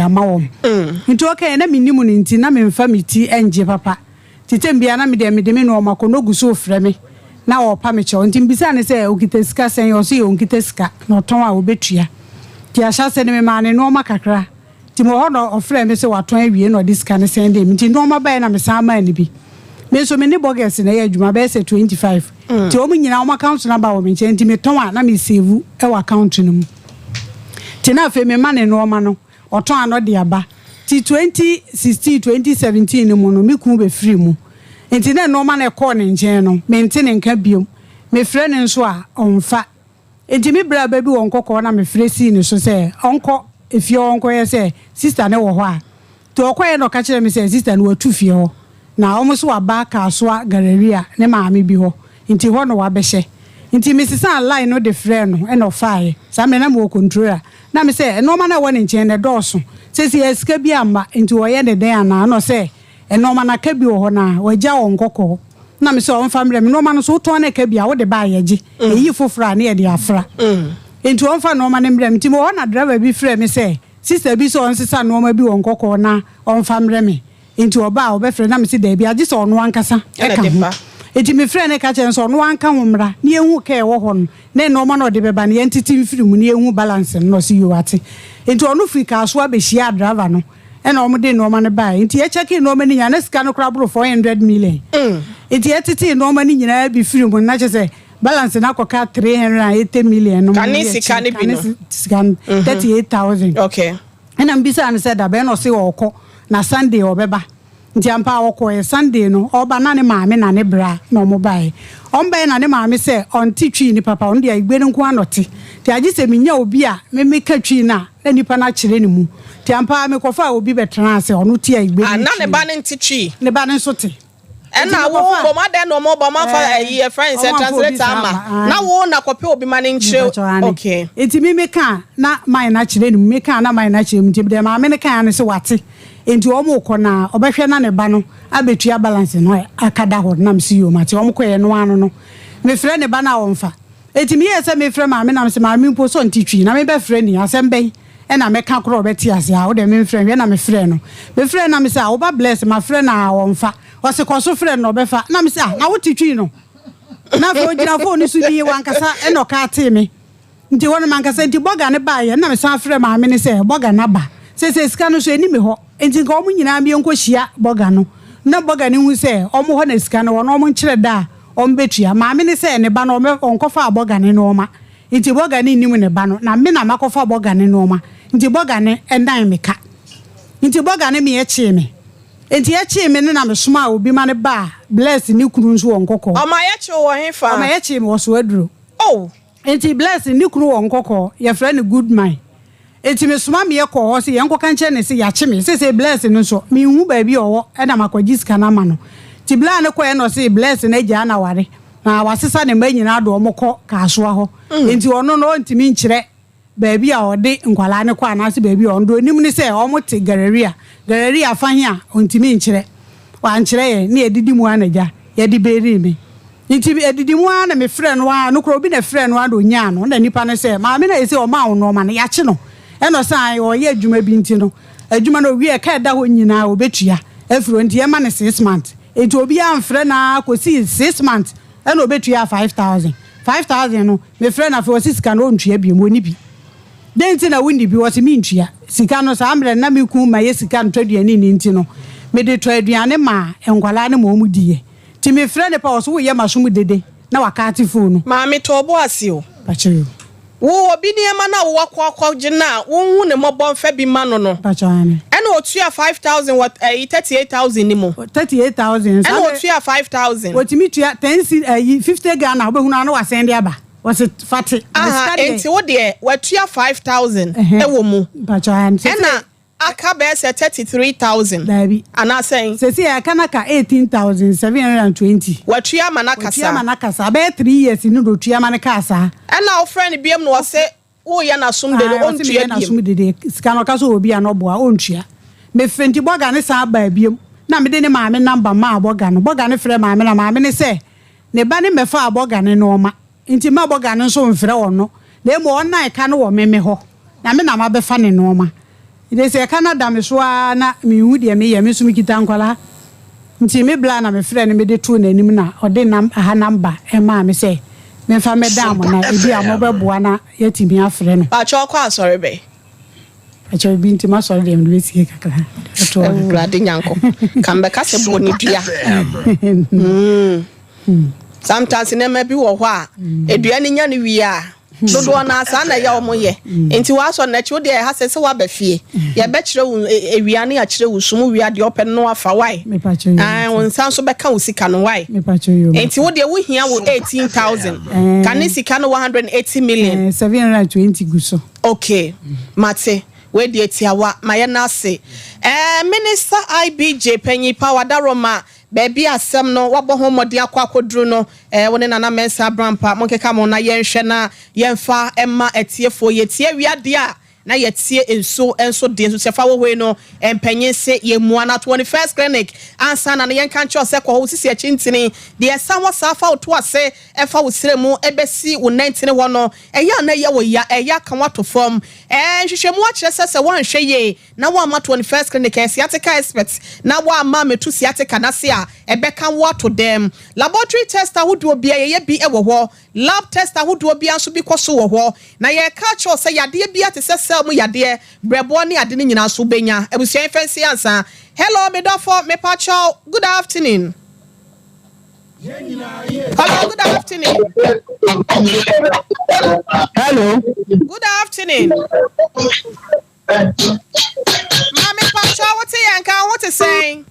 Ama wɔn. Nti ɔkaeɛ na mennim no nti na memfa me ti ngye papa. Nti tɛm biara na medeɛ mede me nnoɔma kɔ na ɔgu so refrɛ me na ɔrepa me kyɛw. Nti mebisaa no sɛ ɔkita sika sɛn? Ɔse ɔnkita sika na ɔtɔn a ɔbɛtua. Nti ahyɛaseɛ no memaa no nnoɔma kakra. Nti mewɔ hɔ na ɔfrɛɛ me sɛ watɔn awie na ɔde sika no sɛndee me. Nti nnoɔma baeɛ na mesan maa no bi. Me nso me ne bɔgɛs na ɛyɛ adwuma bɛyɛ sɛ 25. Nti wɔn nyinaa wɔn account number wɔ me nkyɛn nti metɔn a na me save wɔ account no mu. Nti na afei mema no nnoɔma no, ɔtɔn a na ɔde aba. Nti 2016, 2017 no mu no, me kunu bɛfirii mu. Nti na nnoɔma no ɛkɔɔ ne nkyɛn no, mente ne nka biom. Mefrɛ no nso a, ɔmfa. Nti me bra ba bi wɔ Nkɔkɔɔ na mefrɛ sii ne so sɛ ɔnkɔ efie hɔ nkɔyɛ sɛ sista no wɔ hɔ a. Nti ɔkɔeɛ na ɔka kyerɛɛ me sɛ sista no watu fie hɔ. Na wɔn nso waba Kasoa Galleria ne maame bi hɔ nti hɔ na wabɛhyɛ. Nti mesesaa line no de frɛɛ no ɛna ɔfaaɛ. Saa mmerɛ no na mewɔ controller. Na me sɛ nnoɔma no a ɛwɔ ne nkyɛn no ɛdɔɔso. Seesei a sika bi amma nti ɔyɛ ne dɛn anaa? Ɛna ɔsɛ nnoɔma no aka bi wɔ hɔ na wagya wɔ Nkɔkɔɔ. Na me sɛ ɔmfa mmerɛ me. Nnoɔma no nso wotɔn na ɛka bi a wode ba a yɛgye. Yɛyi foforɔ a na yɛde afra. Nti ɔmfa nnoɔma no mmerɛ me. Nti mewɔ hɔ na driver bi frɛɛ me sɛ sister bi sɛ ɔnsesa nnoɔma bi wɔ Nkɔkɔɔ na ɔmfa mmerɛ me. Enti ɔba a, ɔbɛfrɛ. Na mese, Dabi, agye sɛ ɔno ankasa ka ho. Enti mefrɛɛ no ka kyerɛɛ no sɛ ɔno anka ho mmra na yɛnhu ka a ɛwɔ hɔ no, ne nnoɔma no a ɔde bɛba no, yɛntete mfiri mu na yɛnhu balance no. Na ɔse, Yoo, ate. Enti ɔno firi Kasoa bɛhyiaa driver no, ɛna wɔde nnoɔma no baeɛ. Enti yɛkyɛkee nnoɔma no nyinaa, na sika no koraa boro 400 million. Enti yɛtetee nnoɔma no nyinaa bi firii mu no, na kyerɛ sɛ balance no akɔka 380 million no mu. Kane sika no bi no. Kane sika no, 38,000. Okay. Ɛna mebisaa no sɛ dabɛn na ɔse ɔɔkɔ na Sunday ɔbɛba. Nti ampa ara ɔkɔɔɛ. Sunday no ɔɔba na ne maame na ne bra na ɔmo baeɛ. Ɔmo baeɛ na ne maame sɛ ɔnte Twi no papa, ɔno deɛ Igbe no nko ara na ɔte. Nti agye sɛ menya obi a me meka Twi no a na nipa no akyerɛ ne mu. Nti ampa ara mekɔfaa obi bɛtenaa ase, ɔno te Igbe Ah, ne na ne Twi ba no. no nte Twi? Ne ba no nso te. Nti Ɛna wo mekɔfaa. mmom adɛn na ɔmo ba ɔmo amfa Ɛɛ, ayi yɛfrɛ no sɛ ɔmo amfa obi translator saa amma amma, na ae. wo na kɔpɛ obi ma no nkyerɛ Mepakyɛw aane. okay. Nti me me ka a na mine no akyerɛ ne mu, me ka a na mine no akyerɛ mu nti deɛ maame no kae ara ne sɛ wate nti ɔmo rekɔ no a ɔbɛhwɛ na ne ba no abɛtua balance no a aka da hɔ no na mese yoo mate ɔmo kɔeɛ no ara no no mefrɛ ne ba no a ɔmfa nti meyɛɛ sɛ mefrɛ maame na mese maame mpo sɛ ɔnte twi na mebɛfrɛ ni asɛm bɛn ɛna mɛka koraa a ɔbɛte aseɛ a wodeɛ memfrɛ nhwɛ na mefrɛɛ no mefrɛɛ no na mese ah wo ba Bless mafrɛ no a ɔmfa Ɔse kɔ so frɛ no na ɔbɛfa. Na mese ah na wote twi no? Na afei ogyina phone no so dii wankasa ɛna ɔka tee me. Nti hɔ no mankasa nti bɔga no baeɛ na mesan frɛ maame no sɛ bɔga no aba. Seesei sika no nso ɛni me hɔ nti nka wɔn nyinaa meɛnkɔ hyia bɔga no na bɔga no nhu sɛ wɔn hɔ na sika no wɔ na wɔn nkyerɛ da a wɔn bɛtua. Maame no sɛ ne ba no ɔnkɔfaa bɔga no nnoɔma nti bɔga no nnim ne ba no na me na makɔfa bɔga no nnoɔma nti bɔga no nan me ka. Nti bɔga no meɛ kyee me. Enti yɛkyee me no na mesomaa obi ma no baa Bless ne kunu nso wɔ Nkɔkɔɔ. Ɔma yɛkyee wo wɔ hefa? Ɔma yɛkyee me wɔ Soaduro. Oh! Enti Bless ne kunu wɔ Nkɔkɔɔ, yɛfrɛ no Goodman. Enti mesoma me yɛkɔɔ hɔ se yɛnkɔka nkyerɛ no se yɛakye me. Seesei Bless no nso, menhu baabi a ɔwɔ na makɔgye sika no ama no. Nti bere a no kɔeɛ na ɔse Bless no agyaa no aware na wasesa ne mma nyinaa de wɔn kɔ Kasoa hɔ. Enti ɔno no ɔntumi nkyerɛ baabi a ɔde nkwadaa no kɔ anaasɛ baabi a ɔno deɛ ɔnim ne sɛ wɔte Galleria. Galleria fa he a, ɔntumi nkyerɛ. Wankyerɛ yɛn, ne yɛdidi mu ara na gya, yɛde berii me. Nti ɛdidi mu ara na mefrɛɛ no ara, nokorɛ obi na ɛfrɛɛ no ara na ɔnyaa no, na nipa no sɛ, maame no a ɛsei ɔmaa wo nnoɔma no, yɛakye no. Ɛna ɔsɛ ae, ɔreyɛ adwuma bi nti no, adwuma no ɔwie a, ɛka a ɛda hɔ nyinaa ɔbɛtua afiri hɔ, nti yɛmma no 6 months. Nti obiara amfrɛ no ara kɔsii 6 months ɛna ɔbɛtuaa 5,000. 5,000 no, Mefrɛ no afei ɔse sika no ɔntua biom, ɔnni bi. Dɛn nti na wonni bi? Ɔse mentua. Sika no saa mmerɛ no na me kun mayɛ sika ntɔ aduane nni nti no mede tɔ aduane maa nkwadaa no ma wɔn diiɛ. Nti mefrɛ no pɛ ɔse woyɛ masom dede na wakaate phone no. Maame tɔ wo bo ase o. Mpakyɛ o. Wo obi nneɛma no a wo wakɔ akɔgye no a wonhu no mmɔbɔ mfa bi ma no no. Mpakyɛ aane. Ɛna ɔtua 5,000 wɔ ɛyi 38,000 no mu. 38,000 saa Ɛna mmerɛ. ɔtua 5,000. Wɔtumi tua ten cedi ɛyi 50 Ghana wobɛhunu a na wasɛn de aba. Wɔse fa te. Na Aha sika deɛ. enti wo deɛ watua 5,000 Ɛhɛn. ɛwɔ mu. Mpakyɛ aane. Sese. Ɛna aka bɛyɛ sɛ 33,000 Daabi. anaa sɛn? Sese ɛka no aka 18,720. Watua ama no aka Watua saa. ama no aka saa. Bɛyɛ 3 years ni na otua ama no kaa saa. Ɛna wofrɛ no biom na ɔse woyɛ n'asom dede Ae, ɔse ɔntua meyɛ biom. n'asom dede. Sika no ɔka sɛ ɔwɔ bi a na ɔboa, ɔntua. Mefrɛ nti bɔga no san baa biom na mede ne maame number maa bɔga no. Bɔga no frɛɛ maame na maame no sɛ ne ba no mmɛfaa bɔga no nnoɔma nti mma bɔga no nso mfrɛ ɔno na mmom ɔnnan ka no wɔ me me hɔ na me na mabɛfa ne nnoɔma. Nti sɛ ɛka no da me so ara na menhu deɛ meyɛ, me nso mekita nkwadaa. Nti me bla na mefrɛɛ no mede too n'anim na ɔde nam aha number maa me sɛ memfa mmɛdan mo na ebia mobɛboa na yɛatumi afrɛ no. Pakyɛ ɔkɔ asɔre bɛn? Pakyɛ obi nti m'asɔre deɛ mede bɛsie kakra. Mede bɛto hɔ kakra. Awurade Nyankopɔn, ka mbɛka sɛ bɔ ne dua. Sometimes nneɛma bi wɔ hɔ a, edua no nya no wie a, Dodoɔ no ara saa na ɛyɛ a wɔn yɛ. Nti w'asɔ no akyi wo deɛ ɛha sɛ sɛ w'aba fie. Yɛbɛkyerɛ wo awia ne yɛakyerɛ wo sum wo wie a deɛ ɔpɛ no na wafa why? Ae wo nsa nso bɛka wo sika no why? Nti wo deɛ wo hia wo 18,000 ka ne sika no 180 million. 720 gu so. Okay mate wei deɛ tiawa ma yɛ no ase. Ɛɛ Minister IBJ panyin pa wadaroma Baabi a asɛm no wɔabɔ ho mmɔden akɔ akɔduru no, wo ne Nana Mensah Abrampah monkeka mo ho na yɛnhwɛ na yɛmfa mma atiefoɔ. Yɛtie awia deɛ a, na yɛtie nsuo nso deɛ. Nsukyɛfa wɔ hɔ yi no, mpanyin se yɛmmua no. Ato wɔ ne first clinic ansa na no yɛnka nkyerɛ wo sɛ kɔ hɔ, wo sisi akyi ntini deɛ ɛsan hɔ saa fa wo to ase fa wo srɛ mu bɛsi wo nantini hɔ no, ɛyɛ a na ɛyɛ wo ya, ɛyɛ aka wo ato fam. Nhwehwɛmu akyerɛ sɛ sɛ woanhwɛ yie na woamma 21st Clinic a ɛyɛ sciatica expert na woamma ammɛtu sciatica no ase a, ɛbɛka wo ato dɛm. Laboratory test ahodoɔ biara yɛyɛ bi wɔ hɔ. Lab test ahodoɔ biara nso bi kɔ so wɔ hɔ. Na yɛreka akyerɛ wo sɛ yadeɛ biara te sɛ cell mu yadeɛ, brɛboɔ ne ade no nyinaa nso wobɛnya. Abusua yɛmfa nsi ansa. Hello me dɔfo, mepakyɛw, good afternoon. Hello, good afternoon. Hello. Good afternoon. Maame pakyɛw wote yɛn nka wo ho te sɛn?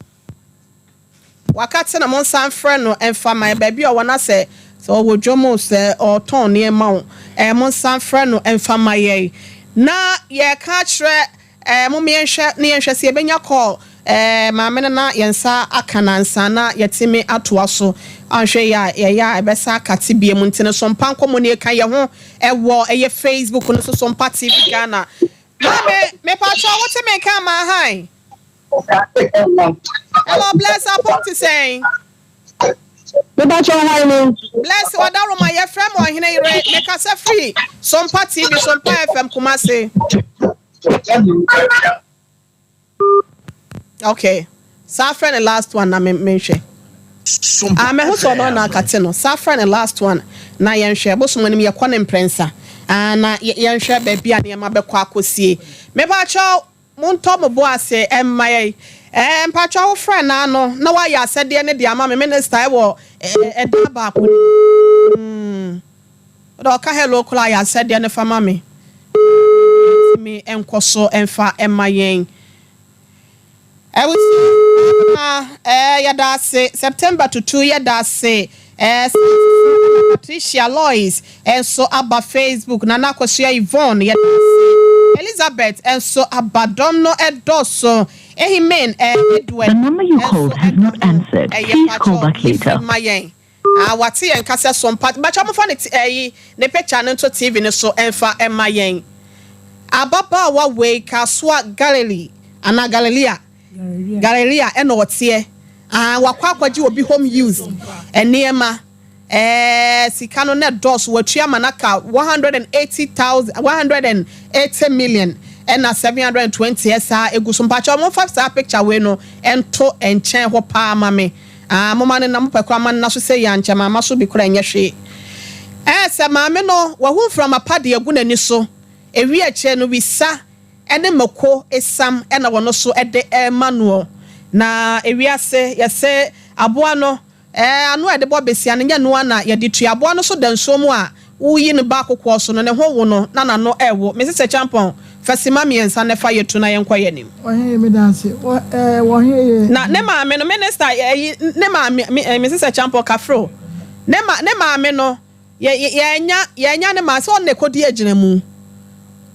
Waka te na mo nsan frɛ no mfa ma yɛn baabi a ɔwɔ na sɛ sɛ ɔwɔ dwom o sɛ ɔtɔn nneɛma o ɛɛ mo nsan frɛ no mfa ma yɛn na yɛka akyerɛ ɛɛ mo yɛnhwɛ na yɛnhwɛ sɛ yɛbɛnya call ɛɛ maame no na yɛn nsa aka no ansa na yɛtumi atoa so anhwɛ yɛ a yɛyɛ a ɛbɛsa aka te bie mu nti no so mpa nkɔmmɔ nie ka yɛ ho Ɛwɔ ɛyɛ Facebook no so Sompa TV Ghana. Maame, mepakyɛw wote me nka ama hann? Hello, Bless apom te sɛn? Mepakyɛw hwan ni? Bless Wadaroma, yɛfrɛ me Ɔhene Yere, mekasa firi Sompa TV, Sompa FM Kumasi. Okay. Saa frɛ ne last one na me menhwɛ. Ah, mehu sɛ ɔno na akate no. Saa frɛ ne last one na yɛnhwɛ. Bosom anim yɛkɔ ne mprɛnsa. Ah, na yɛnhwɛ baabi a nneɛma bɛkɔ akɔsie. Mepakyɛw, montɔ mo bo ase mma yɛn. Eh, mpakyɛw wo frɛ no ano na wayɛ asɛdeɛ no de ama me minister ɛwɔ ɛdan baako no mu. Mm. Wode ɔka hello koraa yɛ asɛdeɛ no fa ma me na biribiara ntumi nkɔ so mfa mma yɛn. Abusua ɛɛ yɛda ase September tutu yɛda ase ɛɛ saa nso so ɛna Patricia Lois nso aba Facebook Nana Akosua Yvonne yɛda ase Elizabeth nso aba dɔm no ɛdɔɔso Ehimen ɛɛ Edward The number you nso called has ɛka not ho answered. ɛyɛ Please call pakyɛw back yi fi later. ma yɛn. Ah wate yɛn nka sɛ so mpa mpakyɛw mofa ne ɛyi ne picture no nto TV no so ɛnfa ɛma yɛn. Ababaawa wei kasoa Galilee anaa Galilea Galilea ɛna ɔteɛ ah wakɔ akɔgye obi home use nneɛma ɛɛ sika no na ɛdɔɔso watua ma no aka 180,000 180 million ɛna 720 ɛsaa egu so mpakyɛw momfa saa picture wei no ɛnto nkyɛn hɔ paa ma me. Ah moma no na mopɛ koraa ma no na so sei a nkyɛ mama so bi koraa ɛnyɛ hwee. Ɛɛ sɛ maame no wahu mframa pa de agu n'ani so, ɛwie akyire no wisa ne mako esiam na wɔno so de rema noɔ. Na ewiase yɛse aboa no ɛɛ ano a yɛde bɔ besia no nyɛ noa na yɛde tua. Aboa no so da nsuo mu a Woyi no ba kokoɔ so no, ne ho wo no na n'ano rewo. Mese sɛ Kyampɔn, fa simma miensa na fa yɛ tu na yɛnkɔ yɛn anim. Ɔhene meda ase wɔ ɛɛ wɔ he ye. Na ne maame no, minister, ɛyi, ne maame, me, eh, Mese sɛ Kyampɔn, kafro. Ne ma, ne maame no, yɛ, yɛ, yɛanya, yɛanya ne maame, sɛ ɔno na ɛkɔdi agyinamu.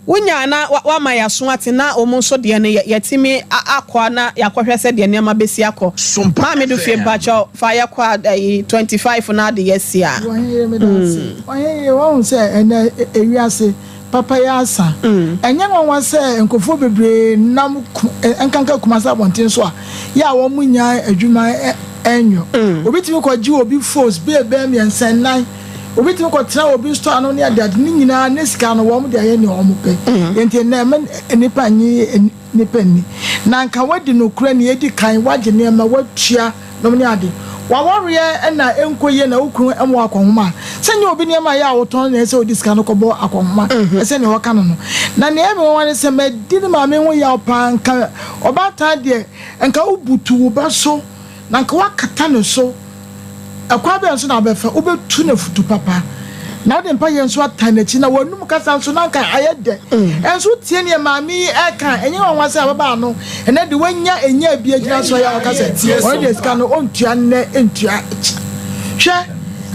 Wonyaa na wama yɛaso ate na wɔn nso deɛ no yɛatumi akɔ na yɛakɔhwɛ sɛdeɛ nneɛma bɛsi akɔ. Maame do fie mpakyɛw fa yɛkɔ a ɛyi 25 no ade yɛasi a. Ɔhene meda ase. Ɔhene wahu sɛ ɛnɛ ewiase papa yɛ asa. Ɛnyɛ nwanwa sɛ nkurɔfoɔ bebree nam nkanka Kumasi abɔnten so a yɛ a wɔn nnya adwuma nyɔ. Obi tumi kɔgye obi fos bɛɛ bɛɛ mmiɛnsa nnan. Obi tumi kɔtena obi store ano ne adeade ne nyinaa ne sika no wɔn de ayɛ nea wɔn pɛ. Enti ɛnnɛ ɛmma nnipa nnye. nnipa nni. Na anka woadi nokorɛ nea edi kan, woagye nneɛma, woatua nom ne ade. W'awareɛ na ɛnkɔ yie na wo kunu mmɔ wo akɔnhoma a, sɛ nyɛ obi nneɛma a ɛyɛ a wotɔn na ɛsɛ sɛ wode sika no kɔbɔ akɔnhoma sɛnea wɔka no no. Na nea ɛyɛ me nwanwa ne sɛ madi ne maame ho yaw paa, anka ɔbaatan deɛ anka wobutu wo ba so Na anka woakata ne so. Ɛkwan bɛn so na wobɛfa? Wobɛtu no afutu papa, na wode mpaeɛ nso atan n'akyi, na w'anom kasa nso, na anka ayɛ dɛ. Ɛnso wotie deɛ maame yi reka a, ɛnyɛ nwanwa sɛ ababaa no, ɛnnɛ de wanya ɛnya bi agyina so a ɔka sɛ ɔno deɛ sika no ɔntua nnɛ ntua kyena. Hwɛ,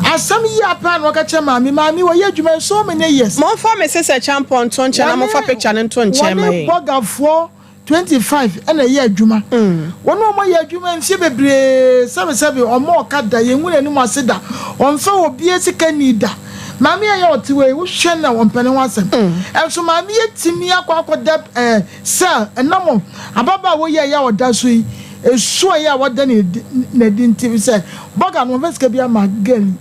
asɛm yi ara paa na ɔka kyerɛ maame. Maame, wɔyɛ adwuma yi so many years. Momfa me Sesɛ Kyampɔn nto nkyɛn na momfa picture no nto nkyɛn ma Wɔne yɛn. bɔgafoɔ 25 na ɛyɛ adwuma. Wɔn a wɔayɛ adwuma mfeɛ bebree sɛbesɛbe, wɔmmɔ ɔka da, yɛnhu n'anim ase da, ɔmfa obiara sika nnii da. Maame a ɛyɛ ɔte wei, wohwɛ no a ɔmpɛ ne ho asɛm. Nso maame yi atumi akɔ akɔda eh, cell ɛnam ababaawa yi a ɛyɛ a ɔda so yi, esu a ɛyɛ a wada no adi nti sɛ bɔga no wɔmfa sika bi ama girl yi.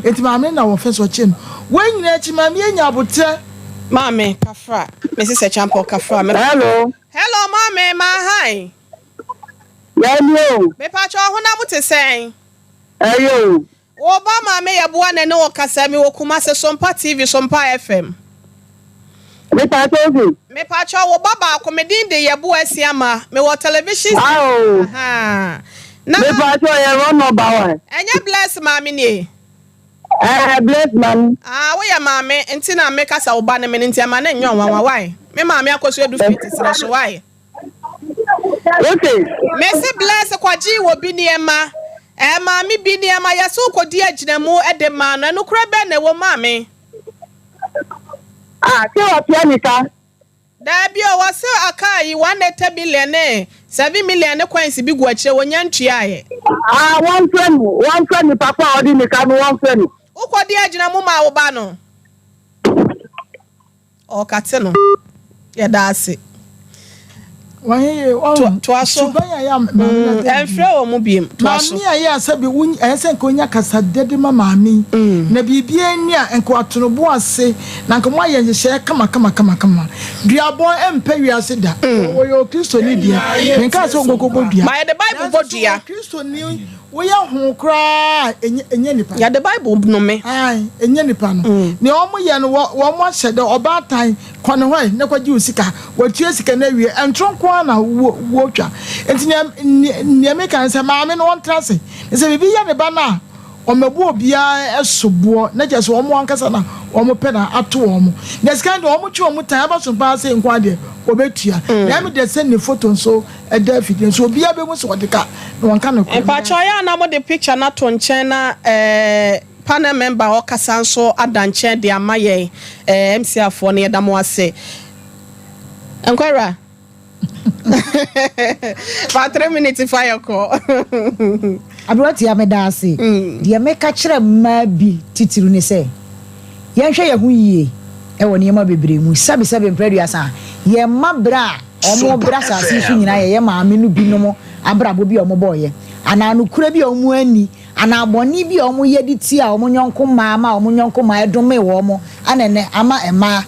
Enti maame no na wɔfɛ sɛ ɔkye no. Wei nyinaa akyi maame yi anya aboterɛ. Maame, kafra. Me sisɛ Champɔ, kafra. Me. Hello. Hello, maame, ma hi. Yɛn o. Mepakyɛ ɔhonam te sɛn? Ɛyɛ o. Wo ba maame yɛ boa na ɛne wo kasa, me wɔ Kumase, Sompa TV, Sompa FM. Mepakyɛ ofi. Mepakyɛ wo ba baako, me din de Yɛboa Asiama, me wɔ television station. Ao. Ahaa. Na. Mepakyɛ yɛ wrong number wa. Ɛnyɛ Bless maame nie? Ɛɛ bless maame. Ah woyɛ maame nti na me kasa wo ba ne me no nti ɛma no nyɛ ɔnwanwa why me maame akɔso adu fiti serɛ so why. Wose. Me se bless kɔgyee wɔ bi nneɛma ɛɛ maame bi nneɛma yɛse wo kɔdi agyinamu de maa no ɛnokorɛ bɛn na ɛwɔ mu maame. Ah se watua ne ka. Daabi o, wɔse akaa yi 180 million ne 7 million ne coins bi gu akyire, wɔnnya ntuaeɛ. Ah wɔnfrɛ no, wɔnfrɛ nipa ko a ɔde ne ka no wɔnfrɛ no. Wokɔ di agyina mu maa wo ba no? Ɔɔkate no. Yɛda ase. Toa so. Ɛnfrɛ wɔn biem. Toa so. Maame a ɛyɛ a sɛbi wo ɛyɛ sɛ nka onya kasadɛ de ma maame yi na biribiara nni a nka wato no bo ase na nka moayɛ nhyehyɛeɛ kama kama kama kama. Duabɔn mpɛ wiase da. Wɔyɛ Okristoni deɛ, menkaa sɛ ɔnkɔkɔbɔ dua. Ma yɛde Bible bɔ Nanso dua. so Okristoni woyɛ ho koraa a ɛnyɛ ɛnyɛ nipa. Yɛde Bible nnome. Ae, ɛnyɛ nipa no. Nea wɔyɛ no wɔ wɔn ahyɛ dɛ ɔbaatan kɔ ne hɔ ɛ na kɔgye wo sika. Watua sika no awie, ntoro nko ara na wotwa. Nti nea nea meka ne sɛ maame no ɔntra ase. Na sɛ biribi yɛ ne ba no a, ɔmmɛbɔ obiara soboɔ na kyerɛ sɛ wɔn ankasa na wɔpɛ na ato wɔn. Na sika no deɛ wɔtwe wɔn tan aba so paa sei nko ara deɛ wɔbɛtua. Na ɛme deɛ sɛ ne foto nso da afidie no so obiara bɛhu sɛ ɔde ka na wɔnka nokorɛ. Mpakyɛw ɛyɛ a na mode picture no ato nkyɛn na eh. Panel member a ɔkasa nso ada nkyɛn de ama yɛn eh, MCR foɔ no yɛda mo ase. Nkwawura. Fa 3 minutes fa yɛ kɔ. Aberanteɛ meda ase. Deɛ meka kyerɛ mmaa bi titiriw ne sɛ, yɛnhwɛ yɛn ho yie wɔ nneɛma bebree mu. Sɛbesɛbe mprɛ aduasa, yɛn mma berɛ a wɔrebrɛ asase yi so nyinaa yɛ yɛn maame no binom abrabɔ bi a wɔbɔeɛ anaa nokorɛ bi a wɔanni anaa bɔne bi a wɔyɛ de tiaa wɔn yɔnko mmaa maa wɔn yɔnko mmaa domee wɔn na ɛnnɛ ama mmaa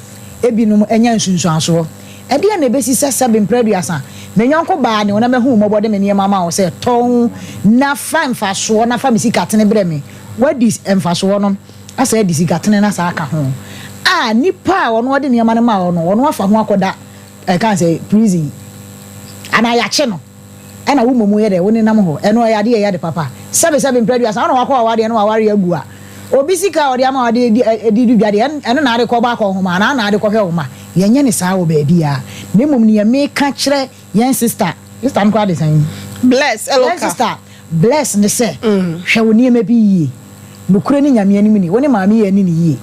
binom anya nsunsuansoɔ. Ɛdeɛn na ɛbɛsi sɛ sɛbe mprɛ aduasa me yɔnko baa ne wo na mahu wo mmɔbɔ de me nneɛma ama wo sɛ tɔn na fa mfasoɔ na fa me sika tene brɛ me? Woadi mfasoɔ no asan adi sika tene no asan aka ho a nipa a ɔno ɔde nneɛma no maa wo no ɔno afa ho akɔda ɛka sɛ prison anaa yɛakye no. Ɛna wo mmom yɛ dɛ, wo nenam hɔ. Ɛno ɛyɛ adeɛ a ɛyɛ ade papa. Sɛbe sɛbe mprɛ aduasa, wo na wakɔ w'awadeɛ na w'awareɛ agu a, obi sika a ɔde ama wo de di di dwa deɛ, ɛno na ade kɔbɔ akɔnhoma anaa na ade kɔhwɛ wo mma. Yɛnyɛ no saa wɔ baabiara. Na mmom neɛ meka kyerɛ yɛn sister, sister no koraa de sɛn? Bless, Yɛn Eloka. sister Bless ne sɛ, hwɛ wo nneɛma bi yie. Nokorɛ ne Nyame anim ni, wo ne maame yi anni no yie.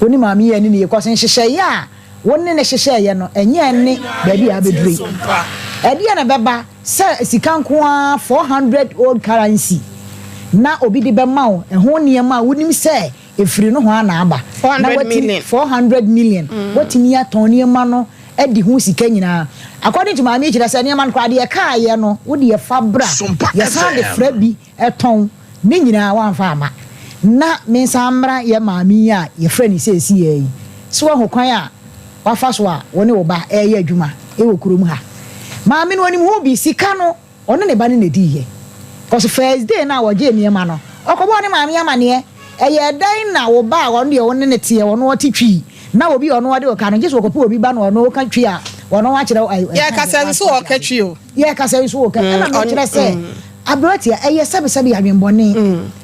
Wo ne maame yi anni no yie, cause nhyehyɛeɛ a wo ne no hyehyɛeɛ no, ɛnyɛ ɛne baabi a abɛduru yi. Ɛdeɛn na ɛbɛba sɛ sika nko ara, 400 old currency, na obi de bɛma wo, ɛho nneɛma a wonim sɛ ɛfiri nohoa na aba, na 400 watumi, million. 400 million, watumi atɔn nneɛma no adi ho sika nyinaa. According to Maame yi kyerɛ sɛ nneɛma no koraa deɛ ɛkaeɛ no, wo deɛ fa bra, yɛsan de fra bi tɔn, ne nyinaa wamfa amma. Na mensan mmra yɛn maame yi a yɛfrɛ no seesei yi, so woahu kwan a wafa so a wo ne wo ba reyɛ adwuma wɔ kurom ha? Maame no ɔnim ho bi, sika no ɔne ne ba no na ɛdiiɛ. Cause first day no a ɔgyee nneɛma no, ɔkɔbɔɔ ne maame amaneɛ. Ɛyɛɛ dɛn na wo ba a ɔno deɛ wo ne no teɛ, ɔno ɔte Twi, na obi a ɔno ɔde wo ka no, gye sɛ ɔkɔpɛ obi ba na ɔno ɔka Twi a, ɔno akyerɛ wo, Yɛkasa nso ɔka Twi o. Yɛkasa nso ɔka, ɛna mekyerɛ sɛ aberanteɛ, ɛyɛ sɛbesɛbe adwenbɔne,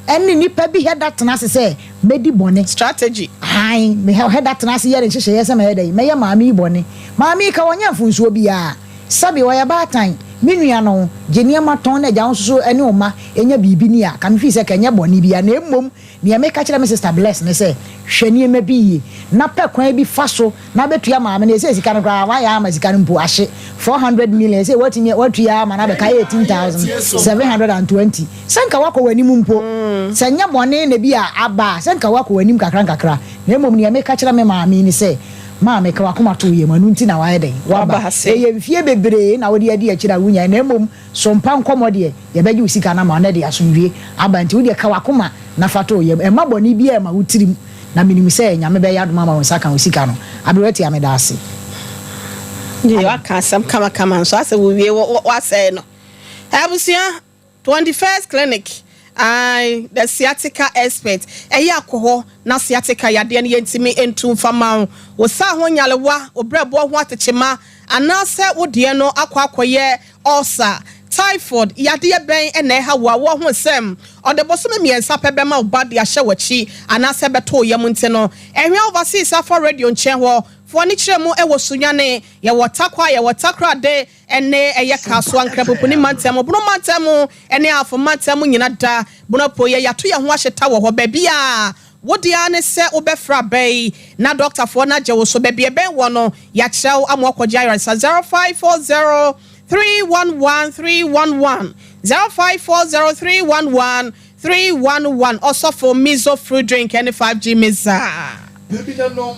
ɛne nipa bi hɛ da tena ase sɛ mɛdi bɔne. Strategy. Aane, me hɛ da tena ase yɛ ne nhyehyɛeɛ sɛ mɛyɛ dɛn, mɛyɛ maame yi bɔne. Maame yi ka ɔnyɛ mfomsoɔ biara. Sɛbe ɔyɛ baatan, me nua no, gye nneɛma tɔn na agya wo nso so ne wo mma nya biribi ni a, ka me fii sɛ ka ɛnyɛ bɔne biara. Na mmom nea meka kyerɛ me sister Bless ne sɛ, hwɛ nneɛma bi yie na pɛ kwan bi fa so na bɛtua maame no. Ɛsei sika no koraa wayɛ ama sika no mpo ahye, 400 million, ɛsei woatumi woatua ama no abɛka 18,720. Sɛ nka woakɔ w'anim mpo, sɛ ɛnyɛ bɔne na bi a aba a, sɛ nka woakɔ w'anim kakra nkakra. Na mmom nea meka kyerɛ me maame yi ne sɛ, Maame, ka w'akoma to wo yam, ɛno nti na wayɛ dɛn? Woaba. Ɛyɛ mfeɛ bebree na wode adi akyire a wonyae, na mmom so mpa nkɔmmɔ deɛ, yɛbɛgye wo sika no ama wo na ɛde asomdwoeɛ aba. Nti wo deɛ ka w'akoma na fa to wo yam. Mma bɔne biara mma wo tirim, na menim sɛ Nyame bɛyɛ adom ama wo nsa aka wo sika no. Aberewa Tia, meda ase. Deɛ waka asɛm kamakama nso asɛ wowie wasɛe no. Abusua. 21st Clinic, ae, the sciatica expert, ɛyɛ a kɔ hɔ na sciatica yadeɛ no yɛntumi ntu mfa ma wo, wo saa ho nyarewa, wo brɛboɔ ho atekyema, anaasɛ wo deɛ no akɔ akɔyɛ ulcer, typhoid, yadeɛ bɛn na ɛha wo a woahu sɛ ɔde bosome mmiɛnsa pɛ bɛma wo ba de ahyɛ w'akyi anaasɛ ɛbɛto wo yam nti no, ɛhwɛ Overseas afa radio nkyɛn hɔ, fa w'ani kyerɛ mu wɔ Sunyani, yɛwɔ Tarkwa, yɛwɔ Takoradi, Ɛne ɛyɛ Kasoa, Nkrapopo ne mantam, Bono mantam ne Ahafo mantam nyina da Bono apueɛ. Yɛato yɛn ho ahyeta wɔ hɔ. Baabi a wo deɛ ara ne sɛ wobɛfrɛ aba yi na dɔktafoɔ no agye wo so. Baabi a ɛbɛn woɔ no, yɛakyerɛ wo ama woakɔgye ayaresa. 0540 311 311 0540 311 311 Ɔsɔfo Mizo fruit drink ne 5G Mizza. Pɛ bi na nom,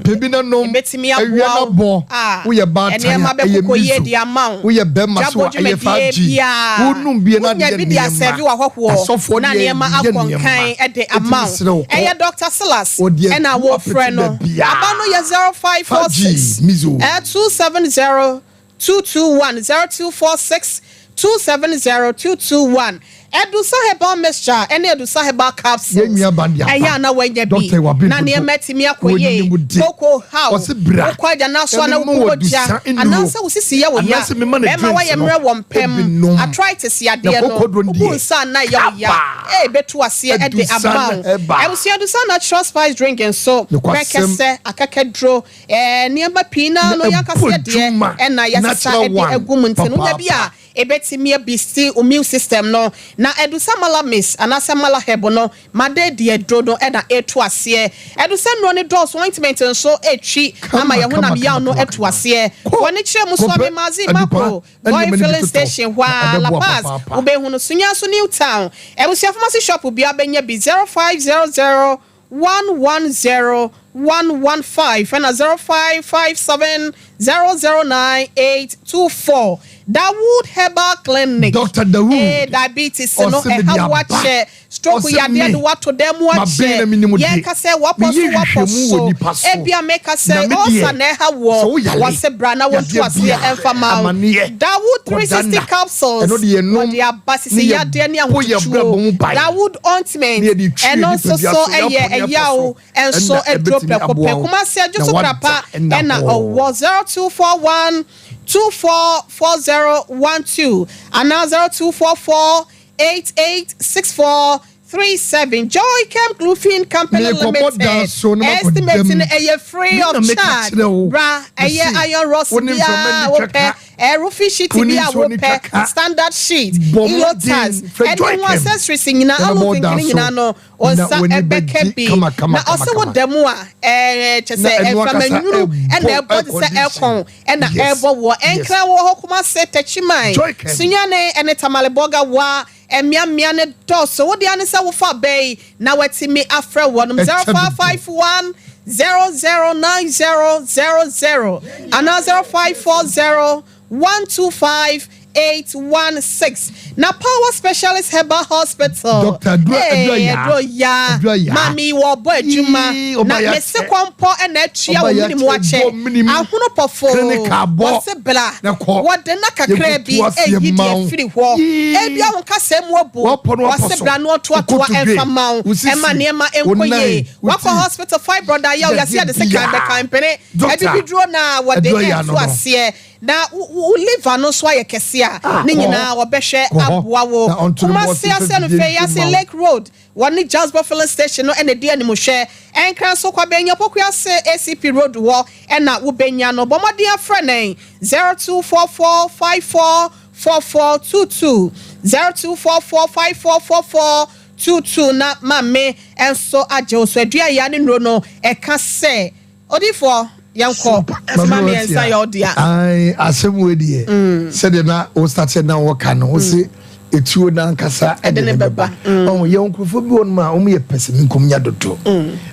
pɛ bi na nom, Ebetumi awia aboa na wo bɔ, a woyɛ baatan nneɛma a ɛyɛ bɛkokɔ yie mizo, de ama wo. woyɛ bɛrima so Dwabɔ a ɛyɛ dwumadie 5G, biara, wonom bie na wonya adeɛ bi de asɛve nneɛma, w'ahɔhoɔ asɔfoɔ na deɛ nneɛma yɛ akɔ nneɛma, nkan de enti ama wo. mesrɛ wo kɔ, Ɛyɛ Dɔkta Silas wɔde ɛna adu worefrɛ apete no. baabiara, Aba no yɛ 5G 0546 mizo. 270 221 0246 270 221 Adusa Herbal Mixture ne Adusa Herbal Yɛn Capsules nua ba de ɛyɛ aba. a na woanya bi Dɔkta yi waben na dodo. nneɛma atumi akɔ Wɔ yie. nim de. Koko haw, Ɔse bra wokɔ agya so a na na mema wo wo mogya adusa nnuro anaasɛ wo sisi yɛ wo ya, anaasɛ mema no bɛrima drinks woayɛ no mmerɛ wɔ mpam, bi nom. arthritis Na yadeɛ no, koko duro no wobu deɛ, nsa a na ɛyɛ wo ya, kaba. ee bɛtu aseɛ de Adusa ama ne wo. herbal. Abusua Adusa Natural Spice Drink nso, Nokwasɛm. prɛkɛsɛ, akakaduro, Ɛɛ, nneɛma pii no ara Na no, yɛn ankasa ɛbɔ yɛ deɛ dwuma, ɛna yɛasesa natural de one, agu mu nti no, wonya bi a, papaapa. ɛbɛtumi abisti wo immune system no. Na ɛdu sɛ Malamis anaasɛ Malaheb no, Made de aduro no na ɛretu aseɛ. Ɛdu sɛ nnuro no dɔɔso, ointment nso retwi ama Kama, yɛn kama, honam yaw kama, no kama, atu kama. aseɛ. Kɔ, Wɔne kyerɛ mu kɔpɛ Suame Mazi adupa Makro, ne Goil nneɛma no bi Filling totɔ, Station hɔ na ara, La ɛbɛboa Paz, papaapa. wobɛhu no, Sunyani New Town, Abusua Pharmacy Shop biara bɛnya bi, 0500 110 115 ɛna 0557 009 824 Dawood Herbal Clinic Doctor Dawood, ee diabetes no ɔse mede ɛha wo aba, akyɛ stroke ɔse yadeɛ me, de woato dan mu maben akyɛ na menim de, yɛka sɛ wapɔ so meyɛ wapɔ nhwehwɛmu wɔ so nipa so, ebia meka na sɛ me ulcer deɛ, na ɛha sɛ woɔ woyale, wɔse bra na wɔntu yadeɛ aseɛ bia, ɛmfa ma wo amaneɛ, Dawood 360 kɔdana, capsules ɛno de yɛnom, wɔde aba ne sisi yadeɛ ne yɛbɔ yɛn ahotutuo abrabɔ mu ban, Dawood ointment ne yɛde twi ɛno yɛn nso nipadua so so, yɛn ɛyɛ apɔ ne yɛn apɔ ɛyaw so, nso ɛna aduro ɛbɛtumi prɛko aboa pɛ. wo Kumasi na Adwo so woada Krapa nna ɛna hɔ. ɔwɔ 0241 244012 anaa 0244 886437. Joy Chem Roofing Company Merekɔbɔ dan Limited so na makɔ estimate dam. no ɛyɛ free Me na of meka charge. kyerɛ wo. Bra ɛyɛ Mese, iron rods wo ne mframa biara nni wopɛ, twaka. ɛɛ roofing sheet Wo ne bi a nsuo nni wopɛ, twaka. standard sheet, Bɔ ilo mmɔden tiles, frɛ ɛne Joy ho Chem. accessories nyinaa, Na alu mɛbɔ zinc dan ne so nyinaa no, wo na nsa w'ani ɛbɛka bɛgye bi. kama kama Na kama ɔse wo kama. da mu a, ɛɛ kyɛ Na sɛ ɛno mframa ankasa nwunu ɛna ɛbɔ ɛbɔ air te sɛ condition. aircon ɛna Yes, ɛbɔ wɔ. yes. Nkran wɔ hɔ, Kumase, Techiman, Joy Chem. Sunyani ɛne Tamale Bɔga wa mmeammea no dɔɔso. Wo dea ne sɛ wofa bɛ yi na watumi afrɛ wɔnom Ɛkyɛ dodo. 0551 009000 anaa 0540 125 816 na Power Specialist Herbal Hospital. Doctor Aduro Hey, Aduro Yaa. Aduro Yaa. Aduro Yaa. Maame yi wɔbɔ adwuma. Yii, ɔba Na ya mese kyɛ. kɔmpɔ na atua Ɔba wo ya menim kyɛ, wakyɛ. bɔ menim. Ahono pɔfoo. Clinical bɔ. Wɔse bra. Na kɔ. Wɔde na kakra bi Yɛkɔtu aseɛ ɛyi ma deɛ wo. firi hɔ. Yii. Ebia wo nkasɛɛ mu abu. Wɔapɔ no wɔapɔ Wɔse so. bra na ɔtoatoa Wokotodwe, ɛmfa ma wo. wo sisi, Ɛma nneɛma wo ɛnkɔ nan, yie. wo Wakɔ ti. hospital fibroid ayɛ wo yɛse yɛde Yadeɛ sekan biara. bɛka mpene. Doctor, Abibiduro na wɔde Aduro Yaa ɛto no no. aseɛ. Na wo wo liver no nso ayɛ kɛse a, Ah, ne kɔ hɔ. nyinaa wɔbɛhwɛ Kɔ hɔ. aboa wo. Na ɔnto ne bo Kumasi ase ase mfa no fidie fɛ nto ase mma wo. Lake Road, wɔne Jasbo filling station no na ɛdi animhwɛ. Nkran nso Kwabenya Pokuase ACP Road hɔ na wobɛnya no. Bɔ mmɔden afrɛ nɛn 0244 54 44 22, 0244 54 44 22 na Maame nso agye wo so. Aduayɛ ne nnuro no ɛka sɛ. Odiyifoɔ, yɛnkɔ. Sima mmiɛnsa yɛ wo dea. Ae, asɛm wei deɛ, sɛdeɛ na wo starteɛ na wɔka no, wo se etuo no ankasa de ne bɛba. Ɔho, yɛwɔ nkurɔfoɔ bi wɔ nom a wɔn yɛ pɛsɛmenkomenya dodo.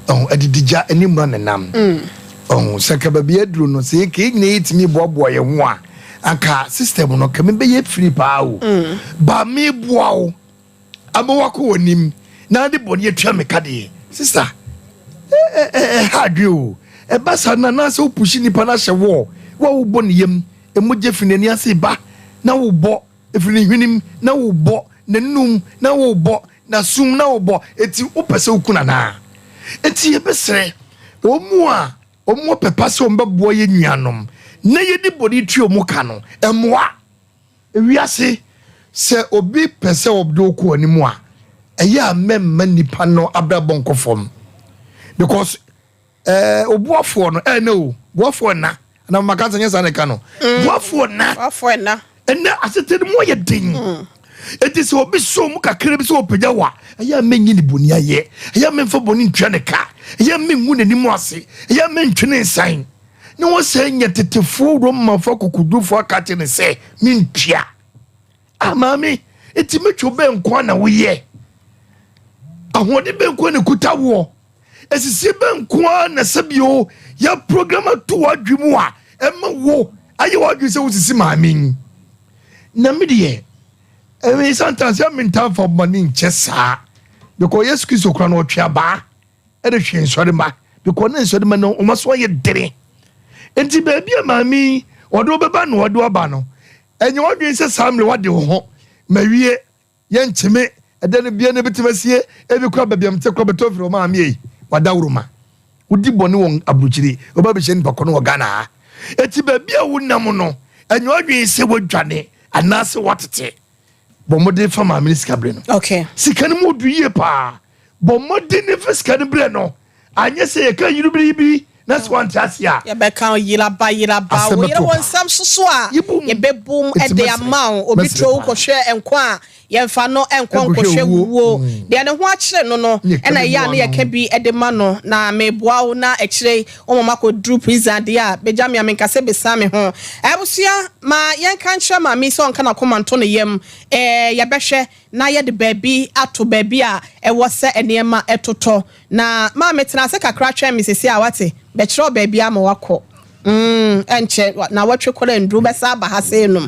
Ɔho, adidigya ne mmura ne nam. Ɔho, sɛ nka baabi aduro no, sɛ yɛn nyinaa yɛtumi boaboa yɛn ho a, anka system no, nka mebɛyɛ free paa o. Ba meboa wo. Ama wakɔ w'anim na ade bɔne atua me ka deɛ. Sista, ɛha adwene o. Ɛba saa no anaasɛ wopushi nipa no ahyɛ wall, wo a wobɔ ne yam, mogya firi n'ani ase reba na wobɔ, ɛfiri ne hwenem na wobɔ, n'anum na wobɔ, n'asom na wobɔ, enti wopɛ sɛ woku no anaa? Enti yɛbɛsrɛ wɔn mu a wɔwɔ pɛ pa sɛ wɔbɛboa yɛn nuanom na yɛde bɔne tua wɔn ka no, mmoa. Wiase, sɛ obi pɛ sɛ ɔde wo kɔ anim a, ɛyɛ a mɛmma nipa no abrabɔ nkɔ fam because ɛɛ eh, oboafoɔ no ɛnɛ o boafoɔ nna na maka sɛ nyɛ saa na ɛka no mm. boafoɔ nna boafoɔ nna ɛnɛ asetena mu yɛ den mm. eti sɛ obi so mu kakra bi sɛ ɔpagya wa ɛyɛ a mɛnyi ne bɔni ayɛ ɛyɛ a mɛmfa bɔni ntua ne ka ɛyɛ a mɛngu n'anim ase ɛyɛ a mɛntwe ne nsan Ne wɔsɛe nyɛ tetefoɔ Romafoɔ akokodurofoɔ aka akyerɛ no sɛ mentua. Ah maame, eti metwo bɛn nko na woyɛ? Ahoɔden bɛn nko na ekuta woɔ? Esisie bɛn nko ara na sɛbio yɛ program ato w'adwe mu a ɛma wo ayɛ w'adwene sɛ wosisi maame yi? Na me deɛ, ɛmi sometimes yɛ mentaa mfa bɔne nkyɛ saa because Yesu Kristo kora no ɔtwe abaa. de hwee nsɔremma because ne nsɔremma no wɔn aso ayɛ dene nti baabi a maame yi ɔde wobɛba na ɔde waba no ɛnyɛ wadwene sɛ saa mmerɛ wade wo ho ma wie yɛnkyeme ɛdɛ no bia no bɛtumi asie ebi kora baabi a mete kora bɛtɔ firi maame yi wadaworo ma wodi bɔne wɔ aburokyiri wɔba bɛhyɛ nipa kɔ no wɔ Ghana ha eti baabi a wonam no ɛnyɛ wadwene sɛ wadwane anaasɛ watete bɔ mmɔden fa maame no sika berɛ no okay. sika no mu odu yie paa Bɔ mmɔden fa sika no brɛ no, anyɛ sɛ yɛka yiribiribi na sɛ wante ase a. Yɛbɛka wo yiraba yiraba, Asɛm wo yere bɛto wo pa. nsam soso a, Yɛbom. yɛbɛbom Enti de mɛsrɛ, ama wo. Obi mɛsrɛ turo wo paa. kɔhwɛ nkwa a, yɛmfa no nkɔ Nkɔhwɛ nkɔhwɛ owuo. wuo. Deɛ ne ho akyere no no, Ne yɛka ɛna bi ɛyɛ a boa ne yɛka no. bi de ma no. Na meboa wo na akyire yi woma makɔduru prison adeɛ a, bɛgya me a menka sɛ bɛsiane me ho. Abusua, ma yɛnka nkyerɛ maame yi sɛ ɔnka n'akoma nto ne yam. Ɛɛ, yɛbɛhwɛ. na yɛde baabi ato baabi a ɛwɔ sɛ nneɛma totɔ. Na maame tena ase kakra twɛn me seesei a, wate? Bɛkyerɛ wo baabi ama woakɔ. Mm, ɛnkyɛ, naawɔtwe koraa nnuru, wobɛsan aba ha sei nom.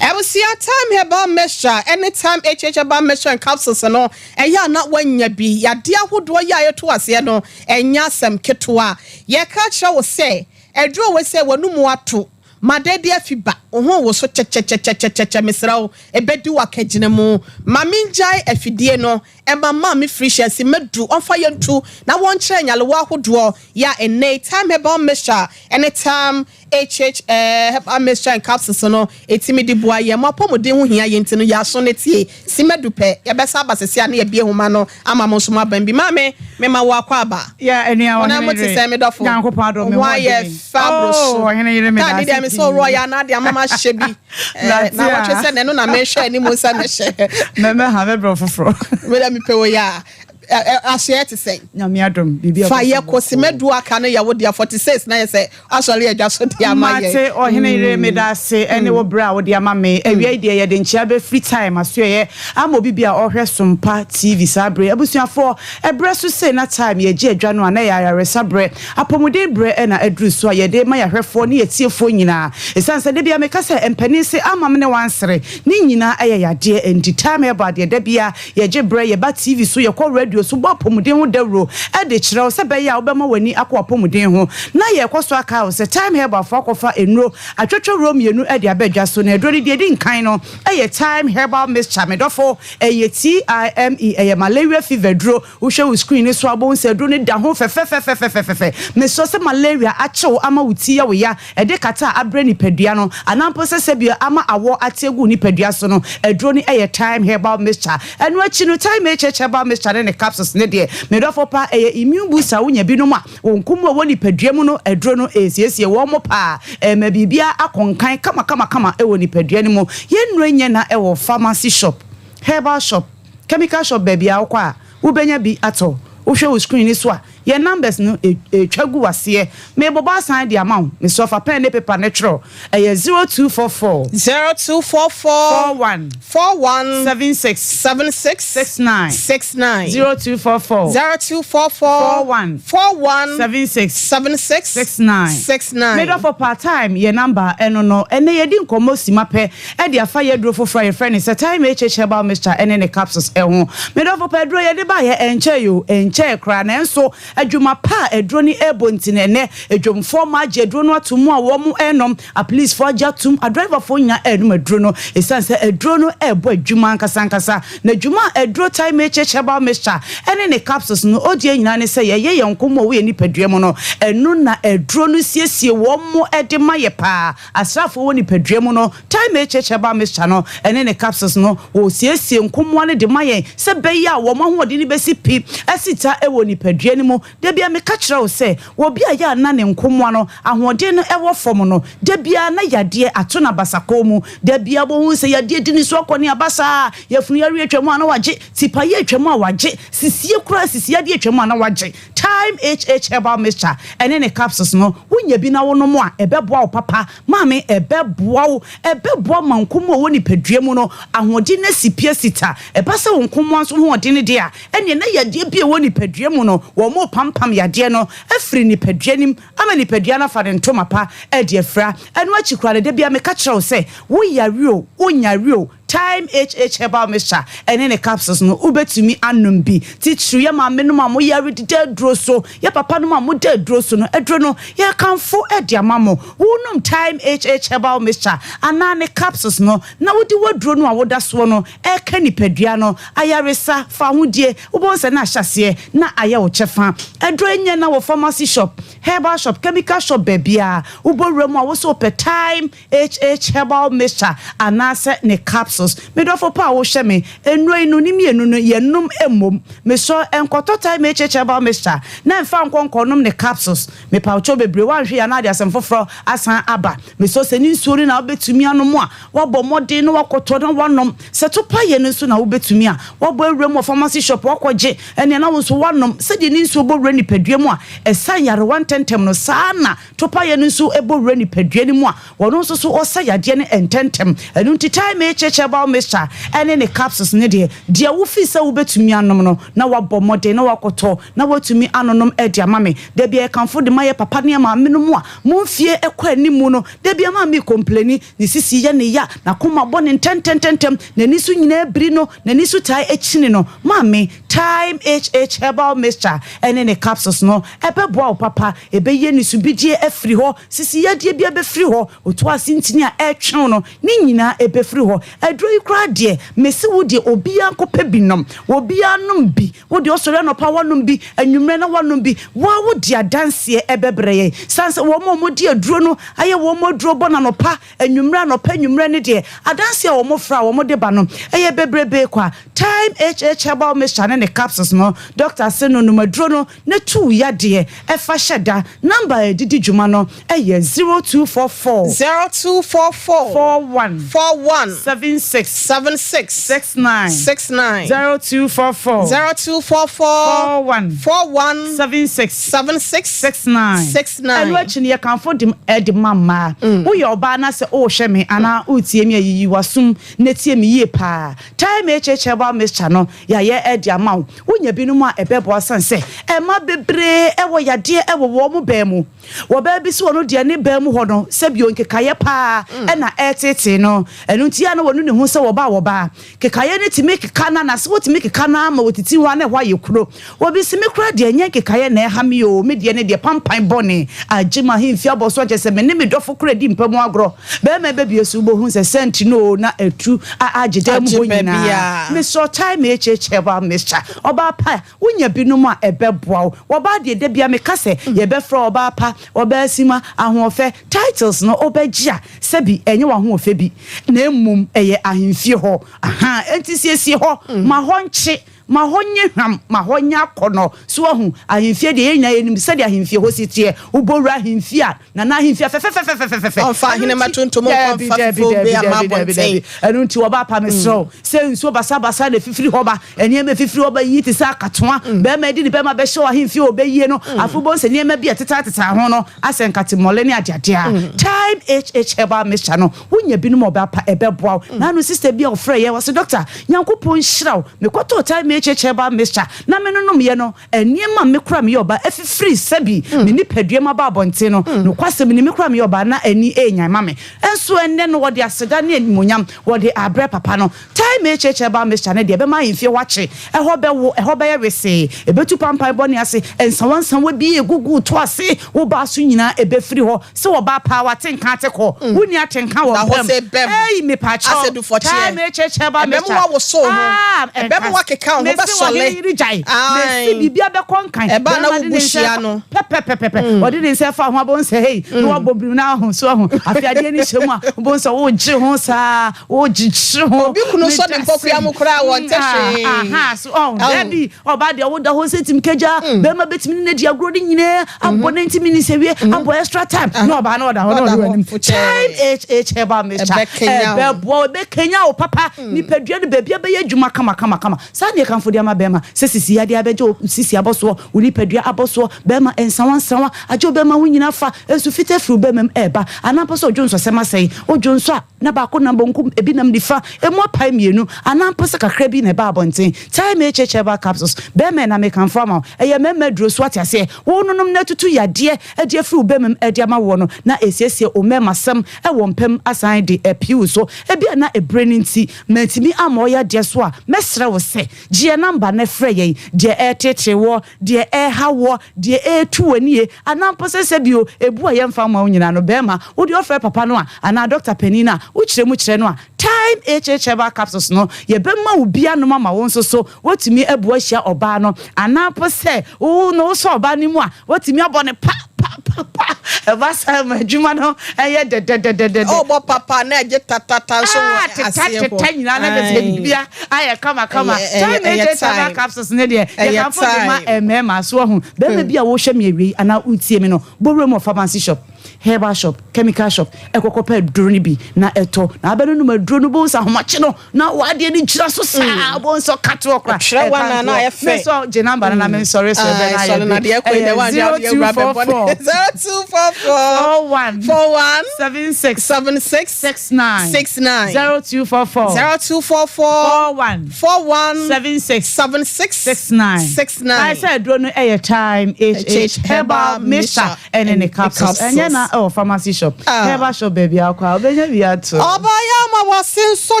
Abusua, Thyme Herbal Mixture ne Thyme HH Herbal Mixture and Capsules no, ɛyɛ a na woanya bi. Yadeɛ ahodoɔ yi a yɛto aseɛ no, ɛnyɛ asɛm ketewa. Yɛka kyerɛ wo sɛ, aduro wei sɛ w'anomu ato, Ma dɛ de afi ba, wo ho woso kyɛkyɛkyɛkyɛkyɛkyɛ mesrɛ wo, ɛbɛdi wo akagyinamu. Ma mengyae afidie no, ɛma Maame Felicia si madu ɔmfa yɛn ntu na wɔnkyerɛ nyalewa ahodoɔ yɛ a ɛnnɛ yi Thyme Herbal Mixture ne Thyme HH Herbal Mixture and Capsules no ɛtumi de boa yɛn. Mo apɔmuden ho hia yɛn nti no yɛ aso na tie. Si madu pɛ, yɛbɛsa aba sese a na yɛabue nhoma no ama mo nso moaban bi. Maame, mema wo akwaaba. Yeah, enua Wo nan ɔhene mu te yere. sɛn, me dɔfo? Nyankopɔn adom me Wo ho ho ayɛ ɔden. fɛ aboro so. Oh, ɔhene yere meda Taade ase deɛ me sɛ ɔworɔ pii. yɛ anaa de ama mahyɛ bi. Eh, Nate na wɔtwe a. sɛ na ɛno na mehwɛ anim sɛ mɛhyɛ. Mɛmɛ ha mɛbrɛ foforɔ. Me deɛ mepɛ wɔ yi a. Asoɛ te sɛn? Nyame adom, biribi a Fa yɛ kɔ simadu aka no yɛ wo dea 46 na yɛ sɛ asɔre adwa so de ama yɛn. Mate ɔhene yere meda ase ɛne wo berɛ a wode ama me. Awia yi deɛ yɛde nkyea bɛfiri time asoɛeɛ ama obi bi a ɔhwɛ Sompa TV saa berɛ yi. Abusuafoɔ, ɛberɛ so sei na time yɛgye adwa no a na ɛyɛ ayaresa berɛ, apɔmuden berɛ na aduru so a yɛde ma yɛahwɛfoɔ ne yɛtiefoɔ nyinaa. Ɛsiane sɛ da biara meka sɛ mpanin se ama me ne wansere ne nyinaa ɛyɛ yadeɛ nti time ɛbɔ adeɛ da biara Yɛgye berɛ, yɛba TV so, yɛkɔ radio so bɔ apɔmuden ho dawuro de kyerɛ wo sɛ ɛbɛyɛ a wobɛma w'ani akɔ w'apɔmuden ho. Na yɛrekɔ so akae wo sɛ Thyme Herbalfoɔ akɔfa nnuro atwotwowuro mmienu de aba dwa so. Na aduro no deɛ ɛdi nkan no yɛ Thyme Herbal Mixture. Me dɔfo, ɛyɛ TIME, ɛyɛ malaria fever duro. Wohwɛ wo screen no so a, wobɛhu sɛ aduro no da ho fɛfɛfɛfɛfɛfɛ. Mesrɛ sɛ malaria akye wo ama wo ti yɛ wo ya, ɛde kata a abrɛ nipadua no, anaa mpo sɛ sɛbio ama awɔ ate agu wo nipadua so no, aduro no yɛ Thyme Herbal Mixture. Ɛno akyi no, Thyme HH Herbal Mixture ne ne capsules no deɛ, me dɔfo pa, ɛyɛ immune booster a wonya binom a wɔn nko mu a ɛwɔ nipadua mu no, aduro no ɛresiesie wɔn paa, ɛrema biribiara akɔ nkan kamakamakama wɔ nipadua no mu. Yɛn nnuro nyɛ na ɛwɔ pharmacy shop, herbal shop, chemical shop, baabi a wokɔ a wobɛnya bi atɔ. Wohwɛ wo screen no so a, yɛn numbers no ɛretwa gu w'aseɛ. Merebobɔ asan de ama wo. Mesrɛ wo fa pen ne paper no twerɛ. Ɛyɛ 0244. 0244. 41. 41. 76. 76. 69. 69. 0244. 0244. 41. 41. 76. 76. 69. 69. Me dɔfo part time yɛ number ɛno no. Ɛnnɛ yɛdi nkɔmmɔ sima pɛ de afa yɛn aduro foforɔ a yɛfrɛ no sɛ Thyme HH Herbal Mixture ne ne capsules ho. Me dɔfo pɛ aduro yɛde baeɛ ɛnkyɛe o, ɛnkyɛe koraa nanso adwuma pa a aduro no rebɔ nti no ɛnnɛ adwamfoɔ mma agye aduro no ato mu a wɔrenom, apolicefoɔ agye atom, adriverfoɔ nyinaa renom aduro no ɛsiane sɛ aduro no rebɔ adwuma ankasa ankasa. Na dwuma a aduro Thyme HH Herbal Mixture ne ne capsules no ɔdie nyinaa ne sɛ yɛyɛ yɛn nko mu a ɛwɔ yɛn nipadua mu no, ɛno na aduro no siesie wɔn de ma yɛ paa. Asraafoɔ wɔ nipadua mu no, Thyme HH Herbal Mixture no ne ne capsules no, wɔsiesie nkomoa no de ma yɛn sɛ ɛbɛyɛ a wɔn ahoɔden no bɛsi pi asi ta wɔ nipadua no mu. Da biara meka kyerɛ wo sɛ, obi a yɛ a na ne nkomoa no ahoɔden no wɔ fam no, da biara na yadeɛ ato no abasakɔn mu. Da biara wobɛhu sɛ yadeɛ di ne so akɔneaba saa, yafunu yareɛ atwa mu a na wagye, tipaeɛ atwa mu a wagye, sisie koraa sisi yadeɛ atwa mu a na wagye. Thyme HH Herbal Mixture ne ne capsules no, wonya bi na wonom a, ɛbɛboa wo papa. Maame, ɛbɛboa wo. Ɛbɛboa ma nkomo a ɛwɔ nipadua mu no, ahoɔden no asi pi asi ta. Ɛba sɛ wo nkomoa nso ho ɔden deɛ a, ɛnneɛ na yadeɛ bi a ɛwɔ nipadua mu no, wɔrepampam yadeɛ no afiri nipadua no mu ama nipadua no afa ne ntoma pa de afira. Ɛno akyi koraa no, da biara meka kyerɛ wo sɛ, woyare o, wonyare o, Thyme HH Herbal Mixture ne ne capsules no, wobɛtumi anom bi. Titiriw yɛ maamenom a moyare deda aduro so, yɛ papanom a moda aduro so no, aduro no, yɛrekamfo de ama mo. Wonom Thyme HH Herbal Mixture anaa ne capsules no na wode w'aduro no a woda soɔ no reka nipadua no ayaresa, fawohodie, wobɛhu sɛ na ahyɛ aseɛ na ayɛ wo kyɛfa. Aduro yi nyɛ na wɔ pharmacy shop, herbal shop, chemical shop, baabiara. Wobɔ wura mu a, wo sɛ wopɛ Thyme HH herbal mixture anaasɛ ne capsules. Me dɔfo pa a wohwɛ me, nnuro yi no ne mmienu no yɛnnom mmom. Mesrɛ wo nkɔtɔ Thyme HH herbal mixture na mfa nkɔ nkɔnom ne capsules. Mepawkyɛw bebree woanhwɛ yie a na ade asɛm foforɔ asan aba. Mesrɛ wo sɛ ne nsuo no na wobɛtumi anom a, woabɔ mmɔden na woakɔtɔ na woanom. Sɛ to paeɛ no nso na wobɛtumi a, woabɔ awura mu wɔ pharmacy shop woakɔgye ɛneɛ na wo nso woanom. Sɛdeɛ ne nsuo bɔ wura nipadua mu a ɛsa nyarewa ntɛntɛm no, saa ara na Topaeɛ no nso bɔ wura nipadua no mu a, ɔno nso so ɔsa yadeɛ no ntɛntɛm. Ɛno nti Thyme HH Herbal Mixture ne ne capsules no deɛ, deɛ wofii sɛ wobɛtumi anom no, na woabɔ mmɔden na woakɔtɔ na woatumi anonom de ama me. Da biara yɛkamfo de ma yɛ papa ne yɛ maamenom a mo mfeɛ kɔ anim no, da biara maame rekɔmpleni, ne sisi yɛ ne ya, n'akoma bɔ no ntɛntɛntɛntɛm, n'ani so nyinaa biri no, n'ani so taa kyini no. Maame, Thyme HH Herbal Mixture ne ne capsules no, ɛbɛboa wo papa. Ɛbɛyi anisubidie afiri hɔ, sisi yadeɛ biara bɛfiri hɔ, otu ase ntini a ɛretwe wo no, ne nyinaa ɛbɛfiri hɔ. Aduro yi koraa deɛ, mese wo deɛ obiara nkɔpɛ bi nnom, obiara nnom bi, wo deɛ wosɔre anɔpa woanom bi, anwummerɛ na woanom bi, wo ara wode adanseɛ ɛbɛbrɛ yɛn. Sane sɛ wɔn a wɔdi aduro no ayɛ wɔn aduro bɔ no anɔpa, anwummerɛ, anɔpa, anwummerɛ no deɛ, adanseɛ a wɔfrɛ a wɔde ba no, ɛyɛ bebrebee kwa. Time. Thyme HH Herbal Mixture ne ne capsules no, dɔkta se no nom aduro no na tu wo yadeɛ fa hyɛ da. Number a yɛde di dwuma no yɛ 0244. 0244. 41. 41. 76. 76. 69. 69. 0244. 0244. 41. 41. 76. 76. 69. 69. Ɛno akyi no yɛkamfo de de ma mmaa. Woyɛ ɔbaa na sɛ worehwɛ me anaa woretie me a, yiyi w'asom na tie me yie paa. Thyme HH Herbal Mixture no yɛayɛ de ama wo. Wonya binom a ɛbɛboa sane sɛ mmaa bebree wɔ yadeɛ wɔ wɔn baa mu. Wɔ baa bi so ɔno deɛ ne baa mu hɔ no sɛbio nkekaeɛ paa na ɛreteetee no. Ɛno nti a na wɔnu ne ho sɛ wɔba a wɔba. Kekaeɛ no tumi keka no anaasɛ wotumi keka no ara ma wɔtiti hɔ a na ɛhɔ ayɛ kuro. Obi se me koraa deɛ ɛnyɛ nkekaeɛ na ɛha me oo, me deɛ ne deɛ pampan bɔne agye m'ahemfie abɔ so akyɛ sɛ me ne me dɔfo koraa di mpa mu agorɔ. Barima bɛbue so wobɛhu sɛ sɛnti no oo na atu a agye dan mu Agye hɔ nyinaa. baabiara. Mesrɛ wo Thyme HH Herbal Mixture, ɔbaa pa, wonya binom a ɛbɛboa wo. Ɔbaa deɛ da biara meka sɛ yɛbɛfrɛ wo ɔbaa pa, ɔbaa sima, ahoɔfɛ, titles no wobɛgye a sɛbi ɛnyɛ w'ahoɔfɛ bi na mmom ɛyɛ ahemfie hɔ. Ahaa, enti siesie hɔ ma hɔ nkye. Ma hɔ nyɛ hwam, ma hɔ nyɛ akɔnnɔ. So woahu? Ahemfie deɛ, yɛn nyinaa yɛnim sɛdeɛ ahemfie hɔ si teɛ. Wobɔ wura ahemfie a, Nana ahemfie afɛfɛfɛfɛfɛfɛ. Ɔmfa Ɛno ahenemma nti, tuntum nkɔ daabi, mfa daabi, fufuo daabi, bi amma daabi, daabi, abɔnten. daabi. Ɛno nti, ɔbaa pa, mesrɛ wo, sɛ nsuo basabasa na ɛfifiri hɔ ba, nneɛma a ɛfifiri hɔ ba yi te sɛ akatoa, barima de ne bɛma bɛhyɛ wɔ ahemfie a ɔbɛyie no, afei wobɛhu sɛ nneɛma bi a ɛtetatetare ho no asɛ nkate mmɔle ne adeadeɛ a. Thyme HH Herbal Mixture no, Wonya binom a ɔbɛ pa ɛbɛboa wo. Naano sister bi a ɔfrɛ yɛ ɔse doctor Nyankopɔn nhyira wo mekɔtɔɔ Thyme HH herbal mixture na me nonom yɛ no nneɛma a me kora meyɛ ɔbaa afifiri sɛbi me nipadua mu aba abɔnten no nokwasɛm ni me kora meyɛ ɔbaa na ani ɛnyan ma me nso ɛnnɛ no wɔde aseda ne animuonyam wɔde abrɛ papa no Thyme HH herbal mixture no deɛ ɛbɛma ahemfie hɔ akye ɛhɔ bɛwo ɛhɔ bɛyɛ wesee ɛbɛtu pampan bɔne ase nsawansawa bi ɛgugu to ase wo baa so nyinaa ɛbɛfiri hɔ Sɛ ɔbaa paa wate nka ate kɔ wonni atenka wɔ Da hɔ mpam sɛ bɛm. ei mepakyɛw Asɛ dufɔkyeɛ. time kyɛkyɛ ba Ɛbɛm mɛkya woawosow ho. ah Ɛbɛm ɛnka woakeka wo ho, mese wobɛsɔle. ɔhene yere gyae mese Ae. biribia bɛkɔ nkan Ɛba a na bɛrima de wo ne bo nsa hyia ɛfa no. pɛpɛpɛpɛpɛ ɔde ne nsa ɛfa ho abom sɛ hei na wabɔ birim na aho so aho afei adeɛ no hyɛ mu a wobɛhu sɛ wogye ho saa wogyekye ho Obi kunu sɔ ne meda mpɔkua se mu koraa a wɔnte ah hwee. aha so ɔho Ahu. daabi Ɔbaa deɛ woda hɔ sɛ tim kagya mm. Bɛrima bɛtumi ne no adi agorɔ no nyinaa abɔ mm-hmm. 90 minutes awie mm-hmm. abɔ extra time na ɔbaa no ɔda hɔ na ɔde w'anim time hh herbal mixture ɛbɛboa ɛbɛkanya wo papa mm. Nipadua no baabi abɛyɛ adwuma kama kama kama. Saa neɛ kamfo de ama bɛrima sɛ sisi adeɛ abɛgye wo sisi abɔ soɔ, wo nipadua abɔ soɔ, bɛrima nsawa nsawa agye wo bɛrima ho nyinaa fa nsu fitaa firi wo bɛrima mu ɛɛba anaa mpo sɛ ɔdwo nsɔsɛm asɛe wodwo nsɔ a na baako nam bonkum, ebi nam nifa, emu apae mmienu, anaa mpo sɛ kakra bi na ɛba abɔnten. Thyme HH Herbal Capsules, Bɛrima na mekamfo ama wo. Ɛyɛ mmarima aduro, so woate aseɛ? Wononom na atutu yadeɛ de afiri wo bɛrima mu de ama woɔ no, na ɛsiesie wo mmarimasɛm wɔ mpa mu asan de apue wo so. Ebia na ɛberɛ no nti mantumi ammɔ wo yadeɛ so a, mɛsrɛ wo sɛ, gye yɛn namba na frɛ yɛn. Deɛ ɛreteetee woɔ, deɛ ɛreha woɔ, deɛ ɛretu w'ani anaa mpo sɛ sɛbio ebu a yɛmfa mma wo nyinaa no, barima, wo deɛ wofrɛ papa no a, anaa dɔkta panin no a, wokyerɛ mu kyerɛ no a, Thyme HH Herbal Capsules no, yɛbɛma wo bi anom ama wo nso so woatumi abu ahyia ɔbaa no, anaa mpo sɛ wo no wosɔ ɔbaa no mu a, woatumi abɔ no pa, pa, pa, pa. Ɛba saa ma adwuma no yɛ dɛdɛdɛdɛdɛ. Ɔbɔ papa na ɛgye tatata nso wɔ Ah, teta aseɛ hɔ. teta nyinaa na kyerɛ sɛ Ae. biribia ayɛ kama kama. Ɛyɛ Thyme ɛyɛ ɛyɛ HH Herbal time. Capsules no deɛ, Ɛyɛ yɛkamfo de ma time. mmarima. So wahu? Barima bi a wohwɛ me awiei anaa wotie me no, bɔ wuram wɔ pharmacy shop, herbal shop, chemical shop, kɔ kɔpɛ aduro no bi na tɔ. Na abɛnonom aduro no, wobɛhu sɛ ahomakye no, na w'adeɛ no gyina so saa, wobɛhu sɛ ɔka toɔ koraa, Ɛtwerɛ ɛka wa na na ntoɔ. ayɛ fɛ. Me nso gye number no na me nsɔre so ɛbɛ na Ae, ayɛ sɔre na bi. deɛ ɛkɔ yi deɛ Ɛyɛ woanhwɛ adeɛ wura bɛbɔ ne. 0244 0244 41 41 76 76 69 69 0244 0244 41 41 76 76 69. 69. Kae sɛ aduro no yɛ Thyme HH Herbal Mixture ɛne ne capsules. Ɛnyɛ na ɛwɔ pharmacy shop, herbal shop baabi a wokɔ a wobɛnya bi ato. Ɔbaa yi ama w'ase nso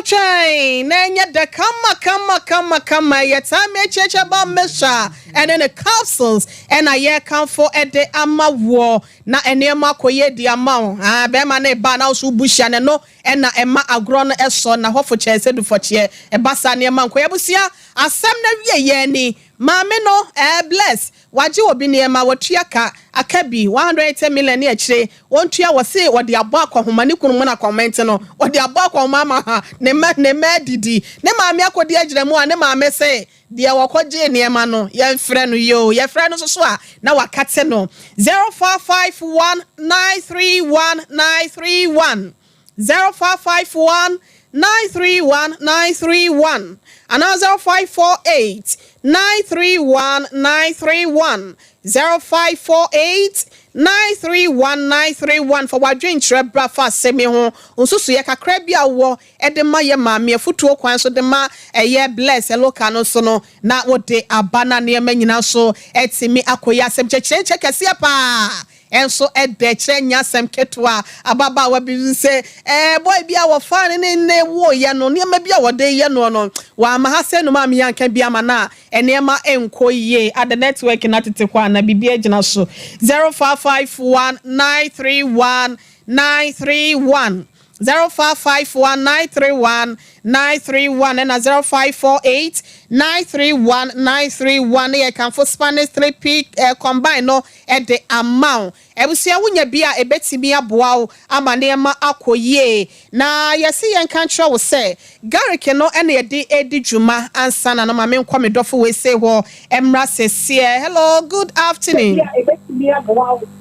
twɛn na ɛnyɛ dɛ kama kama kama kama. Ɛyɛ Thyme HH Herbal Mixture ɛne ne capsules ɛna yɛrekamfo de ama woɔ na nneɛma akɔ yie de ama wo. Ah, bɛrima no reba a na wo nso wobu hyia no, ɛno. na ɛma agorɔ no sɔ na hɔfo kyɛn sɛ dufɔkyeɛ. Ɛba saa nneɛma nkɔ. Abusua, asɛm no awieɛ ni. Maame no, eh, Bless, wagye obi nneɛma, watua ka, aka bi, 180 million ne akyire, wɔntua, wɔse wɔde abɔ akɔnhoma, ne kunu mu na akɔnhoma nti no, wɔde abɔ akɔnhoma ama ne mma, ne mma adidi. Ne maame akɔdi agyina mu a, ne maame se, Deɛ wɔkɔgyee nneɛma no, yɛmfrɛ no yie o, yɛfrɛ no nso so a, na wakate no. 0551 931 931 0551 931 931 anaa 0548 931 931 0548 931 931 Fa w'adwenkyerɛ bra fa asɛm yi ho nsusuiɛ kakra bi a wowɔ de ma yɛ maame afutuo kwan so de ma ɛyɛ Bless Eloka no nso no na wode aba na nneɛma nyina nso atumi akɔ yie. Asɛm kyɛkyerɛnkyɛ kɛseɛ paa nso ɛdɛ kyerɛ nyɛ asɛm ketewa. Ababaawa bi nso sɛ ɛɛ boy bi a wɔfaa ne ne ne woeɛ no nneɛma bi a wɔde yɛ noɔ no wamma ha sɛ no maame yi anka bi ama no a nneɛma nkɔ yie. Ada network no atete hɔ anaa biribi agyina so 0551 931 931. 0551 931 931 ɛna 0548 931 931 ne yɛ kamfo Spanish 3P eh, combine no de ama wo. Abusua wonya bi a ɛbɛtumi aboa wo ama nneɛma akɔ yie. Na yɛse yɛnka nkyerɛ wo sɛ garlic no ɛna yɛde redi dwuma ansa na no ma menkɔ me dɔfo wei sei hɔ mmra seseɛ. Hello, good afternoon.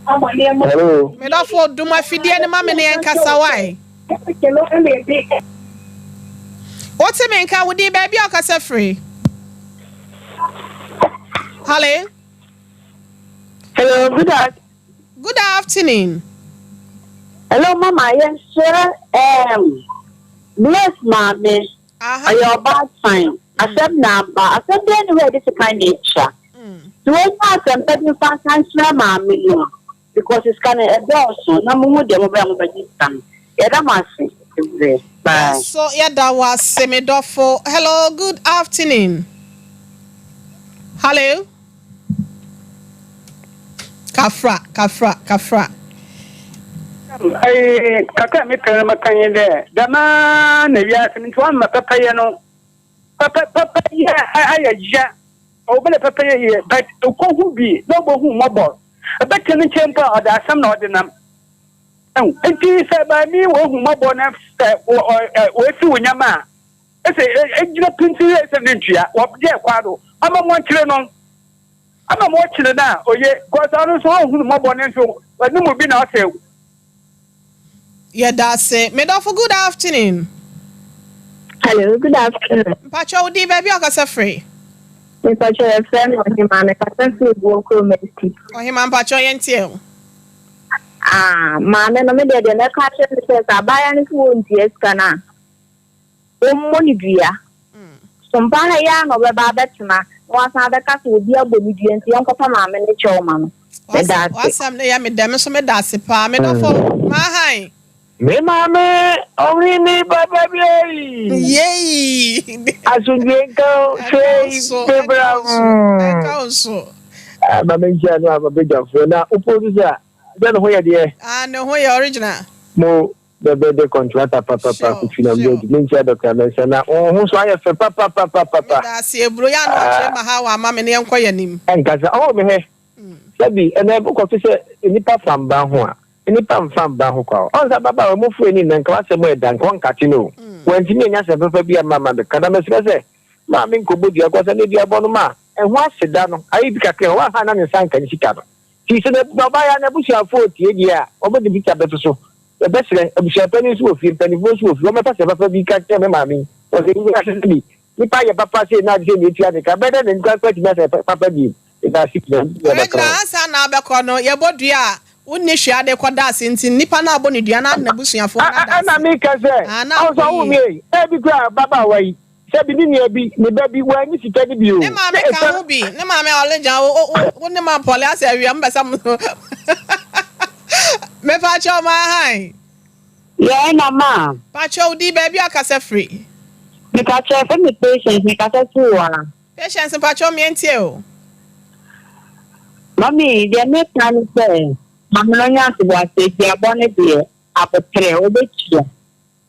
Hello. Me dɔfo dum afidie no ma me ne yɛnkasa wae. Wote me nka wo din baabi a ɔkasa firi. Hello. Hello, good afternoon. Good afternoon. Hello, mama. Yes, sir. Bless maame. Ɔyɛ ɔbaatan. Asɛm na aba. Asɛm biara nni hɔ a yɛde sekan na etwa. Sɛ wonya asɛm pa bi mfa nka nkyerɛ maame no a, because sika no ɛdɔɔso na mohu deɛ mobɛyɛ a mobɛgye sika no. Yɛda mo ase bebree. Bye. Yɛn nso yɛda wo ase me dɔfo. Hello, good afternoon. Hello. Kafra, kafra, kafra. Ayi, kakra a mepɛ no mɛka nye dɛ, dɛm ara na wiase no ntsi wɔama pɛpɛyɛ no, pɛpɛ pɛpɛyɛ ayɛ ya, ɔwɔ bɛ dɛ pɛpɛyɛ yɛ, but ekohu bi na obohu mbɔbɔr, ebɛtse ne nkyɛn mpo a ɔdze asɛm na ɔdze nam. Ehu, ntsi sɛ maame yi oehu mbɔbɔr na sɛ oefi wo nyɛma a, ese egyina pintsinn dɛ ese menntua, wɔyɛɛ kwaa do, ɔma wɔnkyere no. Ama ma ɔkyere no a oye cos ɔno nso ɔnhunu mmɔbɔ no nso ɔne mu bi na ɔsɛ. Yɛdase me dɔfo good afternoon. Hello, good afternoon. Mpakyɛ wo din baabi a ɔkasa firi. Mepakyɛ yɛfrɛ me Ɔhema mekasa firi Buo kurom ati. Ɔhema mpakyɛ yɛntie wo. Ah, maame no me deɛ deɛ mɛka akyerɛ no sɛ sɛ abaayewa no sɛ wɔntua sika no a Wɔmmɔ no dua. So mpa ha yi ara na ɔbɛba abɛtena na wasan abɛka sɛ obi abɔ no dua nti yɛnkɔfa maame no kyɛw ma no? Meda ase. W'asɛm no yɛ me dɛ, me nso meda ase paa. Me dɔfo, m'ahan. Me maame ɔhene papa bi ei. Yei. Asomdwie nka wo sei bebra mu. Ɛnka wo nso. Ma menkyia no a mabadwafoɔ na wo producer sɛ ne ho yɛ deɛ. Ah ne ho yɛ original. Mo Bɛbɛ de kɔntrata papapa kofi na mede me nkyia Doctor Mensah na wo ho so ayɛ fɛ papapapapa. Meda ase aburo yɛ a na wakyerɛ ma ha wama me na yɛnkɔ yɛn anim. Ɛnkasa oh me hɛ sɛbi ɛnɛ wokɔ so sɛ nnipa fa mba ho a nnipa nfa mba ho kwa o ɔn sɛ ababaawa mu fo ani nnɛ nka w'asɛm ɛda nka ɔnkate no o wantumi anya asɛm papa bi amma ma bɛka na mesrɛ sɛ maame nkɔbɔ dua kɔ sɛ ne dua bɔ no ma ɛho aseda no ayɛ bi kakra wanha na ne nsa nka ne sika no Nti sɛ ɔbaeɛ a n'abusuafoɔ retie deɛ a, wɔde picture bɛto so. Yɛbɛsrɛ, abusua panin nso wɔ fie, mpanimfoɔ nso wɔ fie, wɔmmɛfa sɛ papa bi ka kyerɛ me maame yi. Wɔsɛ wiase sɛ bi, nipa yɛ papa sei na ade sei na ɛtua ne ka, ɛbɛyɛ dɛn na nipa nso atumi asɛ papa bio? Meda ase pii, Nyame bɛka Regina, ho. ansa na wobɛkɔ no, yɛbɔ dua a, wonni hwee ade kɔda ase nti, nipa no a abɔ no dua no ara ne n'abusuafoɔ no ada Ɛna ase. meka sɛ, Ah, na ɔnso akɔ ɔwo yie. me ei, ebi koraa ababaawa yi, Sɛbi ne nua bi, ne ba bi, wanyi sika no bi o. Ne maame Sɛ ka esiane. ho bi. Ne maame a ɔregya wo wo wo wo ne ma pɔle asɛ awia mo bɛsa mo. Mepakyɛw ma han. Yɛɛ na ma. Pakyɛw din baabi a kasa firi. Mepakyɛw yɛfrɛ me Patience mekasa firi waa. Patience mpakyɛw meɛ ntie o. Mummy deɛ meka ne sɛ maame no nya ntoboaseɛ duabɔ no deɛ aboterɛ ɔbɛtua.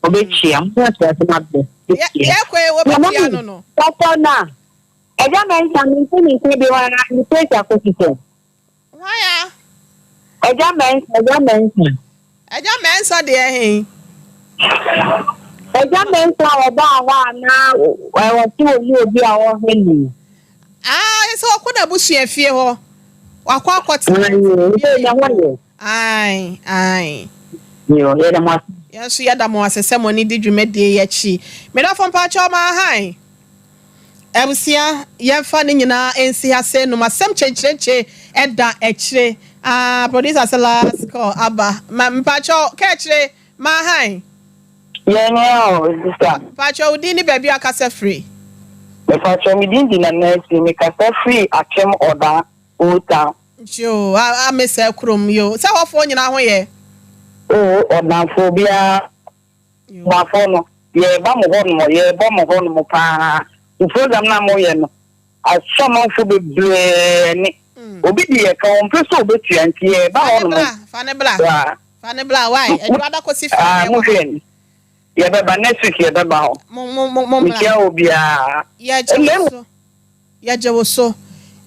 Ɔbɛtua. Mo ate ase ma bɛ. Yɛ yɛkɔ yi Na wɔbɛtua mami, no no. pɔpɔ no a, ɛgya mɛnsa mente ne nka bi wa ne page akɔsi sɛ. Hwan a? Ɛgya mɛnsa, ɛgya mɛnsa. Ɛgya mɛnsa deɛ he? Ɛgya mɛnsa a ɔbaa hɔ a na wɔte wɔ mu obi a ɔhwɛ no. Ah, sɛ ɔkɔ n'abusua fie hɔ. Wakɔ akɔtena. Ayi, ne ho yɛ. Ae, ae. Yo, yɛda mo ase. Yɛn nso yɛda mo ase sɛ mo ani di dwumadie yi akyi. Me dɔfo mpakyɛw ma hann. Abusua, yɛmfa ne nyinaa nsi ha sɛ num asɛm kyenkyerenkye ɛda akyire. Ah, producer sɛ last call aba. Ma mpakyɛw ka akyire ma hann. Yɛn nua o, sister. Mpakyɛw wo din ne baabi a kasa firi. Mepakyɛw me din di Nana Asi, me kasa firi Akyem Ɔda, Old Town. Yoo, a me sɛ kurom yoo. Sɛ hɔfoɔ nyinaa ho yɛ. Oo ɔdamfo obiara ɔdamfo no yɛreba mo hɔ nom yɛreba mo hɔ nom paa mo program no a moyɛ no asɔ amanfoɔ bebree ani obi de yɛ ka ɔmpɛ sɛ ɔbɛtua nti yɛreba hɔ nom Fa ne bra fa ne bra why adwuma da kɔsi fie ah mo hwɛ ni yɛbɛba next week yɛbɛba hɔ mo mo mo mo mekyia obiara yɛgye wo so. Yɛgye wo so.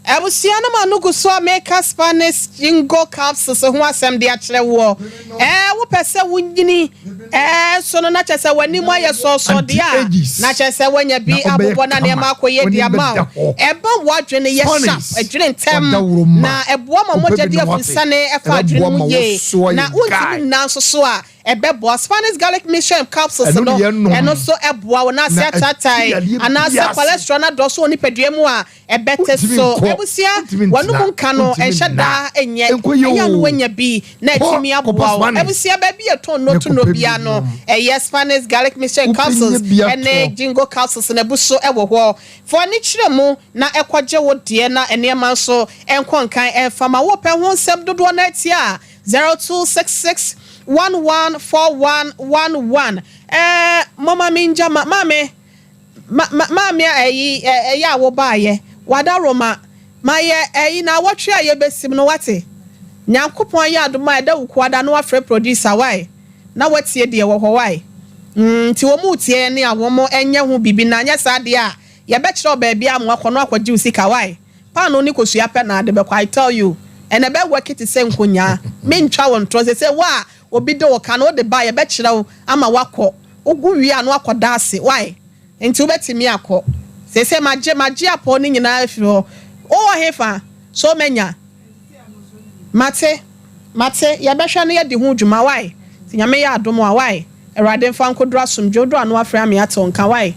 Abusua no ma no gu so a meka Spanish Jingo capsules ho asɛm de akyerɛ woɔ. Ɛɛ wopɛ sɛ wonyini ɛɛ nso no na kyerɛ sɛ w'anim ayɛ sɔɔsɔɔ deɛ a, na kyerɛ sɛ woanya bi abobɔ na nneɛma akɔ yie de ama wo. Ɛma w'adwene yɛ sharp, ɛdwene ntɛm, na ɛboa ma mogya di afunsane fa adwene mu yie, na wontumi nna nso so a, Ɛbɛboa. Spanish garlic mixture and capsules Ɛno no, ne yɛnom. ɛno nso boa wo na ase Na ɛtu ataatae yadeɛ anaasɛ biara ase. cholesterol no adɔɔso wɔ nipadua mu a, ɛbɛte Wontumi so. nkɔ, Abusua, wontumi w'anom ntena, nka no, wontumi ɛnhyɛ nna. da nyɛ. Ɛnkɔ yie Ɛyɛ a na oo. woanya bi na Kɔ atumi kɔpɛ aboa wo. Spanish Abusua, baabi a yɛtɔn na nnuro to nnuro kɔpɛ bi biara no, nom. ɛyɛ Spanish garlic mixture and Wobɛnya capsules bi atɔ. ne ginkgo capsules no abu so wɔ hɔ. Fa w'ani kyerɛ mu na kɔgye wo deɛ na nneɛma nso nkɔ nkan mfa ma wo. Wopɛ ho nsɛm dodoɔ no ara tie a, 0266 1141 11 Ɛɛ momma mengya ma maame ma ma maame a ɛyi ɛyɛ a wobaayɛ wadaroma mayɛ ɛyi naawɔtwe a yɛbɛsim no wate Nyankopɔn ayɛ adom a ɛda wukuada na wafrɛ producer wai na watie deɛ ɛwɔ hɔ wai mm nti wɔn retie yɛn a wɔn nyɛ ho biribi na anyɛ saa deɛ a yɛbɛkyerɛ wo baabi a ma wakɔ na wakɔgye wo sika wai Paanoo ne kosua pɛ na ade bɛkɔ I tell you and ɛbɛ work te sɛ nkonyaa me ntwa wo ntorɔ sese wo a obi de wo ka no wode ba a yɛbɛkyerɛ wo ama woakɔ wo gu wie a na wakɔ da ase why nti wobɛtumi akɔ sese magye magye apɔw no nyinaa afiri hɔ wowɔ hefa so manya Mate, mate, yɛbɛhwɛ na yɛadi ho dwuma, wai? Sɛ Nyame yɛ adom a, wai? Awurade mfa nkoduru asomdwoe, wodɔ ano afrɛ ame ate wo nka, wai?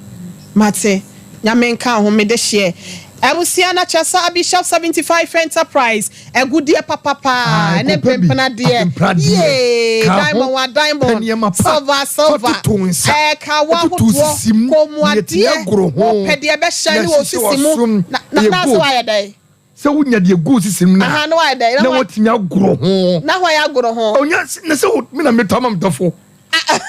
Mate, Nyame nka wo ho, mede hyeɛ. Abusua na kyɛ sɛ Abishop 75 Enterprise, agudeɛ papa paa, Ae, ɛne kɔpɛ bi, mpempena deɛ, apempradeɛ, yee, ka ho, diamond wa pɛ diamond, nneɛma pa, silver fa silver, toto wo nsa, ɛɛ, kawa toto wo ahodoɔ, sisi mu, kɔnmu na yɛatumi adeɛ, agoro ho, wɔpɛ deɛ ɛbɛhyɛn na ne wɔ ahyehyɛ sisi mu, w'asom, na, na, ɛyɛ na sɛ gold. wayɛ dɛn? Sɛ wonya deɛ gu wo sisi mu no a, Aha, na wayɛ dɛn? na watumi agoro ho. Na hwan agoro ho? Onya na sɛ wo me na metɔ ama me dɔfo.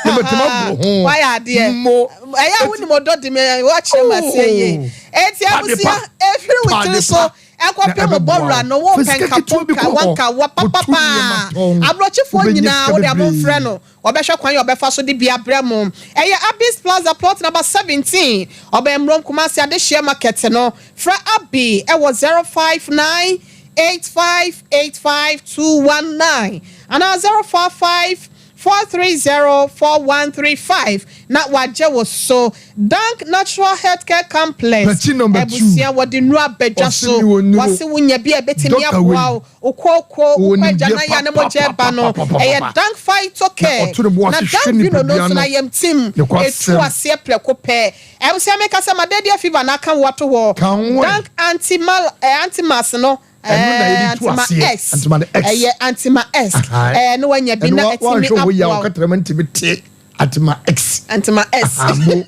Na matumi agoro ho. Wayɛ adeɛ. Mo. Ɛyɛ a wonim ɔdɔ de me woakyerɛ me aseɛ yie. Oh. Enti abusua efiri wo tiri so ɛkɔpem bɔwura no wo pɛ nkapo nkawa nkawa papapaa. Aburokyifoɔ nyinaa wo de abo mfrɛ no. Wɔbɛhwɛ kwan a wɔbɛfa so de bi abrɛ mo. Ɛyɛ Abby's Plaza, plot number 17, Ɔbɛnmurom, Kumasi Adehyeɛ Market no. Frɛ Abby wɔ 059 8585 219 anaa 045 430 4135 na wɔagye wo so. Dank Natural Healthcare Complex, Pɛkyi number two. abusua, wɔde nnuro aba dwa Ɔse so. mi wɔ nnuro. Wɔse wonya bi a ɛbɛtumi Doctor aboa wei. wo. Okooko, Ɔwɔ wokɔ nimdeɛ agyanan a ne mogya reba no, ɛyɛ papapapapapa. Dank Phyto Na Care. ɔto ne bo Na ase Dank hwɛ Vino no nipadua nso no na yamtim, nokwasɛm. ɛtu aseɛ prɛko pɛ. Abusua meka sɛ Madadua fever na aka wo ato hɔ. Ka ho ɛ. Dank Anti-mal, eh, Anti-mas no, Ɛno na eh, yɛde tu Antima aseɛ. S, Antima no X. ɛyɛ Antima S, Aha. eh, na wanya bi Ɛno na wa- atumi wanhwɛ wo yie a aboa wo. wo kɛtrɛma ntumi te. Antima X. Antima S. Aha, mo. Hwɛ,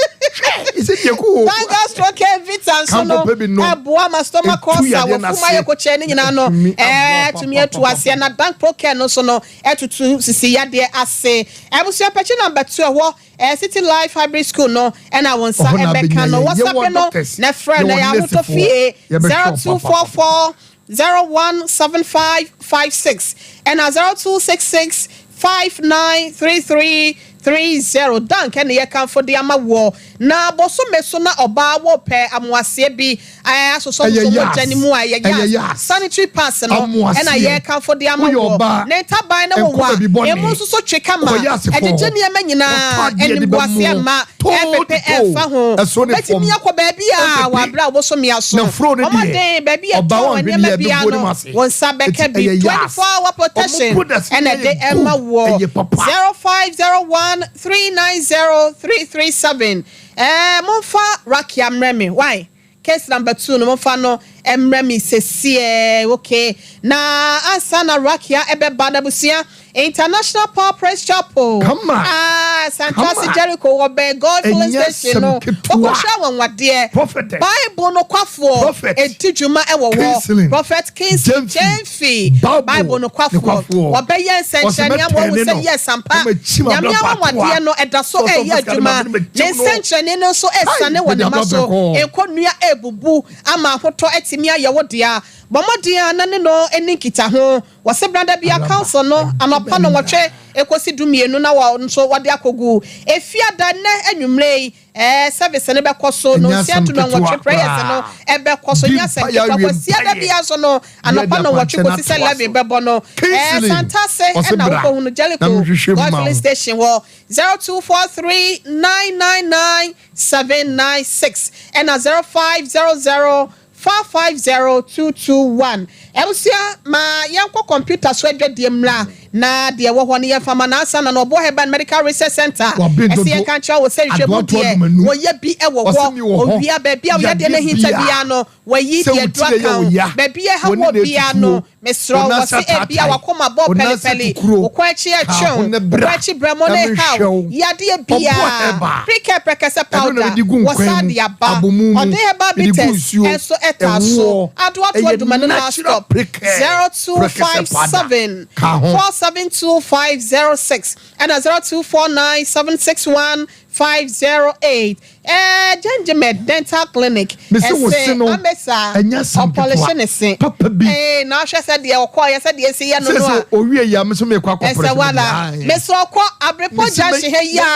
ɛsɛ deɛ kɔ o. Tanga stroke vita nso no Kanko pɛ bi nom. ɛboa ma stomach Ɛtu ulcer yadeɛ no wɔ fuma yɛ ase. kokyɛ ne nyinaa no Ɛtumi aboa ɛtumi atu papapapapa. aseɛ na dank procare no nso no ɛtutu sisi yadeɛ ase. Abusua pɛkyi number 2 ɛhɔ ɛɛ City Life Hybrid School no ɛna wɔn nsa Ɔhɔ na ɛbɛka abɛnya no. yɛn. WhatsApp Yɛwɔ no doctors, na frɛ no yɛwɔ ɛyɛ ahotɔ nursefoɔ. fie Yɛbɛhwɛ wo papapapa. 0244 017556 ɛna 0266 5933. 30 Dank ɛne yɛkamfo de ama woɔ. Na bosome so na ɔbaa wɔ pɛ amoaseɛ bi ɛɛ asosɔ Ɛyɛ sosɔ yas. mogya ne mu a ɛyɛ Ɛyɛ yas. yas. Sanitary pads no Amoaseɛ. ɛna yɛkamfo de ama Woyɛ woɔ. ɔbaa, Ne ntaban ne nkɔ wowa baabi bɔne. emu nso so twe kama. Kɔ yas fo Ɛgyegye hɔ. nneɛma nyinaa Wɔtɔ adeɛ de animguaseɛ bɛmo. mma Too ɛpepe to toe. ɛmfa ho. Ɛso ne Wobɛtumi fam. akɔ baabi a Ɛpepe. wɔ aberɛ a wobosome aso. Na furo no deɛ, Ɔmɔden baabi a ɔbaa ɛtɔn wanhwɛ nneɛma yie a, biara ɛbɛgu ne no mu ase. wo nsa bɛka Enti bi. ɛyɛ yas. 24 hour Ɔmo protection products ɛna nyinaa ɛde yɛ ɛma good. woɔ. Ɛyɛ papa. 0501 390 337. Ɛɛ momfa Rakia mmerɛ me. Why? Case number 2 no momfa no mmerɛ me sesiɛ. Okay. Na ansa na Rakia ɛbɛba n'abusua International Power Praise Chapel. Kama. Ah, Santase Kama. Jericho wɔ bɛn God filling Ɛnyɛ station no. asɛm ketewa. Wɔkɔhwɛ anwanwadeɛ. Prophetess. Bible no kwafoɔ. Prophet. Edi dwuma ɛwɔ hɔ. Kingsley. Prophet Kingsley Gyamfi. Gyamfi. Bible Bible no kwafoɔ. kwafoɔ. Wɔbɛyɛ nsɛnkyerɛnne ama wɔn Ɔsɛ sɛ mɛtɛne no. yes ampa. Na makyi Nyame m'abrabɔ anwanwadeɛ atoa. no ɛda so Sɛ ɔsɔfo ɛyɛ sika de adwuma. ma me no, Ne makyim no. nsɛnkyerɛnne no nso ɛsane Ai, wɔ ne mede ma abrabɔ so. kɔ. Nkonnua ebubu ama ahotɔ atumi ayɛ wo dea. Bɔ mmɔden a na ne no ani nkitaho. Wɔsɛ brada bia Alaba. council no anɔpa no 8 ekosi 12 na wɔ nso wɔde akɔgu. Efiada nnɛ anwummerɛ yi ɛɛ service no bɛkɔ so no Ɛnyɛ nsia asɛm to no ketewa 8 prayers no koraa. ɛbɛkɔ so. Di Nyɛ asɛm mpaeɛ ketewa. awie Kwasiada mpaeɛ. bia so no anɔpa Yɛde no 8 akwankyɛn kɔsi sɛ atoa 11 so. bɛbɔ no. Ɛɛ Kingsley. Santase Ɔse ɛna bra. wokɔhu no Jericho Na mehwehwɛ mu God ma filling wo. station hɔ 0243 999 796 ɛna 0500 550221. Ɛwusia ma yɛnkɔ computer so adwadie mmra na deɛ ɛwɔ hɔ no yɛmfa ma n'ansa na na ɔbɔ Herbal Medical Research Center Waben ɛsɛ dodo. yɛnka nkyerɛ wo sɛ nhwɛmu Adoatoa deɛ dumanu. wɔyɛ bi ɛwɔ Ɔse hɔ mi wɔ hɔ. owia baabi a woyɛ deɛ no Yadeɛ hinta bia. biara no wɔyi Sɛ deɛ wo du ti yɛ aka wo ho ya. baabi a ɛha Wo ne wɔ na biara etutuo. no mesrɛ Wo wo nan wɔse ase ebia ataatae. wakoma bɔ Wo nan ase pɛlipɛli tukuro. wo kɔn akyi Ka ho ɛtwew ne wo bra. kɔn akyi brɛ mo Na ne haw menhwɛ wo. yadeɛ Ɔbɔ biara herbal. prikɛ prɛkɛsɛ Ɛno na powder mede gu nkwan wɔsa mu, de aba abomu mu, ɔde herbal mede gu bitters nsuo, ɛnso ɛta so ɛwoɔ. adoatoa Ɛyɛ dwuma no last natural stop prikɛ. Prɛkɛsɛ powder. 0257 Ka ho. 472506 ɛna 0249 761 508. Ɛɛ Gyengyeme Dental Clinic Mese wo se ɛse no, amesa ɛnyɛ asɛm ɔpɔlehye ketewa. ne se. Papa bi. Ee na ahwɛ sɛ deɛ ɔkɔɔyɛ sɛ deɛ esi yɛ no Sɛ no sɛ a. owie yi a me nso mekɔ akɔ Ɛsɛ pɔlehye me wala. deɛ. Ae. Mesrɛ ɔkɔ Abrepɔ Mese junction ha yi mɛma wo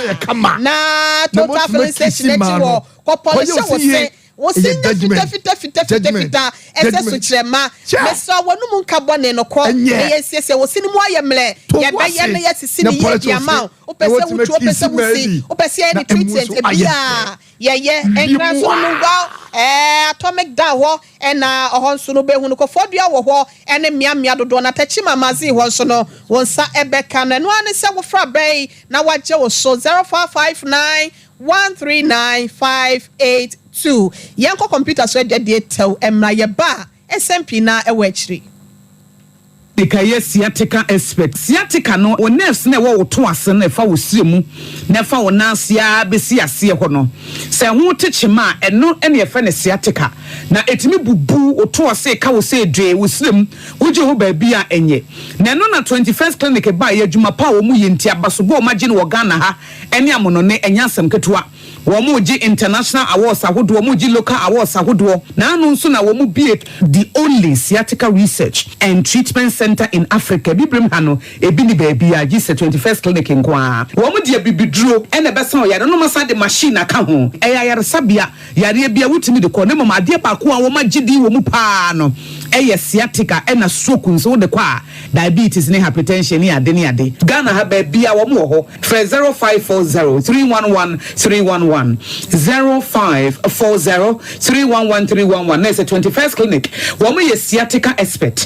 sɛ a yɛ kama. na Na Total motumi filling station akisi akyi maa wɔ no. kɔ Kɔyɛ pɔlehye wo wo se yie. se. Wo se Ɛyɛ nyɛ judgment. fita fita fita fita Judgment. fita ɛsɛ Judgment. sukyerɛma. Kyɛ. Mesrɛ w'anum nka bɔne no kɔ Ɛnyɛ. na yɛnsiesie wo se no mu ayɛ mmerɛ. To wo Yɛbɛyɛ ase na yɛasisi na ne yie pɔlehye de wo ama se. wo. Wopɛ Na sɛ watumi wotu, wopɛ sɛ akisi maa wosi, bi. wopɛ sɛ yɛyɛ Na ne emu treatment nso ayɛ ebiaa fɛ. yɛyɛ. Wie Nkran mu so no a. nungua ɛɛ atomic down hɔ ɛna ɔhɔ nso no bɛhu no kɔfɔdua wɔ hɔ ɛne mmeammea dodoɔ na tɛkyi mamazi hɔ nso no wɔn nsa ɛbɛka no ɛno ara ne sɛ wofra bɛyi na wagye wo so 0559 139 582. Yɛnkɔ computer so adwadie tɛw mmra yɛba a ɛsɛm pii na ɛwɔ akyiri. Ka yɛ sciatica expert. Sciatica no, wo nerves na ɛwɔ wo to ase no, ɛfa wo sire mu na ɛfa wo nan ase a bɛsi aseɛ hɔ no, sɛ ho te kyema a, ɛno ɛne yɛfrɛ no sciatica. Na ɛtumi bubu wo to ase ka wo sɛ dwee wo sire mu wogye ho baabi a ɛnyɛ. Na ɛno na 21st Clinic ba yɛ adwuma pa a wɔn yɛ nti abasobɔ a wɔn agye no wɔ Ghana ha ɛne amonɔne ɛnyɛ asɛm ketewa. Wɔn gye international awards ahodoɔ, wɔn gye local awards ahodoɔ. Na ano nso na wɔn bie the only sciatica research and treatment center in Africa. Bibirem ha no ebi ni baabi a gye sɛ 21st Clinic nko ara. Wɔn de abibiduro ɛna ɛbɛsan ɔyare no ma de machine aka ho. Ɛyɛ ayaresabea yareɛ bi a wotumi de kɔ ne mom adeɛ baako a wɔn agye din wɔ mu paa no ɛyɛ sciatica ɛna stroke nso wode kɔ a, diabetes ne hypertension ne ade ne ade. Ghana ha baabi a wɔn wɔ hɔ, frɛ 0540 311 311, 0540 311 311. Na ɛsɛ 21st Clinic, wɔn yɛ sciatica expert.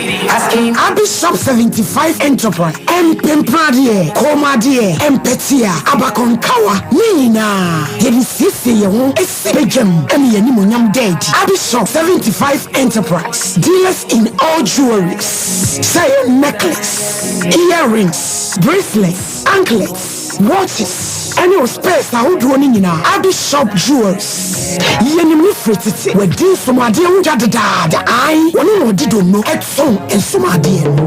Abishop 75 Enterprise mpempradeɛ, kɔnmadeɛ, mpɛtea, abakɔnkawa ne nyinaa yɛde siesie yɛn ho esi badwam ɛne yɛn animonyam daadi. Abishop 75 Enterprise, dealers in all jewelries, sɛ yɛ necklace, earrings, bracelets, anklets, watches ɛne wo spares ahodoɔ no nyinaa. Abishop Jewels, yɛnim ne firi tete wɔadi nsomadeɛ ho dwa dedaada. Ae, wɔne na ɔde donno ɛtɔn nsomadeɛ no.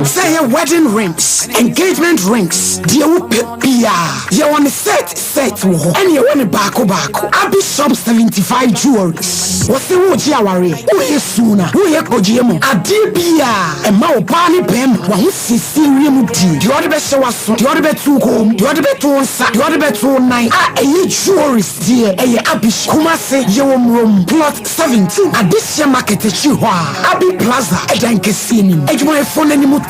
Sɛ yɛ. Wedding rings, engagement rings, deɛ wopɛ biara, yɛwɔ no set set wɔ hɔ, ɛne yɛwɔ no baako baako. Abi Shop 75 Jewelries, wɔse woregye awareɛ, woreyɛ suna, woreyɛ kpɔgyeɛ mu, adeɛ biara, ɛma ɔbaa ne barima w'ahosiesie wie mu die, deɛ ɔde bɛhyɛ w'aso, deɛ ɔde bɛto wo kɔn mu, deɛ ɔde bɛto wo nsa, deɛ ɔde bɛto wo nan, a ɛyɛ jewelries deɛ, ɛyɛ Abi Shop. Kumasi, yɛwɔ Murom, Plot 17, Adehyeɛ Market akyiri hɔ a, Abi Plaza ɛdan kɛseɛ no mu, adwumayɛfoɔ no anim te,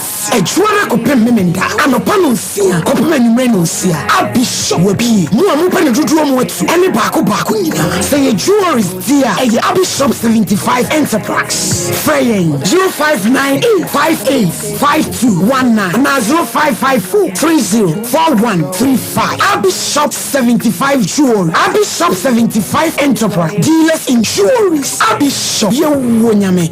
Adwuara kɔpem Memenda, anɔpa nonsia kɔpem anwummerɛ nonsia, Abi Shop wabue, mo a mopɛ no dodoɔ mo atu ɛne baako baako nyinaa, sɛ ɛyɛ jewelries deɛ a, ɛyɛ Abi Shop 75 Enterprise, frɛ yɛn 0598 58 5219 anaa 0554 30 4135, Abi Shop 75 Jewelry, Abi Shop 75 Enterprise, dealers in jewelries, Abi Shop, yɛwɔ Nyame.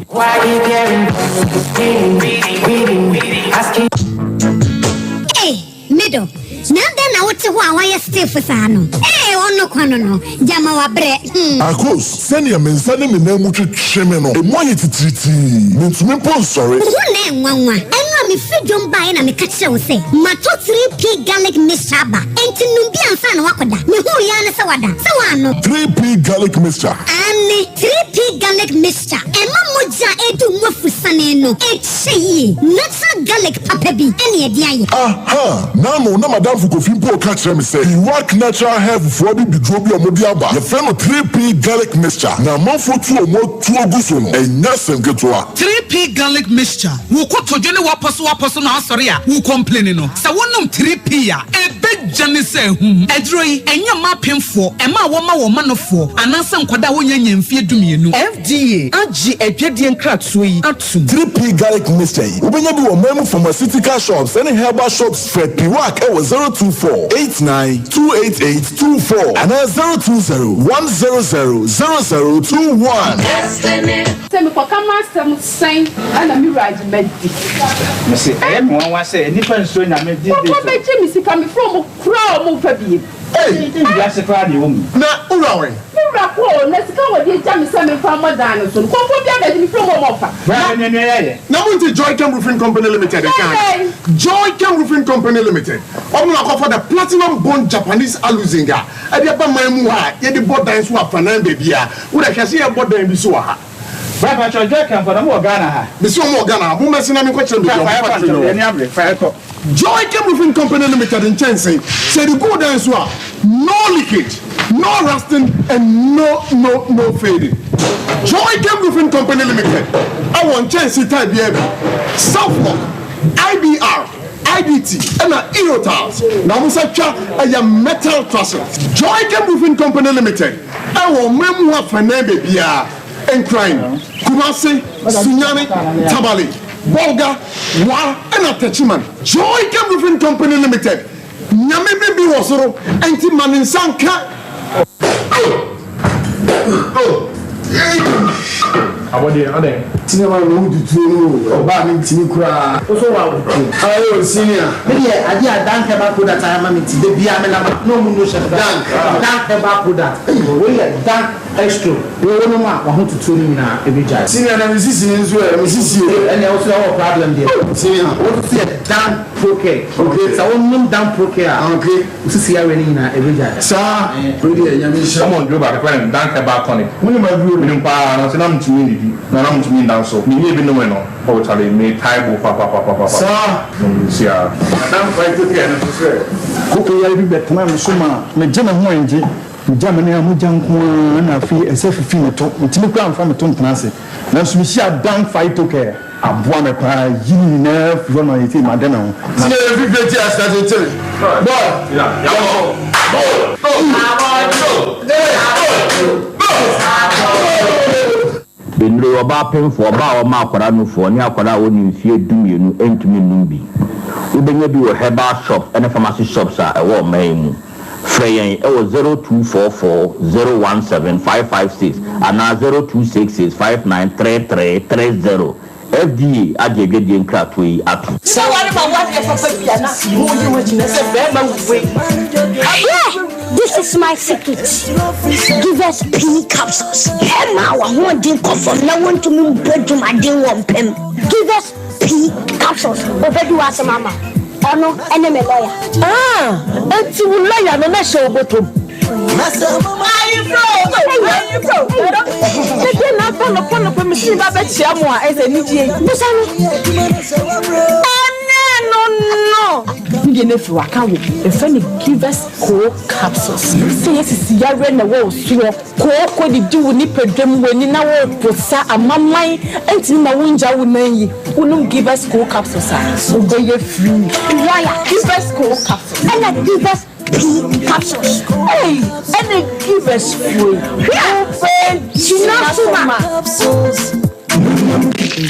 Ei, me dɔ, na adɛn na wote hɔ a woayɛ stiff saa no? Ei, ɔno kwa no no, gyama wabrɛ, hmm. Akos, sɛnea me nsa ne me nan mu twetwe me no, emu ayɛ titiritii. Mintumi mpo nsɔre. Wo ho na ɛnwanwa. Ɛno a mefiri dwom baeɛ na meka kyerɛɛ wo sɛ matɔ 3P garlic mixture aba, enti nom bi ansa na woakɔda. Mehuu yɛ ara ne sɛ woada. Sɛ woannom? 3P garlic mixture. Aane, 3P garlic mixture. Ɛma mogya a ɛredi wo mu afusane no kyɛ yie. Natural garlic papa bi na yɛde ayɛ. Aha! N'ano na m'adamfo Kofi mpo reka kyerɛ me sɛ Iraq Natural Health foɔ abibiduro bi a wɔde aba, yɛfrɛ no 3P Garlic Mixture, na amanfoɔ tu wɔn atuo gu so no, ɛnyɛ asɛm ketewa. 3P Garlic Mixture, Wo kotodwe ne w'apɔsowapɔso na asɔre a wo complaini no, sɛ wonom 3P a, ɛbɛgya ne sɛ ahum. Aduro yi, ɛnyɛ mma apemfoɔ, ɛma a wɔma wɔn manofoɔ, anaasɛ nkwadaa a wɔnnya nnya mfeɛ dumienu. FDA agye adwadie nkratoɔ yi atom. 3P Garlic Mixture yi, wobɛnya bi wɔ ɔman mu pharmaceutical shops ne herbal shops. Frɛ Piwak wɔ 024 89 288 24 anaa 020 100 0021. Sɛ mekɔka m'asɛm sɛn na me wura agye madi. Mese ɛyɛ me nwanwa sɛ nnipa nsuro Nyame these days o. Kɔkɔ bɛgye me sika mefrɛ ɔmo koraa ɔmo mfa biem. Ei! Wiase koraa deɛ ɛwɔ mu yi. Na wo wura wɛn? Me wura kɔ o, na sika a wɔde agya me sɛ memfa mmɔ dan no so no, kɔmfoɔ biara bɛgye me firi mu a ɔmfa. Bra bɛ nua nua yɛ. Na mo nte Joychem Roofing Company Limited nka ana? Joychem Roofing Company Limited, wɔn na wɔakɔfa the Platinum Bond Japanese Aluzinc a ɛde aba man mu ha a yɛde bɔ dan so afanan baabiara. Wo deɛ hwɛ sɛ yɛrebɔ dan bi so wɔ ha. Bra pakyɛw Joychem fo na mo wɔ Ghana ha? Mese wɔn wɔ Ghana ha, mo mmɛse na menkɔkyerɛ baabi a wɔn factory no wɔ. Yɛni abere, fa yɛkɔ. Joychem Roofing Company Limited nkyɛnse, sɛ yɛde gu wo dan so a, no leakage, no rusting and no no no fading. Joychem Roofing Company Limited wɔ nkyɛnse type biara bi, Southlock, IBR, IDT ɛna Eurotiles, na wɔn nsa twa ɛyɛ metal trusses. Joychem Roofing Company Limited wɔ ɔman mu hɔ afanan baabiara. Nkran, Kumasi, Sunyani, Tamale, Bolga, Wa ɛna Techiman. Joy Camp Roofing Company Limited, Nyame me bi wɔ soro ɛnti ma ne nsa nka oh oh ei. Abɔdeɛ adɛn? Senior man me ho tutuo no o ɔbaa me ntimi koraa. Wo so wa wo tuo. Aye o senior. Me deɛ adeɛ a Dank herbal product ayɛ ama me nti da biara me nam a na ɔmo nu hyɛ me Dank. Dank herbal product wei yɛ Dank Estro wo wo nom a w'ahotutuo no nyinaa ɛbɛgyae. Senior na me sisi no nso ɛ me sisi e. Ɛnneɛ wo nso wowɔ problem deɛ. Oh senior. Wo nso yɛ Dan pro care. Okay. Sɛ wo nom Dan pro care a. Okay. Wo sisi yareɛ no nyinaa ɛbɛgyae. Saa. Wei deɛ Nyame nhyira. Wɔn duro baako yɛfrɛ no Dan herbal tonic. Wo nim aduro no? Menim paa nanso na mentumi nnidi na na mentumi nda nso. Menyɛɛ bi nomee no oh charlie metae bo papapapapa. Saa. Nsia. Na Dan phyto care no nso sɛ. Koko yare bi bɛtenaa me so maa megye me ho angye. Megya me nan a mogya nko ara na afei ɛsɛ fifi me to. Mentumi koraa mfa me to ntena ase. Nanso mihyiaa Dan Phytocare. Aboa me paa ayi ne nyinaa afiri hɔ ma seesei made me ho. Ti na yɛn fifire ti ase akyekyere. Boy, yɛnkɔ. Go, go, go, go, go. Nnuro yi, ɔbaa pemfoɔ, ɔbaa a ɔma akwadaa nufoɔ, ne akwadaa a ɔnni mfeɛ dumienu ntumi nnom bi. Wobɛnya bi wɔ herbal shops ne pharmacy shops a ɛwɔ ɔman yi mu. Frɛ yɛn wɔ 0244 017 556 anaa 0266 593330. FDA agye adwadie nkratoɔ yi atom. Sɛ warema wo adeɛ papa bi a na woyi wo akyi na sɛ bɛrima wei. Hwɛ! This is my secret. Give us pee capsules. Ɛma w'ahoɔden kɔ fam na wontumi mbɔ dwumaden wɔ mpam. Give us pee capsules. capsules ɔbɛdi w'asɛm ama wo. Ɔno ne me lɔya. Ah, enti wo lɔya no na hyɛ wo bɔtɔ mu? Ayeforo o, ayeforo o. Ɛdeɛ na aba nɔpa nɔpa me sini ba bɛkyia mo a ɛsɛ anigyeɛ yi. Busa no. Ɛnɛ no no. Ne deɛ no afiri waka wo. Yɛfrɛ no Givers Co capsules. Sɛ yɛ sisi yareɛ na ɛwɔ wo soɔ, kooko didi wo nipadua mu, w'ani na woreposa, amaman ntumi ma wongya wo nan yi, wonom Givers Co capsules a, wobɛyɛ free. Lawyer. Givers Co capsules. Ɛna Givers P capsules. Ei, ɛna Givers foɔ yi, wobɛgyina so ma.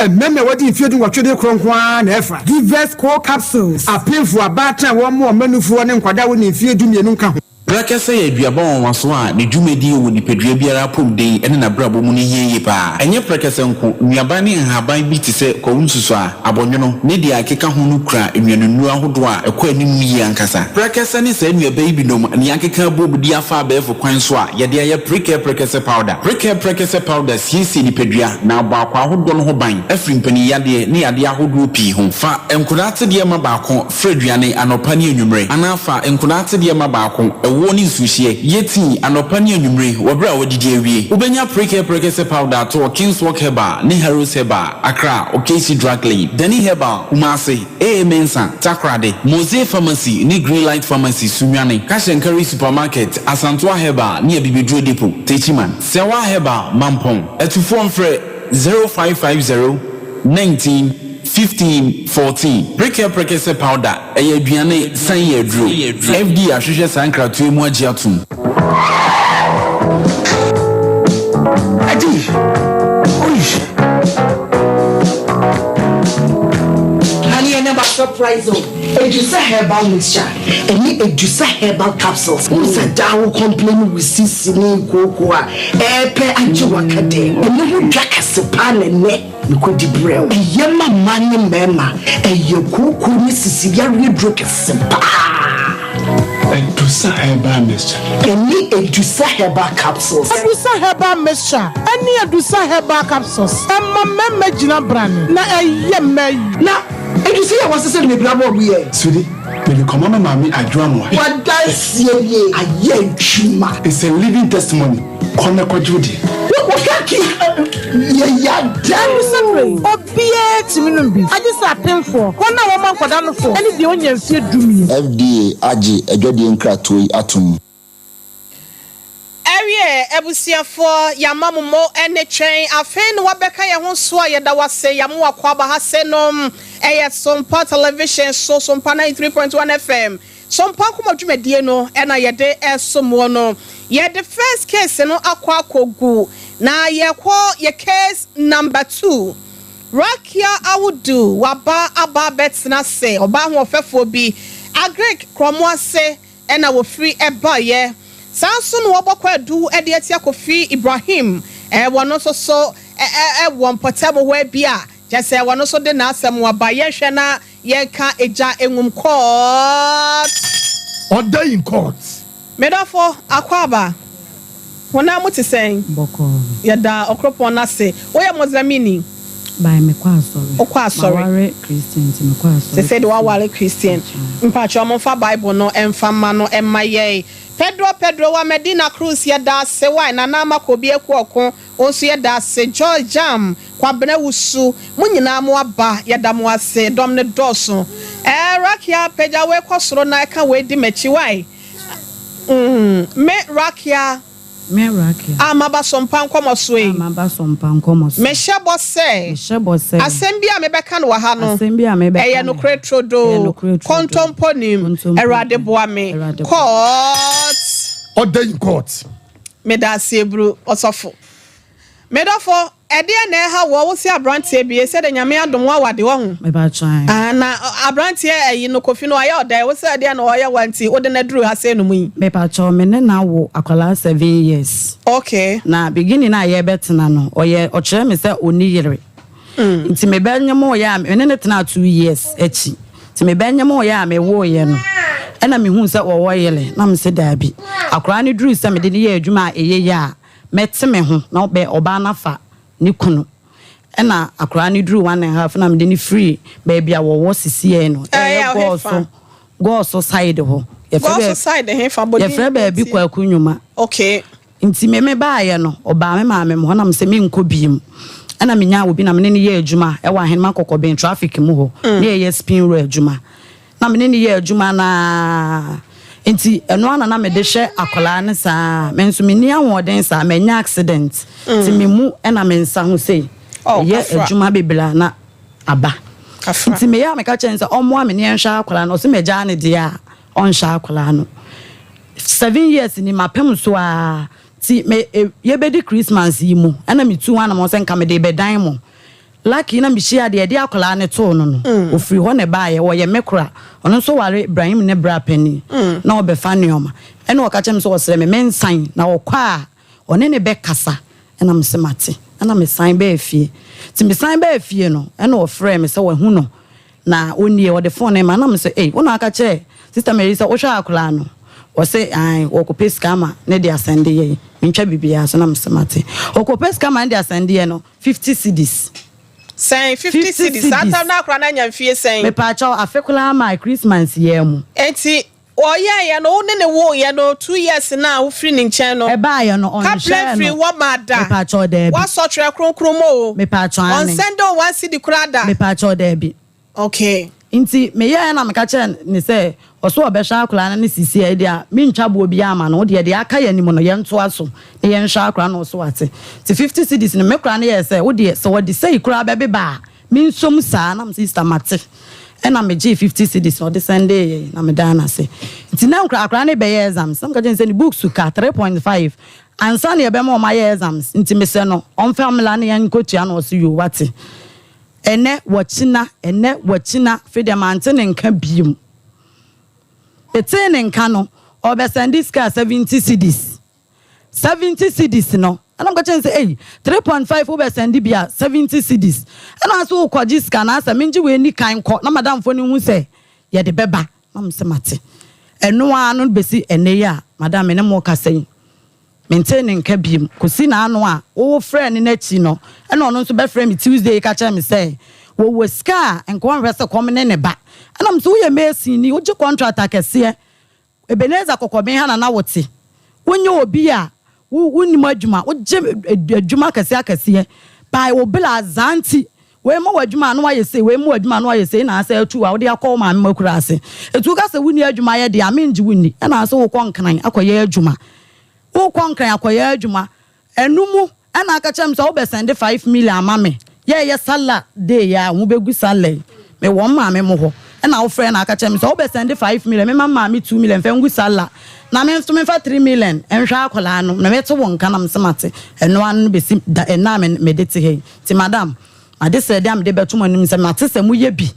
Mmarima a wɔadi mfeɛ dunwɔtwe de korɔ nko ara na ɛfa. Givers Co Capsules, Apemfoɔ, abaatan a wɔmmoa wɔn mmanufoɔ ne nkwadaa a wɔnni mfeɛ dumienu nka ho. Prɛkɛsɛ yɛ aduaba nwanwaso a ne dwumadi wɔ nipadua biara apɔmuden ne n'abrabɔ mu no hia yie paa. Ɛnyɛ prɛkɛsɛ nko, nnuaba ne nhaban bi te sɛ kwawu nsusuaa, abɔnwono, ne deɛ ɛkeka ho no kura nnuanennuro ahodoɔ a ɛkɔ anim yie ankasa. Prɛkɛsɛ ne saa nnuaba yi binom na yɛakeka abom de afa abɛɛfo kwan so a yɛde ayɛ Prekɛ Prɛkɛsɛ Powder. Prekɛ Prɛkɛsɛ Powder siesie nipadua na abɔ akwaa ahodoɔ no ho ban afiri mpaninyadeɛ ne yadeɛ ahodoɔ pii ho. Fa nkoraa atedeɛ ma baako fra aduane anɔpa ne anwummere anaa fa nkoraa atedeɛ ma baako ɛwoɔ ne nsuohyeɛ yɛ tii anɔpa ne anwummere wɔ berɛ a woadidi awie. Wobɛnya Prekɛ Prɛkɛsɛ Powder ato wɔ Kingswalk Herbal ne Harrows Herbal, Accra, Okaishi Drug Lane, Dani Herbal, Kumasi, AA Mensah, Takoradi, Mose Pharmacy ne Greenlight Pharmacy, Sunyani, Cash and Carry Supermarket, Asantoa Herbal ne Abibiduro Depot, Techiman. Sɛwa Herbal, Mampong. Atufoɔ mfrɛ 0550 19 15 14. Prekɛ Prekɛsɛ Powder, ɛyɛ aduane san yɛ aduro. FDA ahwehwɛ saa nkratoɔ yi mu agye atom. Adi, oi. Honey, ɛnɛ ma surprise o. Edusa herbal mixture ɛne Edusa herbal capsules. Wohu sɛ daa wo complain wo sisi ne nkooko a ɛɛpɛ agye waka dɛm. Ɛno ho dwa kɛse paa na ɛnɛ mekɔdi brɛ wo. Ɛyɛ ma mmaa ne mmarima. Ɛyɛ kooko ne sisi yareɛ duro kɛse paa. Edusa herbal mixture. Ɛne Edusa herbal capsules. Edusa herbal mixture ɛne Edusa herbal capsules ɛma mmarima gyina brane na ɛyɛ mmaa yi. Na Edusa yi a wɔasesa no bebree ama wɔn yɛ. Sweetie, mede kɔma me maame Adwoa Amoah. W'adanseɛ nie, ayɛ adwuma. It's a living testimony, kɔ na kɔgye wo deɛ. Wo wo kaki yɛ yadeɛ. Ɛne sɛ berɛ yi, obiara tumi nom bi, agye sɛ apemfoɔ, wɔn a wɔma nkwadaa nofoɔ, ne deɛ ɔnnya mfeɛ dumien. FDA agye adwadie nkratoɔ yi atom. Ɛwiɛ abusuafoɔ yama mo mo ne twɛn afei na wabɛka yɛn ho so a yɛda wo ase yama wo akwaaba ha se nom ɛyɛ Sompa television so Sompa 93.1 FM Sompa nkɔmɔ dwumadie no ɛna yɛde ɛsom woɔ no yɛde first case no akɔ akɔgu na yɛkɔ yɛ case number two Rakia Awudu waba aba abɛtena ase ɔbaa ahoɔfɛfoɔ bi Agric Krɔmo ase na wɔfiri baeɛ. Saa nso na wɔbɔ kwaadu de atia Kofi Ibrahim, wɔno nso so wɔ mpɔtam hɔ bi a kyerɛ sɛ wɔno nso de n'asɛm aba. Yɛnhwɛ na yɛnka egya nwom court. Order in court. Me dɔfo, akwaaba, honam mu te sɛn? Bɔkɔɔ. Yɛda Ɔkoropɔn no ase. Woyɛ Muslimini? By mekɔ asɔre. Wokɔ asɔre. Maware Christian nti mekɔ asɔre. Sesei de woaware Christian. Mpakyɛw momfa Bible no mfa mma no mma yɛn. Pedro Pedro wa Medina Cruz yɛda ase wai Nana Ama Kobi Akuoko wo nso yɛda ase Joy Jam Kwabena Wusu mo nyinaa mo aba yɛda mo ase dɔm no dɔɔso ɛɛ Rakia pagya wei kɔ soro na ɛka wei di makyi wai mm me Rakia Me Raquel. A maba sompa nkɔmɔ so yi. A maba sompa nkɔmɔ so. Mehyɛ bɔ sɛ. Mehyɛ bɔ sɛ. Asɛm bi a mebɛka no wɔ ha no. Asɛm bi a mebɛka no. Ɛyɛ nokorɛ turodoo. Ɛyɛ nokorɛ turodoo. Kontompo nnim. Kontompo nnim. Awurade boa me. Awurade boa me. Court. Order in court. Meda ase Eburu ɔsɔfo. Me dɔfo, ɛdeɛn na ɛha woɔ? Wo se abranteɛ bi, sɛdeɛ Nyame adom wo awade, wahu? Mepakyɛ ae. Ah, na abranteɛ ayi no, Kofi no, wayɛ ɔdɛn? Wo se ɛdeɛn na ɔyɛ wo a nti wode no aduru ha sei nom yi? Mepakyɛw, me ne no awo akwadaa seven years. Okay. Na beginning a yɛrebɛtena no, ɔyɛ, ɔkyerɛ me sɛ ɔnni yere. Nti me bɛ nyemoeɛ a, me ne no tenaa two years akyi. Nti me bɛ nyemoeɛ a mewoeɛ no, ɛna mehuu sɛ ɔwɔ yere, na mese daabi. Akwadaa no duruu sɛ mede no yɛ adwuma a ɛyɛ yie a, mɛte me ho na ɔbɛ ɔbaa no afa ne kunu. Ɛna akwadaa no duruu one and half na mede no firii baabi a wɔwɔ sisiɛ no, ɛyɛ Gɔɔso, Gɔɔso side hɔ. Gɔɔso side hefa? Bɔ din Yɛfrɛ baabi Kwaku Nnwuma. Okay. Nti me me baeɛ no, ɔbaa me maame mo hɔ na mesɛ menkɔ biem. Ɛna menyaa obi na me ne no yɛɛ adwuma ɛwɔ Ahenema Kɔkɔben traffic mu hɔ. Na yɛyɛ spin roll adwuma. Na me ne no yɛ adwuma no ara. Nti ɛno ara na na mede hwɛ akwadaa no saa. Me nso menni ahoɔden saa, manya accident. Nti me mu na me nsa ho sei. Meyɛ adwuma bebree a na aba. Nti meyɛ a meka kyerɛ no sɛ ɔmmoa me na yɛnhwɛ akwadaa no. Ɔse magyaa no deɛ a, ɔnhwɛ akwadaa no. Seven years ni mapem so ara. Nti me yɛbɛdi Christmas yi mu ɛna metu ho anamɔn sɛ nka mede rebɛdan mo. Lucky na mehyia deɛ ɛde akwadaa no too no no, ɔfiri hɔ na ɛbaeɛ, ɔyɛ me kora, ɔno nso ware Ibrahim ne bra panin, na ɔbɛfa nnoɔma, ɛna ɔka kyerɛ me sɛ ɔsrɛ me mensan, na ɔkɔ a ɔne no bɛkasa, ɛna mese mate, ɛna mesan baa fie, nti mesan baa fie no, ɛna ɔfrɛɛ me sɛ wahu no, na ɔnie, ɔde phone no ma, ɛna mese ei, wo na aka kyerɛ sister Mary sɛ wohwɛ akwadaa no, ɔse ae, ɔrekɔpɛ sika ama ne de asɛnde yɛn, mentwa biribiara so, na mese mate, ɔkɔpɛ sika ma ne de asɛnde yɛn no, 50 cedis. Sɛn? 50 cedis. Saa tam no akora no anya mfie sɛn? Mepaakyɛw, afe koraa maa Christmas yi ara mu. Enti ɔyɛeɛ no, wo ne no woeɛ no, 2 years no a wofiri ne nkyɛn no, Ɛbaeɛ no, ɔnhwɛɛ kaplɛ no. firi hɔ maa da. Mepaakyɛw, daabi. Woasɔ Twerɛ Kronkron mu o. Mepaakyɛw, aane. Ɔnsɛnde wo one cedi koraa da. Mepaakyɛw, daabi. Okay. Nti meyɛɛ na meka kyerɛɛ no sɛ ɔse ɔbɛhwɛ akwadaa no ne sisi a ɛdeɛ a mentwa boɔ biara ma no wodeɛ deɛ aka yɛn anim no yɛntoa so na yɛnhwɛ akwadaa no ɔse wate. Nti 50 cedis no me koraa no yɛɛ sɛ wodeɛ sɛ wɔde sei koraa bɛbeba a mensom saa na mese sister mate ɛna megyee 50 cedis na ɔde sɛndee yɛn na medaa no ase. Nti na nkora akwadaa no rebɛyɛ exams na meka kyerɛ no sɛ ne books ka 3.5 ansa na yɛbɛma wɔn ayɛ exams nti mesɛ no ɔmfa mmra na yɛnkɔtua na ɔse yoo wate. Ɛnnɛ, wakyina, ɛnnɛ, wakyina, afei deɛ mante ne nka biom. Metee ne nka no, ɔrebɛsɛnde sika 70 cedis. 70 cedis no, ɛna meka kyerɛ no sɛ, ei, 3.5 wobɛsɛnde bi a, 70 cedis. Ɛna ɔse wokɔgye sika no, asɛ mengye wei nni kan nkɔ na madamfoɔ no nhu sɛ yɛde bɛba. Na mese mate. Ɛno ara no bɛsi ɛnnɛ yi a, madam, me ne mo rekasa yi. Mentee ne nka bio kɔsi n'ano a wofrɛɛ no no akyi no, ɛna ɔno nso bɛfrɛɛ me Tuesday yi ka kyerɛɛ me sɛ wɔwɔ sika a nka ɔnhwɛ sɛ kɔm ne ne ba. Ɛna mese woyɛ mason ni, wogye contract akɛseɛ, Ebenezer Kɔkɔben ha na na wote, wonyɛ obi a wonnim adwuma, wogye adwuma akɛseɛ akɛseɛ, by wo bla azaa nti Wei ma w'adwuma ano ayɛ sei, wei ma w'adwuma ano ayɛ sei, na asɛ atu a wode akɔ wo maame akuraase. Enti woka sɛ wonni adwuma yɛ deɛ a, mengye wo nni. Ɛna asɛ wokɔ Nkran akɔyɛ adwuma. Wokɔ Nkran akɔyɛ adwuma. Ɛno mu ɛna aka kyerɛ me sɛ wobɛsɛnde 5 million ama me. Yɛɛyɛ Sallah day yi a, wɔbɛgu Sallah yi. Mewɔ me maame mo hɔ. Ɛna wofrɛ na aka kyerɛ me sɛ wobɛsɛnde 5 million, memma me maame 2 million mfa ngu Sallah. Na me nso memfa 3 million nhwɛ akwadaa no. Na mete wo nka na mese mate. Ɛno ano no bɛsi da ɛnnɛ a mede te ha yi. Nti madam, m'adesrɛdeɛ a mede bɛto mo anim sɛ mate sɛ moyɛ bi,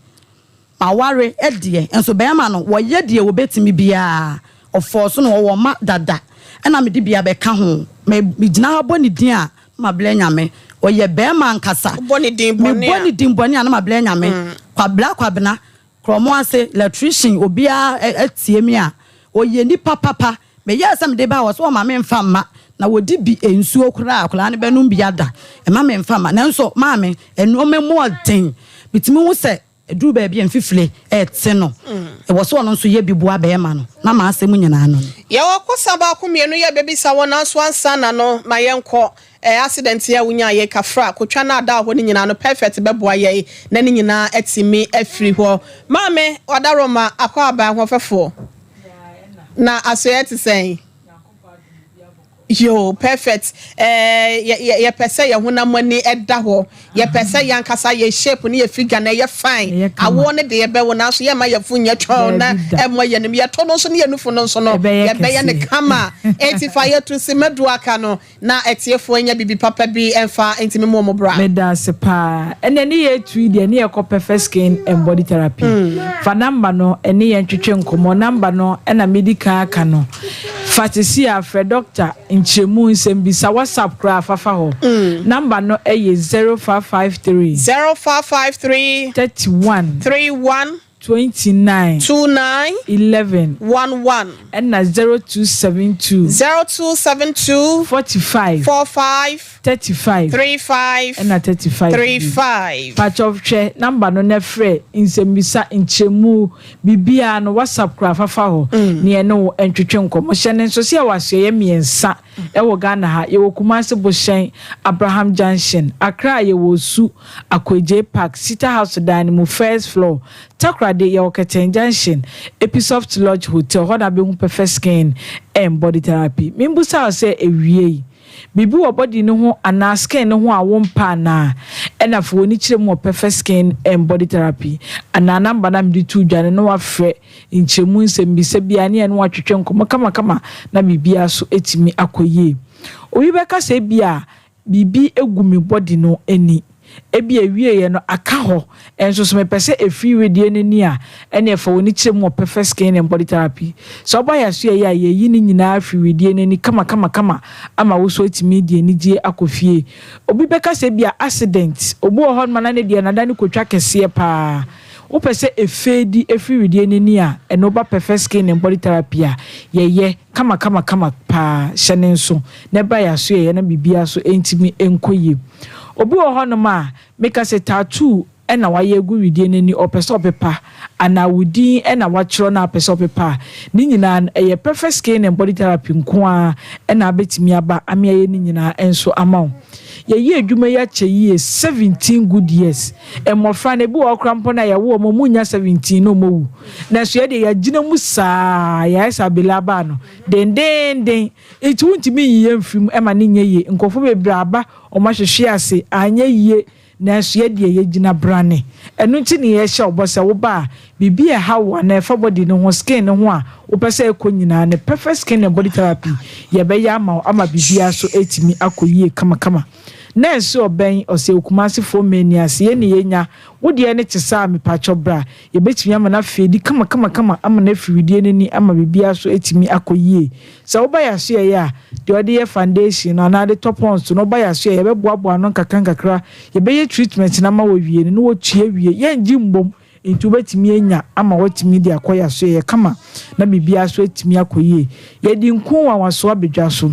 maware deɛ, nso barima no wɔyɛ deɛ wɔbɛtumi biara, ɔfɔɔso no, ɔwɔ mma dada, ɛna mede bi abɛka ho, me megyina ha bɔ ne din a, na mabrɛ Nyame, ɔyɛ barima ankasa, Wobɔ ne din bɔne a. Mebɔ ne din bɔne a, na mabrɛ Nyame, Kwabena Kwabena, Krɔmo ase electrician obiara atie me a ɔyɛ nipa papa meyɛɛ sɛ mede ba a ɔse ɔma me nfa mma na wɔdi bi nsuo koraa akwadaa no bɛnom bi ada ɛma me nfa mma nanso maame nnoɔma mu ɔden metumi hu sɛ ɛduru baabi a mfifire ɛte no ɛwɔ sɛ ɔno nso yɛ bi boa bɛɛma no na m'asɛm nyinaa no no. Yɛwɔ kosa baako mmienu yɛbɛbisa wo nanso ansa na no ma yɛnkɔ Eh accident yi a wonyaa yei kafra kotwa no a da hɔ no nyinaa no perfect bɛboa yɛn na ne nyinaa atumi afiri hɔ. Maame Wadaroma Akwaaba ahoɔfɛfoɔ na asoɛɛ te sɛn? Yoo perfect eh yɛpɛ sɛ yɛn honam ani da hɔ yɛpɛ sɛ yɛn ankasa yɛn shape ne yɛn figure no ɛyɛ fine awoɔ no de yɛbɛwo nanso yɛmma yɛn fo nyɛ twɔn na ɛmmɔ yɛn anim yɛto no nso ne yɛn nufu no nso no yɛbɛyɛ no kama enti fa yɛto simadu aka no Na atiefoɔ nya biribi papa bi mfa ntumi mmɔ wɔn bra. Meda ase paa. Ɛnɛ ne yɛ tu yi deɛ ne yɛ kɔ Perfect Skin and Body Therapy. Fa number no ɛne yɛn twetwe nkɔmɔ. Number no ɛna medi kan aka no. Fa sisi a frɛ doctor nkyerɛmu nsɛmbisa WhatsApp koraa fa fa hɔ. Number no ɛyɛ 0553. 0553. 31. 31. 29. 29. 11. 11. Ɛna 0272. 0272. 45. 45. 35. 35. Ɛna 35. 35. Pakyɛw hwɛ number no na frɛ nsɛmmisa, nkyerɛmu, biribiara no WhatsApp koraa fafa hɔ na yɛne wo ntwetwe nkɔmmɔ. Hyɛ no nso sɛ yɛwɔ asoɛeɛ mmiɛnsa wɔ Ghana ha. Yɛwɔ Kumasi Bohyɛn, Abraham Junction, Accra yɛwɔ Osu, Akoegyei Park, Sita House dan no mu first floor, Takoradi yɛwɔ Kɛtɛn Junction, Episoft Lodge Hotel, hɔ na wobɛhu Perfect Skin and Body Therapy. Membusa wo sɛ awiei, biribi wɔ body no ho anaa skin no ho a wompɛ anaa? Ɛna fa w'ani kyerɛ mu wɔ Perfect Skin and Body Therapy anaa number no a mede too dwa no na woafrɛ nkyerɛmu nsɛmmisa biara ne yɛne wo atwetwe nkɔmmɔ kamakama na biribiara so atumi akɔ yie. Obi bɛka sɛ ebia Biribi gu me body no ani. Ebia awieɛ no aka hɔ, nso so mepɛ sɛ ɛfiri wedeɛ no ani a, ɛneɛ fa w'ani kyerɛ mu wɔ Perfect Skin and Body Therapy. Sɛ woba yɛn asoɛeɛ a, yɛyi ne nyinaa firi wedeɛ no ani kamakamakama ama wo so atumi de anigyeɛ akɔ fie. Obi bɛka sɛ ebia accident, obi wɔ hɔnom a na ne deɛ nada no kɔtwa kɛseɛ pa ara. Wopɛ sɛ ɛfeedi firi wedeɛ no ani a, ɛno woba Perfect Skin and Body Therapy a, yɛyɛ. Kama kama kama paa, hyɛ ne nso na ɛba yɛn asoɛeɛ na biribiara so ntumi nkɔ yie. Obi wɔ hɔnom a, meka sɛ tattoo na wayɛ agu wedeɛ no ani, ɔpɛ sɛ ɔpepa, anaa wo din na watwerɛ na apɛ sɛ ɔpepa a, ne nyinaa no, ɛyɛ Perfect Skin and Body Therapy nko ara na abɛtumi aba ame ayɛ ne nyinaa nso ama wo. Yɛyɛ adwuma yi akyɛ yie, 17 good years. Mmɔfra no, ebi wɔ hɔ koraa mpo no a yɛwo wɔn, wɔnnya 17 na wɔawu. Nanso yɛn deɛ yɛagyina mu saa, yɛayɛ sɛ abele abaa no, dendeenden. Nti wontumi nyi yɛn mfiri mu ma no nyɛ yie. Nkurɔfoɔ bebree aba, wɔahwehwe ase, anyɛ yie, nanso yɛn deɛ yɛgyina brane. Ɛno nti na yɛhyɛ wo bɔ sɛ woba a, biribi a ɛha wo anaa ɛfa body no ho, skin no ho a wopɛ sɛ ɛkɔ nyinaa no, Perfect Skin and Body Therapy, yɛbɛyɛ ama wo ama biribiara so atumi akɔ yie kamakama. Nurse ɔbɛn, ɔsɛ Okumasefoɔ mma ani ase, yɛn na yɛnya, wo deɛ no te saa a, mepakyɛw bra. Yɛbɛtumi ama no afeedi kamakamakama ama no afiri wedeɛ no ani ama biribiara so atumi akɔ yie. Sɛ woba yɛn asoɛeɛ a, deɛ ɔde yɛ foundation no anaa de tɔ pons no, woba yɛn asoɛeɛ a, yɛbɛboaboa ano nkakrankakra. Yɛbɛyɛ treatment no ama wawie no na watua awie. Yɛngye mmom, nti wobɛtumi anya ama woatumi de akɔ yɛn asoɛeɛ kama na biribiara so atumi akɔ yie. Yɛde nku nwanwasoɔ abɛdwa so.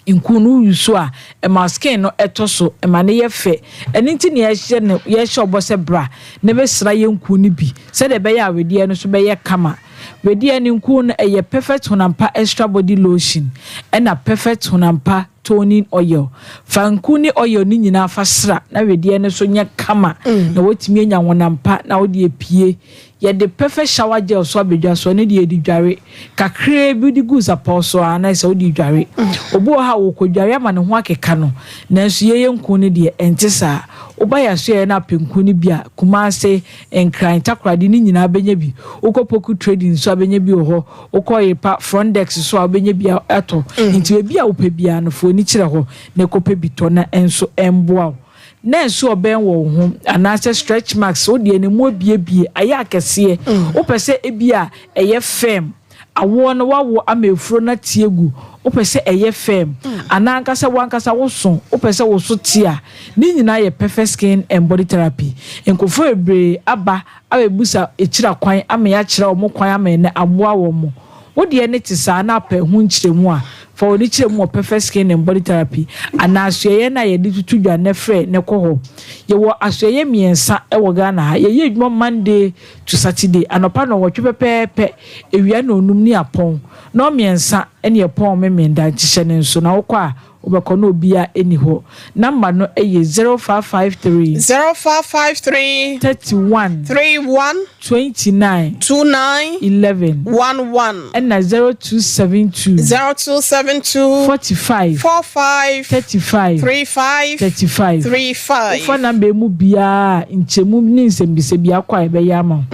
Nku no wo use a, ɛma skin no tɔ so, ɛma no yɛ fɛ. Ɛno nti na yɛhyɛ no, yɛhyɛ ɔbɔ sɛ bra na bɛsra yɛn nku no bi sɛdeɛ ɛbɛyɛ a wedeɛ no nso bɛyɛ kama. Wedeɛ no nku no, ɛyɛ Perfect Honampa Extra Body Lotion ɛna Perfect Honampa Toning Oil. Fa nku ne oil no nyinaa fa sra na wedeɛ no nso nyɛ kama na woatumi anya honampa na wode apue. Yɛde perfect shower gel so abedwa so, ɛno deɛ yɛde dware. Kakraa bi wode gu sapɔw so ara na ayɛ sɛ wode redware. Obi wɔ hɔ a ɔkɔdware ama ne ho akeka no, nanso yɛyɛ nku no deɛ, ɛnte saa. Woba yɛn asoɛeɛ na apɛ nku no bi a, Kumase, Nkran, Takoradi ne nyinaa bɛnya bi. Wokɔ Poku Trading nso a bɛnya bi wɔ hɔ. Wokɔ Yepa, Front Desk nso a wobɛnya bi atɔ. Nti baabi a wopɛ biara no, fa w'ani kyerɛ hɔ na kɔpɛ bi tɔ na ɛnso ɛmmoa wo. Nɛɛse ɔbɛn wɔ wo ho anaasɛ stretch marks wo deɛ no mu abiebie ayɛ akɛseɛ wopɛ sɛ ebia ɛyɛ firm awoɔ no wawo ama afuro no ate agu wopɛ sɛ ɛyɛ firm anaa ankasa wankasa wo so wopɛ sɛ wo so te a ne nyinaa yɛ perfect skin and body therapy nkurɔfoɔ bebree aba abɛbusa akyira kwan ama yɛakyerɛ wɔn kwan ama ɛnɛ aboa wɔn Wo deɛ no te saa na apɛ ho nkyerɛmu a, fa w'ani kyerɛ mu wɔ Perfect Skin and Body Therapy anaa asoɛeɛ no a yɛde tutu dwa nnɛ frɛ na kɔ hɔ. Yɛwɔ asoɛeɛ mmiɛnsa wɔ Ghana ha. Yɛyɛ adwuma Monday to Saturday, anɔpa nnɔnwɔtwe pɛpɛɛpɛ, awia nnɔnnum ne apɔn. Nnɔnmiɛnsa ne ɛpɔn Memenda nti hyɛ no nso na wokɔ a Wobɛkɔ na obiara nni hɔ. Number no yɛ 0553. 0553. 31. 31. 29. 29. 11. 11. Ɛna 0272. 0272. 45. 45. 35. 35. 35. 35. Wofa number yi mu biara a, nkyɛmu ne nsɛmbisa biako a yɛbɛyɛ ama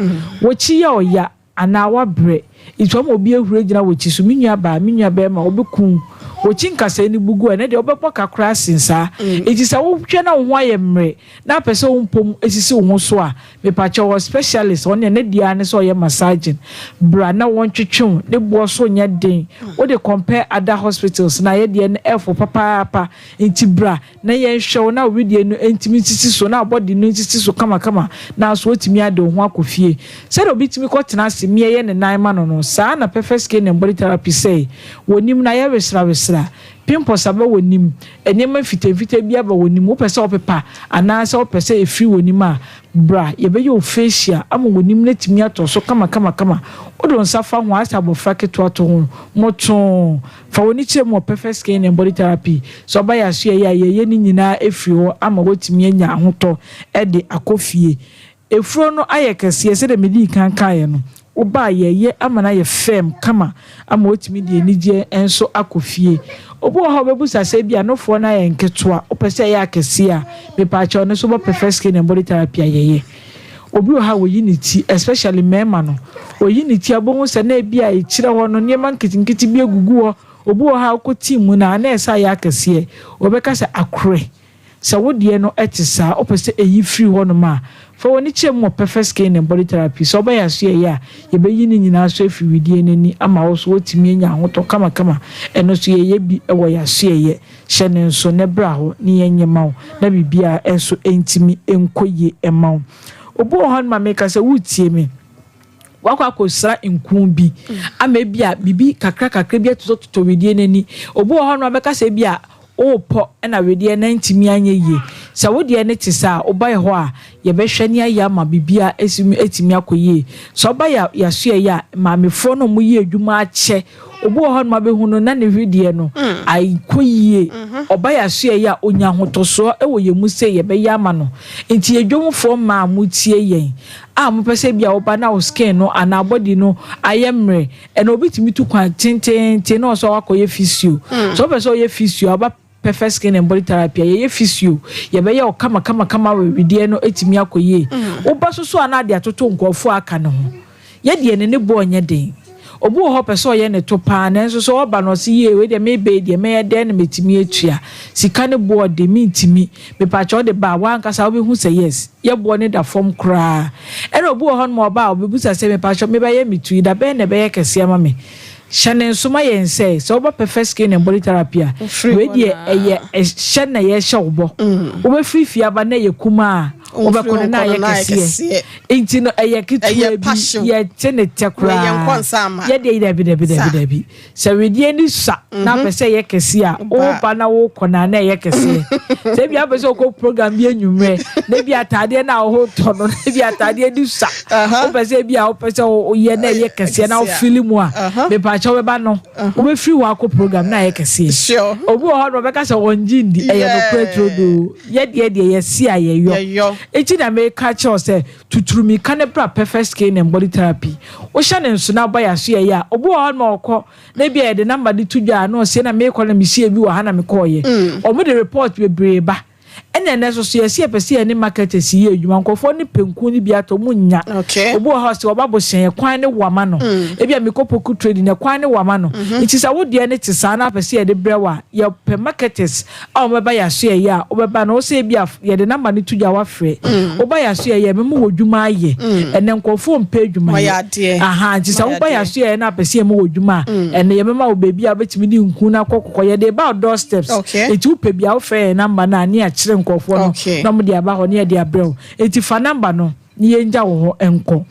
wo. W'akyi yɛ ɔya. Anaa woabrɛ nti wama obi ahuri agyina w'akyi so, me nua baa, me nua barima, ɔbɛku wo. Wɔkyi nkasɛɛ no bu gu a, ɛnɛ deɛ wobɛbɔ ka koraa sen saa. Enti sɛ wohwɛ na wo ho ayɛ mmerɛ na apɛ sɛ wo mpom sisi wo ho so a, mepakyɛw wɔ specialist, ɔno deɛ ne deɛ ara ne sɛ ɔyɛ massaging. Bra na wɔntwetwe wo, ne boɔ so nyɛ den. Wode compare other hospitals no a, yɛ deɛ no ɛfo papaapa. Nti bra na yɛnhwɛ wo na wo wedeɛ no ntumi nsisi so na wo body no nsisi so kamakama na nso woatumi ade wo ho akɔ fie. Sɛdeɛ obi tumi kɔtena ase mia yɛ ne nan ma no no, saa ara na Perfect Skin and Body Therapy sɛe w'anim no ayɛ wesrawesra, pimples aba w'anim, nneɛma mfitamfitaa bi aba w'anim, wopɛ sɛ wopepa anaasɛ wopɛ sɛ ɛfiri w'anim a, bra yɛbɛyɛ wo facial ama w'anim no atumi atɔ so kamakamakama. Wode wo nsa fa ho a, ayɛ sɛ abɔfra ketewa to ho motoo. Fa w'ani kyerɛ mu wɔ Perfect Skin and Body Therapy. Sɛ ɔba yɛn asoɛeɛ a, yɛyɛ ne nyinaa firi hɔ ama woatumi anya ahotɔ de akɔ fie. Efuro no ayɛ kɛseɛ sɛdeɛ medii kan kaeɛ no. Woba a, yɛyɛ ama no ayɛ firm kama ama woatumi de anigyeɛ nso akɔ fie. Obi wɔ hɔ a ɔbɛbusa sɛ ebia nofoɔ no ayɛ nketewa, wopɛ sɛ ɛyɛ akɛseɛ a, mepaakyɛw ɛno nso wobɔ Perfect Skin and Body Therapy a, yɛyɛ. Obi wɔ hɔ a oyi ne ti especially mmarima no, oyi ne ti a wobɛhu sɛ na ebi a ekyirɛ hɔ no nneɛma nketenkete bi agugu hɔ. Obi wɔ hɔ a wokɔ team mu no a na ɛsɛ ayɛ akɛseɛ, wɔbɛka sɛ akorɛ. Sɛ wo deɛ no te saa, wopɛ sɛ eyi firi hɔnom a, fa w'ani kyerɛ mu wɔ Perfect Skin and Body Therapy. Sɛ wobɛyɛ asoɛeɛ a, yɛbɛyi ne nyinaa nso afiri wedeɛ no ani ama wo so woatumi anya ahotɔ kamakama. Ɛno nso yɛyɛ bi wɔ yɛn asoɛeɛ. Hyɛ no nso na bra hɔ ne yɛnyɛ ma wo na biribiara nso ntumi nkɔ yie mma wo. Obi wɔ hɔ no ma meka sɛ woretie me, wakɔ akɔsra nku bi ama ebi a biribi kakra kakra bi atotɔtotɔ wedeɛ no ani. Obi wɔ hɔ no abɛka sɛ ebi a worepɔ na wedeɛ no antumi anyɛ yie. Sɛ wo deɛ no te saa a, woba hɔ a yɛbɛhwɛ ne ayɛ ama biribiara atumi akɔ yie. Sɛ woba yɛ yɛasoɛeɛ a, maamefoɔ no a wɔyɛ adwuma akyɛ Obi wɔ hɔnom a bɛhu no na ne hwedeɛ no ankɔ yie. Ɔba yɛn asoɛeɛ a, ɔnya ahotɔsoɔ wɔ yɛn mu sɛ yɛbɛyɛ ama no. Nti yɛn dwomfoɔ mmaa a motie yɛn a mopɛ sɛ ebia woba na wo skin no anaa body no ayɛ mmerɛ, ɛnna obi tumi tu kwan tenteenten na ɔsɛ wakɔyɛ physio. Sɛ wopɛ sɛ woyɛ physio a, woba Perfect Skin and Body Therapy a, yɛyɛ physio, yɛbɛyɛ wo kamakamakama wedeɛ no atumi akɔ yie. Woba so so a na ade atoto nkurɔfoɔ a aka no ho. Yɛ deɛ ne ne boɔ nyɛ den. Obi wɔ hɔ ɔpɛ sɛ ɔyɛ ne to paa nanso sɛ ɔba no ɔse yie wei deɛ meba yi deɛ mɛyɛ dɛn na matumi atua. Sika ne boɔ de mentumi. Mepakyɛ wode ba a w'ankasa wobɛhu sɛ yes yɛ boɔ no da fam koraa. Ɛna obi wɔ hɔ nom a ɔba a ɔbɛbusa sɛ mepakyɛ mebɛyɛ me to yi da bɛn na ɛbɛyɛ kɛseɛ ama me. Hyɛ no nso ma yɛn sɛ, sɛ woba Perfect Skin and Body Therapy a, wei deɛ ɛyɛ hyɛ na yɛhyɛ wo bɔ. Wobɛfiri fie aba na ɛyɛ kumaa a, wobɛkɔ no na ayɛ kɛseɛ. Nti no ɛyɛ ketewa bi, yɛte ne tɛ koraa. Yɛ deɛ dabi dabi dabi dabi. Sɛ wedeɛ ni sua na apɛ sɛ ɛyɛ kɛseɛ a, woba na wokɔ no a na ɛyɛ kɛseɛ. Sɛ ebi apɛ sɛ wokɔ program bi anwummerɛ, na ebi ataadeɛ no a wotɔ no, na ebi ataadeɛ ni sua. Wopɛ sɛ ebi a wopɛ sɛ woyɛ na ɛyɛ kɛseɛ na wofili mu a, mepaakyɛ wobɛba no, wobɛfiri hɔ akɔ program na ayɛ kɛseɛ. Obi wɔ hɔ no ɔbɛka sɛ ɔngye ndi, ɛyɛ nokorɛ turodoo. Yɛ deɛ deɛ yɛse a yɛyɔ. Enti na meka kyerɛ wo sɛ tuturu mirika no bra Perfect Skin and Body Therapy. Wohyɛ no nso na woba yɛn aso yɛyɛ a, obi wɔ hɔ no ɔkɔ na ebi a yɛde number de to dwa a na ɔse na mekɔ na mehyia bi wɔ ha na mekɔɔyɛ. Wɔde report bebree ba. Ɛna ɛnɛ nso so yɛse yɛpɛ sɛ yɛne marketers yɛ adwuma. Nkurɔfoɔ no pɛ nku no bi atɔ, wɔn nnya. Obi wɔ hɔ a ɔse ɔba bohyɛn, ɛkwan no wa ma no. Ebi a mekɔ poku trading, ɛkwan no wa ma no. Nti sɛ wo deɛ no te saa na wopɛ sɛ yɛde brɛ wo a, yɛpɛ marketers a wɔbɛba yɛn asoɛeɛ a, wobɛba no, wo sɛ ebi a yɛde number no to dwa a woafrɛ. Woba yɛn asoɛeɛ a, yɛbɛma wo adwuma ayɛ. Ɛnnɛ nkurɔfoɔ mpɛ adwuma yɛ. Aha, nti sɛ woba yɛn asoɛeɛ na apɛ sɛ yɛma wo adwuma a, ɛnnɛ yɛbɛma wo baabi a wobɛtumi de nku no akɔ kɔkɔ. Yɛde reba wo doorsteps. Nti wopɛ bi a, wofrɛ yɛn number no a, ne yɛakyerɛ nkurɔfoɔ no na wɔde aba hɔ na yɛde abrɛ wo. Nti fa number no. Ne yɛn gya wo hɔ nkɔ.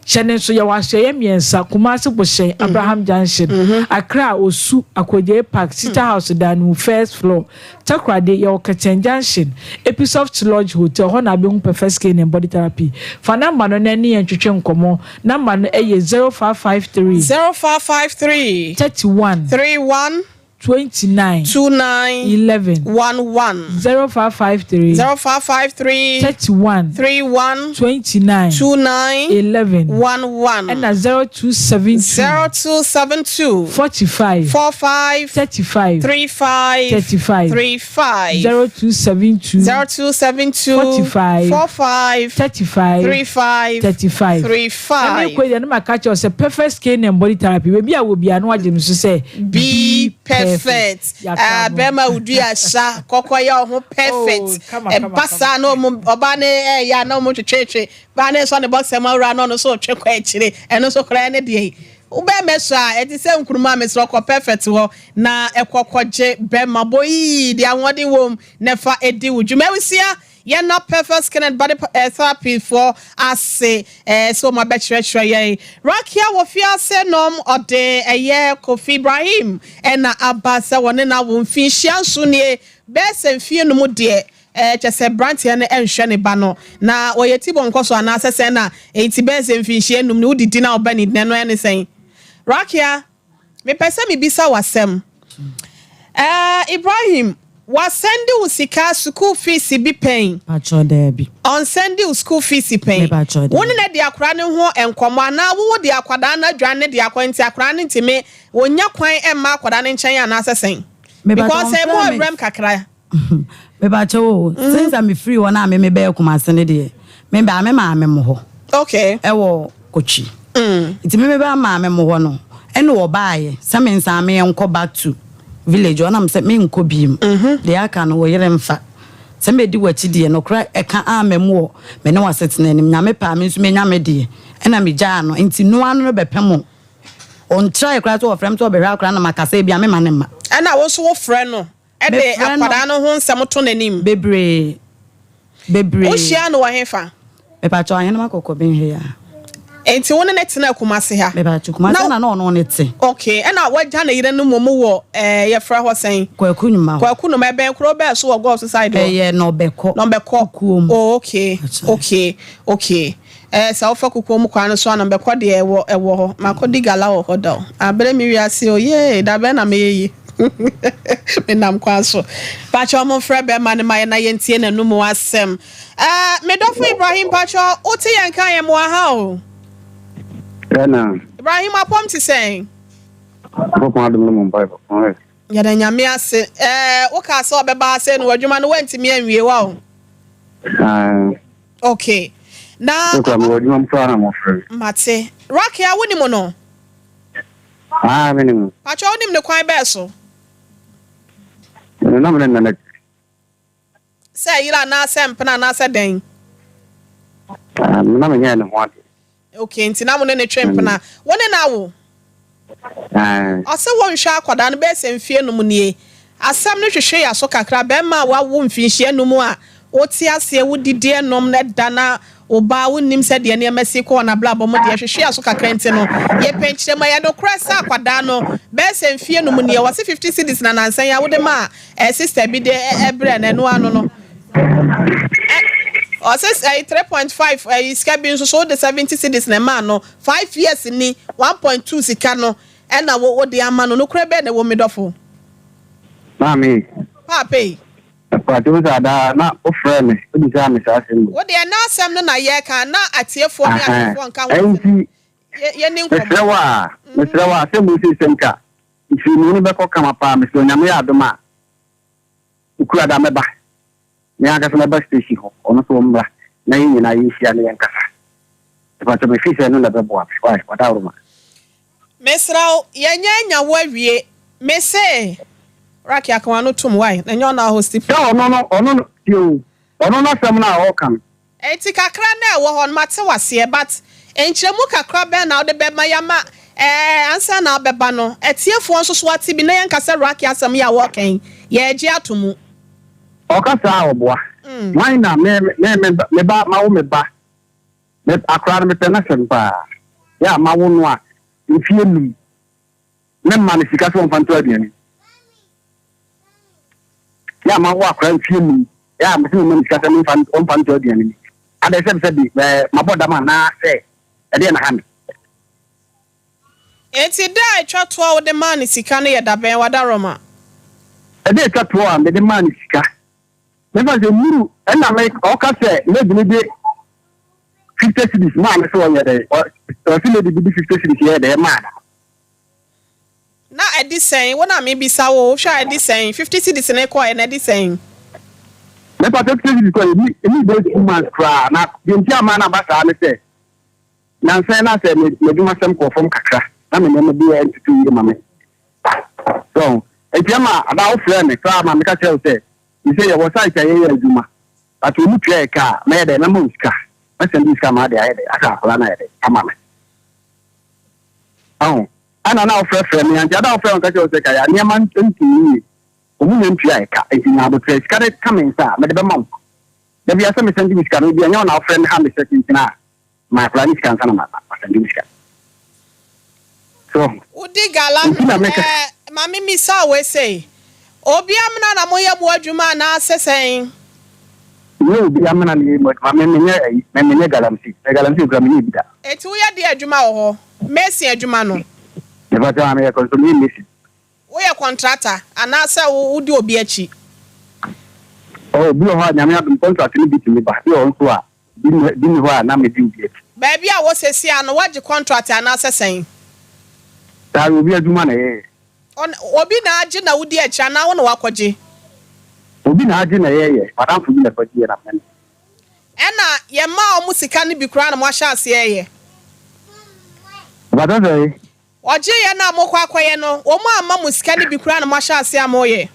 Hyɛ ne nso yɛwɔ asoɛeɛ mmiɛnsa, Kumasi Bohyɛn, Abraham Junction, Accra, Osu, Akogyee Park, Sita House dan no mu, first floor, Takoradi, yɛwɔ Kɛkyɛn Junction, Episoft Lodge Hotel, hɔ na wobɛhu Perfect Skin and Body Therapy. Fa number no na ɛne yɛn ntwetwe nkɔmmɔ. Number no yɛ 0553. 0553. 31. 31. 29. 29. 11. 11. 0553. 0553. 31. 31. 29. 29. 11. 11. Ɛna 0272. 0272. 45. 45. 35. 35. 35. 35. 0272. 0272. 45. 45. 35. 35. 35. 35. Ɛna ekɔ yi deɛ ne ma ka kyerɛ wo sɛ perfect skin and body therapy baabi a wɔ biara no wagye me so sɛ Be perfect. Perfect. Ah, bɛrima wo dua hyɛ kɔkɔ yɛ ɔho perfect. Oh, Ɛba saa na ɔmo ɔbaa ne ɛyɛ a na ɔmo twetwetwe. Baa ne nso ne bɔksɛ mu awura na ɔno nso ɔtwe kɔ akyire. Ɛno nso koraa ne deɛ yi. Wo bɛrima sɔ a ɛte sɛ nkuruma mesrɛ kɔ perfect hɔ na ɛkɔ kɔgye bɛrima bɔ yii deɛ ahoɔden wɔ mu na ɛfa ɛdi wo dwuma. Awusia Yɛn Perfect Skin and Body Therapy foɔ ase sɛ wɔn abɛkyerɛkyerɛ yɛn. Rakia wɔ fiase nom ɔde ɛyɛ Kofi Ibrahim ɛna aba sɛ wɔne no awo mfinhyia nso nie bɛyɛ sɛ mfie num deɛ kyɛ sɛ branteɛ no ɛnhwɛ ne ba no na wɔyɛ tibɔ nkɔ so anaasɛ sɛn na enti bɛyɛ sɛ mfinhyia num no wodidi na ɔba ne no ɛne sɛn Rakia. Mepɛ sɛ mebisa wo asɛm. Eh, Ibrahim, wasɛnde wo sika sukuu fees bi pɛn? Patrɔ daabi. Ɔnsɛnde wo sukuu fees pɛn? Mepatrɔ daabi. Wo ne no adi akwadaa no ho nkɔmmɔ anaa wo wode akwadaa no adwane de akɔ nti akwadaa no ntumi, wɔnnya kwan mma akwadaa no nkyɛn anaasɛ sɛn? Mepatrɔ Because ɛmu ɔmfrɛ me. ɔwerɛm kakra. Mepakyɛw o, since a mefiri hɔ na me mebɛyɛ Kumasi no deɛ, me baa me maame mo hɔ. Okay. Ɛwɔ Kotwi. Nti me mebaa maame mo hɔ no, ɛna wɔbaayɛ sɛ me nsan me nkɔ back to village hɔ, na me sɛ menkɔ biem. Deɛ aka no wo yere mfa. Sɛ mɛdi w'akyi deɛ, nokorɛ ɛka amma mu wɔ me ne w'asetena anim. Nyame pɛ a me nso mɛnya me deɛ. Ɛna megyaa no. Nti noa no bɛpem o. Ɔntrae koraa sɛ ɔfrɛ me sɛ ɔbɛhwɛ akwadaa no na maka sɛ ebia mema no mma. Ɛna wo nso wofrɛ no de akwadaa no ho nsɛm to n'anim. Bebree. Bebree. Wohyiaa no wɔ hefa? Mepakyɛw, Ahenem Akɔkɔben ha yi ara. Enti wo ne no tenaa Kumasi ha? Mepakyɛw, Kumasi ha na na ɔno ne te. Okay, ɛna wagya ne yere no mmom wɔ ɛɛ yɛfrɛ hɔ sɛn? Kwaku Numa hɔ. Kwaku Numa, ɛbɛn kuro bɛɛ so wɔ Gulf side hɔ? Ɛyɛ Nɔbɛkɔ. Nɔbɛkɔ. Kukuom. Oh, okay, okay, okay. Ɛɛ sɛ wofa kukuo mu kwan no so a na mebɛkɔ deɛ ɛwɔ ɛwɔ hɔ. Makɔdi gala wɔ hɔ da o. Abrɛ me wiase o yee da bɛn na mɛyɛ yi. Menam kwan so. Pakyɛ momfrɛ bɛrima no ma yɛn na yɛntie n'anum asɛm. Ɛɛ me dɔfo Ibrahim pakyɛ wote yɛn nka yɛn mmoa ha o. Ɛna. Ibrahim apɔm te sɛn? Nyankopɔn adom ne mo mpaebɔ. Ho ɛ? Yɛda Nyame ase. Ɛɛ wokaa sɛ ɔbɛba ha sei no w'adwuma no woantumi anwie wa o. Ae. Okay. Na. Me kura mewɔ adwuma mu koraa na mofrɛ me. Mate. Rakia wonim no? Ah, me nim no. Pakyɛ wonim no kwan bɛɛ so? Me na me ne nana te. Sɛ yere anaa sɛ mpena anaa sɛ dɛn? Ah, me na menyɛɛ ne ho ade. Okay, nti na mo ne no twe mpena. Wo ne no awo? Ae. Ɔse wonhwɛ akwadaa no bɛyɛ sɛ mfie num nie. Asɛm no hwehwe yaso kakra, bɛɛma a wawo mfinhyia num a wote aseɛ wodidi ɛnom na ɛda na wo ba wonnim sɛdeɛ nneɛma si kɔ wɔ nabrabɔ mu deɛ hwehwe yaso kakra nti no yɛpɛ nkyerɛmu. Ɛyɛ nokorɛ sɛ akwadaa no bɛyɛ sɛ mfie num nie wɔse 50 cedis na nansa yi a wode maa eh sister bi de ɛbrɛ no ɛno ano no eh ɔse ɛyi 3.5 ɛyi sika bi nso so wode 70 cedis na ɛmaa no 5 years ni 1.2 sika no ɛna wo wode ama no nokorɛ bɛn na ɛwɔ mu me dɔfo? Maame. Paapa yi. Mpakyɛ wo sɛ adaa na wo frɛ me wo bisaa me saa asɛm wei. Wo deɛ na asɛm no na yɛreka na atiefoɔ ne ahwɛfoɔ nka ho asɛm Ɛnti yɛni nkɔmmɔ. Mesrɛ wo a mesrɛ wo a sɛ mo sei sɛ nka Nkyerɛmu no bɛkɔ kama paa mesrɛ Nyame yɛ adom a Okuada mɛba me ankasa mɛba station hɔ ɔno nso ɔmmra na yɛn nyinaa yɛnhyia na yɛnkasa mepakyɛ me feel sɛ ɛno na ɛbɛboa me wai Wadaworoma. Mesrɛ wo yɛnyɛ anya wo awie mese Raki aka w'ano tom wai na ɛnyɛ ɔno a hosti Sɛ ɔno no ɔno no tie o ɔno n'asɛm no a ɔreka no. Enti kakra no a ɛwɔ hɔ no mate wo aseɛ but nkyerɛmu kakra bɛn na wode bɛma yɛ ama ɛɛ ansa na wobɛba no atiefoɔ nso so ate bi na yɛnka sɛ Rocky asɛm yi a wɔreka yi yɛregye ato mu. Ɔka saa a ɔboa. Hwan na me me me me ba mawo me ba me akora no mepɛ n'asɛm paa yɛ a mawo no a mfie num Me mma no sika sɛ wɔmfa ntɔ aduane. Yɛ a mawo akora mfie num, yɛ a mese mema no sika sɛ memfa ɔmfa ntɔ aduane ni. Adɛn sɛ sɛ bi ɛɛ mabɔ dam anaa sɛ ɛdeɛ na ha me. Enti da a etwa toɔ a wode maa no sika no yɛ da bɛn, Wadaroma? Ɛda a etwa toɔ a mede maa no sika Mefa sɛ nnuru ɛna me ɔka sɛ lady no de 50 cedis maa no sɛ ɔnyɛ dɛn ɔse lady bi de 50 cedis yɛɛ dɛn maa no. Na ɛde sɛn? Wo na mebisa wo, wohwɛ a ɛde sɛn? 50 cedis no kɔɛ no ɛde sɛn? Mepa 50 cedis kɔɛ ɛni ɛni bɛyɛ 2 months koraa na deɛ nti ama no aba saa ne sɛ nansa yi na sɛ m'adwuma sɛm kɔɔ fam kakra na me nneɛma bi ntutu yie ma me so. Enti ɛma ada wofrɛɛ me koraa ma meka kyerɛɛ wo sɛ, Mise yɛwɔ site a yɛyɛ adwuma, but wɔn tua yɛ ka a, mɛyɛ dɛn? Mɛma wo sika. Mɛsɛnde wo sika ma ade ayɛ dɛn? Ahwɛ akwadaa no ayɛ dɛn? Ama me. Ɔho? Ɛna na wofrɛfrɛ me a, nti ada wofrɛ me ka kyerɛ wo sɛ Kaya, nneɛma ntumi yie. Wɔn nya ntua yɛ ka, enti nya aboterɛ. Sika no ka me nsa a, mede bɛma wo. Da biara sɛ mesɛnde wo sika no, ebia ɛnyɛ wo na wofrɛ me ha me sɛ kyenkyen a, Ma akwadaa no sika ansa na masɛnde wo sika. So wahu? Wodi gala Nti na meka. Eh, ma me misa wo wei sei, Obi amena na moyɛ mo adwuma anaa sɛ sɛn? Nyɛ obi amena na yɛyɛ mo adwuma, me menyɛ ayi, me menyɛ galamsey, me galamsey koraa menyɛɛ bi da. Enti woyɛ deɛ adwuma wɔ hɔ? Mason adwuma no? Mepa kyɛw, meyɛ kɔnsɔ, meyɛ mason. Woyɛ kɔntrata anaa sɛ wodi obi akyi? Oh, bi wɔ hɔ a Nyame adom kɔntrat no bi tumi ba, bi wɔ hɔ nso a Bi nni hɔ a na medi obi akyi. Baabi a wɔ seesei ara no, woagye kɔntrat anaasɛ sɛn? Daabi, obi adwuma na yɛyɛ. Obi na agye na wodi akyi anaa wo na woakɔgye? Obi na agye na yɛyɛ. M'adamfo bi na ɛkɔgyeeɛ na me ne no. Ɛna yɛmaa wɔn sika no bi koraa na moahyɛ aseɛ reyɛ? Mpakyɛ sɛn? Ɔgyeeɛ no a mokɔ akɔyɛ no, wɔn amma mo sika no bi koraa na moahyɛ aseɛ a moreyɛ?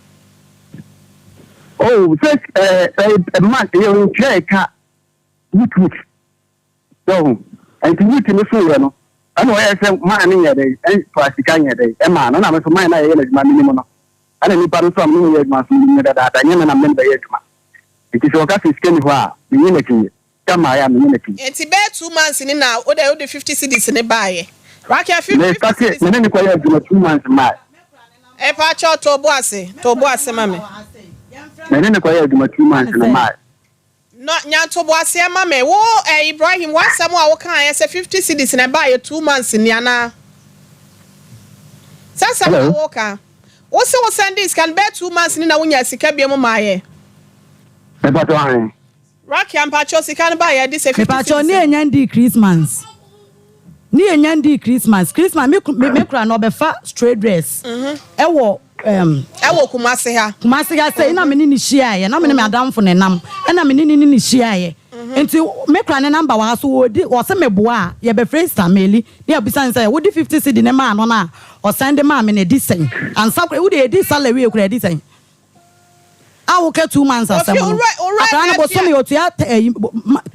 Oh, sɛ ɛɛ ɛɛ month yɛ wɔtua yɛ ka week week. So ho, nti week no so yɛ no, ɛna ɔyɛ sɛ man no nyɛ dɛ, ɛnfa sika nyɛ dɛ, ɛmaa no, ɛna me nso man no a yɛyɛ no adwuma menim no, ɛna nipa no nso a me ne no yɛ adwuma nso menim no dadaada, nyɛ me na me ne no bɛyɛ adwuma. Nti sɛ ɔka sɛ sika ni hɔ a, menye no akyinnye. Sika mmaeɛ a menye no akyinnye. Nti bɛyɛ 2 months ni na wode wode 50 cedis ne baeɛ. Rakia Me 50 starte cedis. me ne no kɔyɛ adwuma 2 months mmaeɛ. Mpakyɛw to bo ase, to bo ase ma me. Me ne no kɔyɛ adwuma 2 months no mmaeɛ. No, nya ntoboaseɛ ma me. Wo eh, Ibrahim, w'asɛm a wokaeɛ sɛ 50 cedis na ɛbaeɛ 2 months ni anaa? Sɛ asɛm na Hello? woka. Wo se wo sɛndee sika no bɛyɛ 2 months ni na wonyaa sika biom mmaeɛ. Mepakyɛw ahe? Rakia, mpakyɛw sika no baeɛ de sɛ 50 Mepakyɛw cedis ne no. yɛnya ndii Christmas. Ne yɛnya ndii Christmas. Christmas me me me kura no ɔbɛfa straight dress ɛwɔ um, Ɛwɔ Kumasi ha. Kumasi ha sɛ ɛna me ne ne hyiaeɛ na me ne me adamfo ne nam ɛna me ne ne ne ne hyiaeɛ nti me kura ne number wɔ ha so wɔdi wɔse me boa a yɛbɛfrɛ Stameli ne yɛbisa ne sɛ wode 50 cedi ne maa no no a ɔsan de maa me no ɛdi sɛn ansa kora wode ɛdi salary kora ɛdi sɛn a woka 2 months Kofi, asɛm no owura owura akwadaa no Nafia. bosome otua ɛyi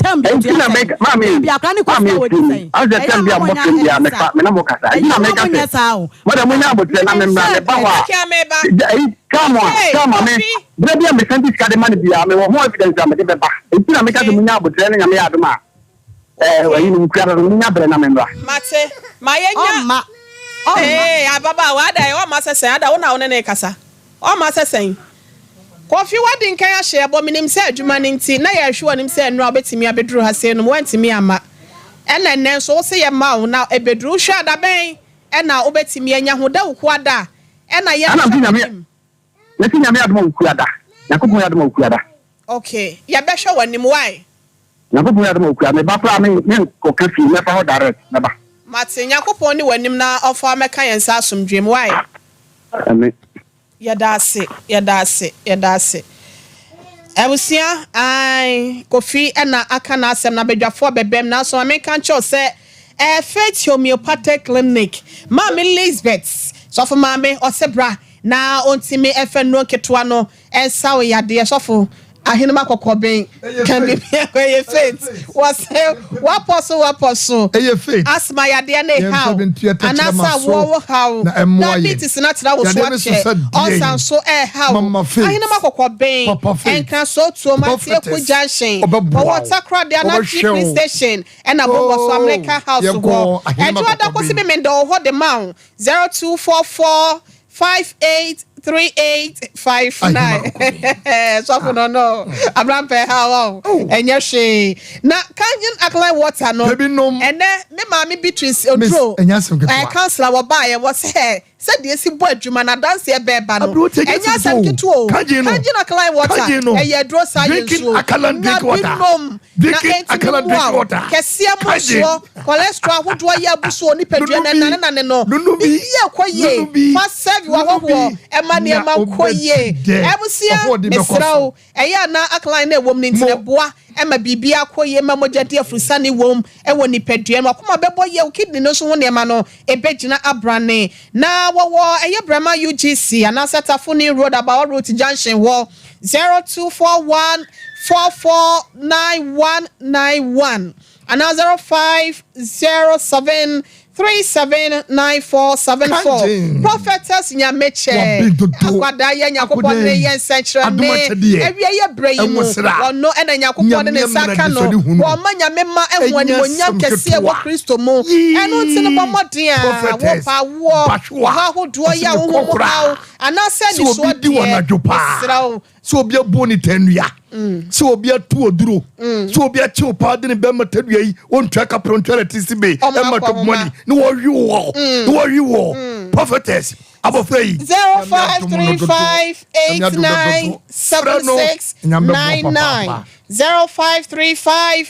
term bi Nti otua na sɛn meka maame term bi akwadaa no kɔ maame sukuu a wɔdi etie mi sɛn ɔn sɛ ɛyɛ tɛm bi ama a mo nya mbɔfra bi a ɛyɛ mefa saa me na mo kasa nti ɛyɛ na ama meka mo sɛ nyɛ saa o mo de mo nya abotire na me menim mmra sɛ me ba hɔ a Rakia meba. ɛyi time a Okay, time a me Kofi. berɛ bi a me sɛnde sika de ma no biara mewɔ ho evidence a mede bɛba nti na meka sɛ Okay. mo nya abotire ne Nyame yɛ adom a ɛɛ Okay. ɛyi no nkura no mo nya berɛ na me mmra. Mate. Ma yɛnya. Ɔmma ɔmma. Ee, ababaawa, ada ɛ, ɔmma sɛ sɛn? Ada, wo na wo ne no rekasa. Ɔmma sɛ sɛn? Kofi, woadi nkan ahyɛ yɛn bɔ, menim sɛ adwuma no nti, na yɛrehwɛ w'anim sɛ nnora wobɛtumi abɛduru ha sei nom, woantumi amma. Ɛna ɛnnɛ nso, wose yɛmma wo na ɛbɛduru. Wohwɛ a, da bɛn na wobɛtumi anya ho? Da Wukuada na Ɛna yɛrehwɛ mese Nyame w'anim. mese Nyame adom a Wukuada Nyankopɔn yɛ adom a Wukuada. Okay, yɛbɛhwɛ w'anim, why? Nyankopɔn yɛ adom a Wukuada meba koraa me menkɔka fie mɛfa hɔ direct mɛba. Mate, Nyankopɔn ne w'anim na ɔmfa wo mmɛka yɛn nsa asomdwoeɛ mu, why? Amen. Yɛda ase, yɛda ase, yɛda ase. Abusua, ae, Kofi na aka n'asɛm na badwafoɔ bɛbɛm, nanso ma menka nkyerɛ wo sɛ ɛyɛ Faith Homeopathic Clinic. Maame Lisbeth, sɔfo maame, ɔse bra na ɔntumi mfa nnuro nketewa no nsa wo yadeɛ. Sɔfo, ahenema kɔkɔben, Ɛyɛ ka faith. biribi a ɛyɛ faith. Wɔse wapɔ so, wapɔ so. Ɛyɛ faith. Asthma yadeɛ no Yɛmfa rehaw, bi ntua tɛkyerɛma anaasɛ so awoɔ wo haw, na ɛmmoa yɛn. diabetes no atena wo so Yadeɛ no so akyɛ, sɛ deɛn? ulcer nso ɛrehaw. Mama faith. Ahenema kɔkɔben, Papa faith. Nkran Sootuom, Atieku Prophetess. Junction, Ɔbɛboa wɔwɔ wo. Takoradi Anadwo Ɔbɛhwɛ Police wo. Station, ɛna Bɔbɔ so Oh, America House hɔ. yɛnkɔ Ahenema Ɛdwo ada kɔsi kɔkɔben. Memenda wɔ hɔ de ma wo, 0244 583859. Sɔfo no no, abrampɛ ha wɔ, ɛnyɛ hwee. Na Kangen alkaline water no, ɛnɛ me maame Beatrice Miss, Oduro, ɛnyɛ asɛm ketewa. ɛɛ councillor wɔbaeɛ wɔ sɛ sɛdeɛ esi bɔ adwuma na adanseɛ bɛɛba no, Aberanteɛ nyɛ ɛnyɛ asɛm asɛm ketewa o. Kangen no. Kangen alkaline water, Kangen no. ɛyɛ aduro saa yɛ Drinking nsuo. alkaline Nya drink water. bi nom na Drinking ɛntumi alkaline mmoa drink wo. water. Kɛseɛ Kangen. mmorosoɔ, cholesterol ahodoɔ yɛ abu so wɔ nipadua no Nunu bi. ɛnanenane no. Nunu bi. Biribi ɛkɔ yie. Nunu bi. Fa serve Nunu w'ahɔhoɔ. bi. Ɛma Ɛma Na nneɛma nkɔ wobɛte yie. dɛ. Abusua, Ɔhoɔden bɛkɔ mesrɛ so. wo, ɛyɛ a na alkaline no a ɛwɔ mu no nti Mo. no, ɛboa ma biribiara kɔ yie ma mogya di afurusane wom wɔ nipadua no mu. Akoma bɛbɔ yie, wo kidney no nso ho nneɛma no, ɛbɛgyina abrane. Na wɔwɔ ɛyɛ Brɛma UGC anaasɛ Tafo New Road, Abawa Route Junction hɔ, 0241 44 9191. Anaa 0507 379474 Kangen. Prophetess Nyamekyɛ Waben dodo. Akwadaa yɛ Nyankopɔn Akoda ne yi. yɛ nsɛnkyerɛnne Adom akyɛdeɛ. Awieɛ berɛ yi mu Ɛnwosra. Ɔno na Nyankopɔn de ne Nyame nsa mmra aka no desuade hunu. Wɔma Nyame mma ahu Ɛnyɛ animuonyam asɛm kɛseɛ wɔ ketewa. Kristo mu Ɛno nti no bɔ mmɔden a Prophetess wopa awoɔ Bahwewa. ɔhaw ahodoɔ yi Ɔse a mekɔ wohu mu koraa. haw anaasɛ Sɛ obi anisoɔ di wɔ deɛ anadwo paa. mesrɛ wo Sɛ obi abuo ne tɛnnua, sɛ obi atu oduro, sɛ obi akye wo paa de ne bɛrima tadua yi, ɔntua kaprɛ, ɔntua electricity bill, ɛmma chop money, ne wɔwe wɔ, ne wɔwe wɔ. Prophetess, abɔfra yi. 0535897699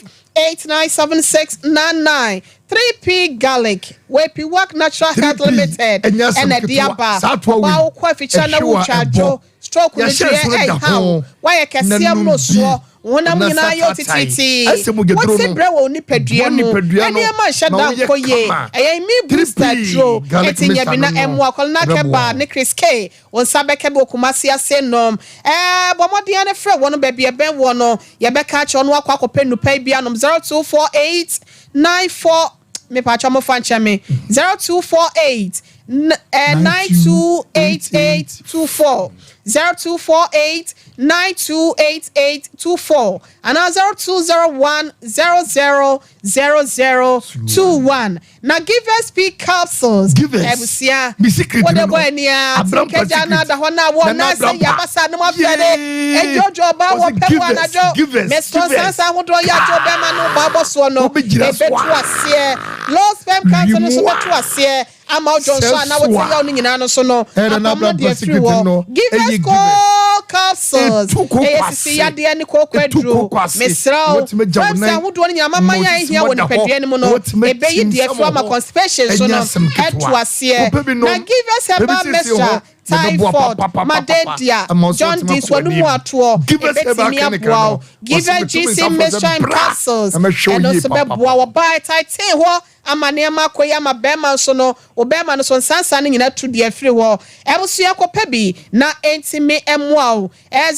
0535897699 3P Garlic Wepi Work Natural Health Limited ɛna ɛde aba. Ɔbaa wokɔ afikyire na wotwa adwo Stroke no Yɛahyɛ deɛ nsono da ɛnha wo. ho, Woayɛ na kɛseɛ nom mmorosoɔ. bi, Wo honam na nyinaa yɛ wo sataatae. titiritii. Ɛsɛ mogyaduro Wote no brɛ wɔ wo boa nipadua mu. nipadua no Nneɛma nhyɛ ma da woyɛ nkɔ yie. kama. Ɛyɛ immune booster 3P aduro. garlic Enti nya mixture bi no na nom, ɛmmoa. Kɔlena ɛbɛboa Kɛba wo. ne Chris K. Wo nsa bɛka bi wɔ Kumasi ase nom. Ɛɛ, bɔ mmɔden ara na frɛ wɔn baabi a ɛbɛn woɔ no. Yɛbɛka akyerɛ wo na woakɔ akɔpɛ nnupa yi bi anom. 0248 94 Mepakyɛw mofa nkyɛ me. 0248 928824 0248 928824 anaa 0201 00 0021. Na Givers P capsules Givers, abusua me secret wode no bɔ no, ani a Abrampa kagya secret, na ada hɔ na wɔ Nana na sɛ Abrampa, yabasa no afɛre yee, edwodwo ɔbaa wɔ ɔse pɛ mu Givers, anadwo Givers, mesrɛ Givers, nsansa ahodoɔ yɛ adwo bɛma no ba abɔ soɔ no wobɛgyina so ebetu a, aseɛ low sperm count no nso wimu bɛtu a, aseɛ ama wo dwonso sɛ a na wote so a, yaw no nyinaa no so no ɛyɛ Nana apam no Abrampa deɛ firi secret hɔ no, Givers ɛyɛ Givers. Cold Capsules Etu koko ɛyɛ sisi ase. yadeɛ ne kooko Etu aduro koko ase. mesrɛ wo Wɔtumi agya wo herbs nan. ahodoɔ no nyinaa mama Ma yɛ a osisi ɛhia wɔ mu ada hɔ. nipadua no mu no Wɔtumi ɛbɛyi akyim deɛ nsɛm afiri wɔ ama hɔ. constipation so Ɛnyɛ no asɛm ɛto ketewa. aseɛ Wopɛ bi na nom. Givers Baabi Herbal siesie Mixture hɔ. Yɛbɛboa typhoid, papapapapa. malaria, Ama wo so wɔtumi jaundice, akɔ wɔn mu w'anim. atoɔ, Givers Herbal ebetumi Clinic aboa no, wo. wɔse Givers meto me GC nsa frɛ sɛ Mixture and bra Capsules, na mɛhwɛ wo ɛno yie nso bɛboa papapapa. wo. Ɔbaa ɛtaetee hɔ ama nneɛma akɔ yie ama bɛrima nso no, wo bɛrima no so nsansa no nyinaa tu deɛ afiri hɔ. Abusua kɔpɛ bi na ɛntumi mmoa wo. Ɛyɛ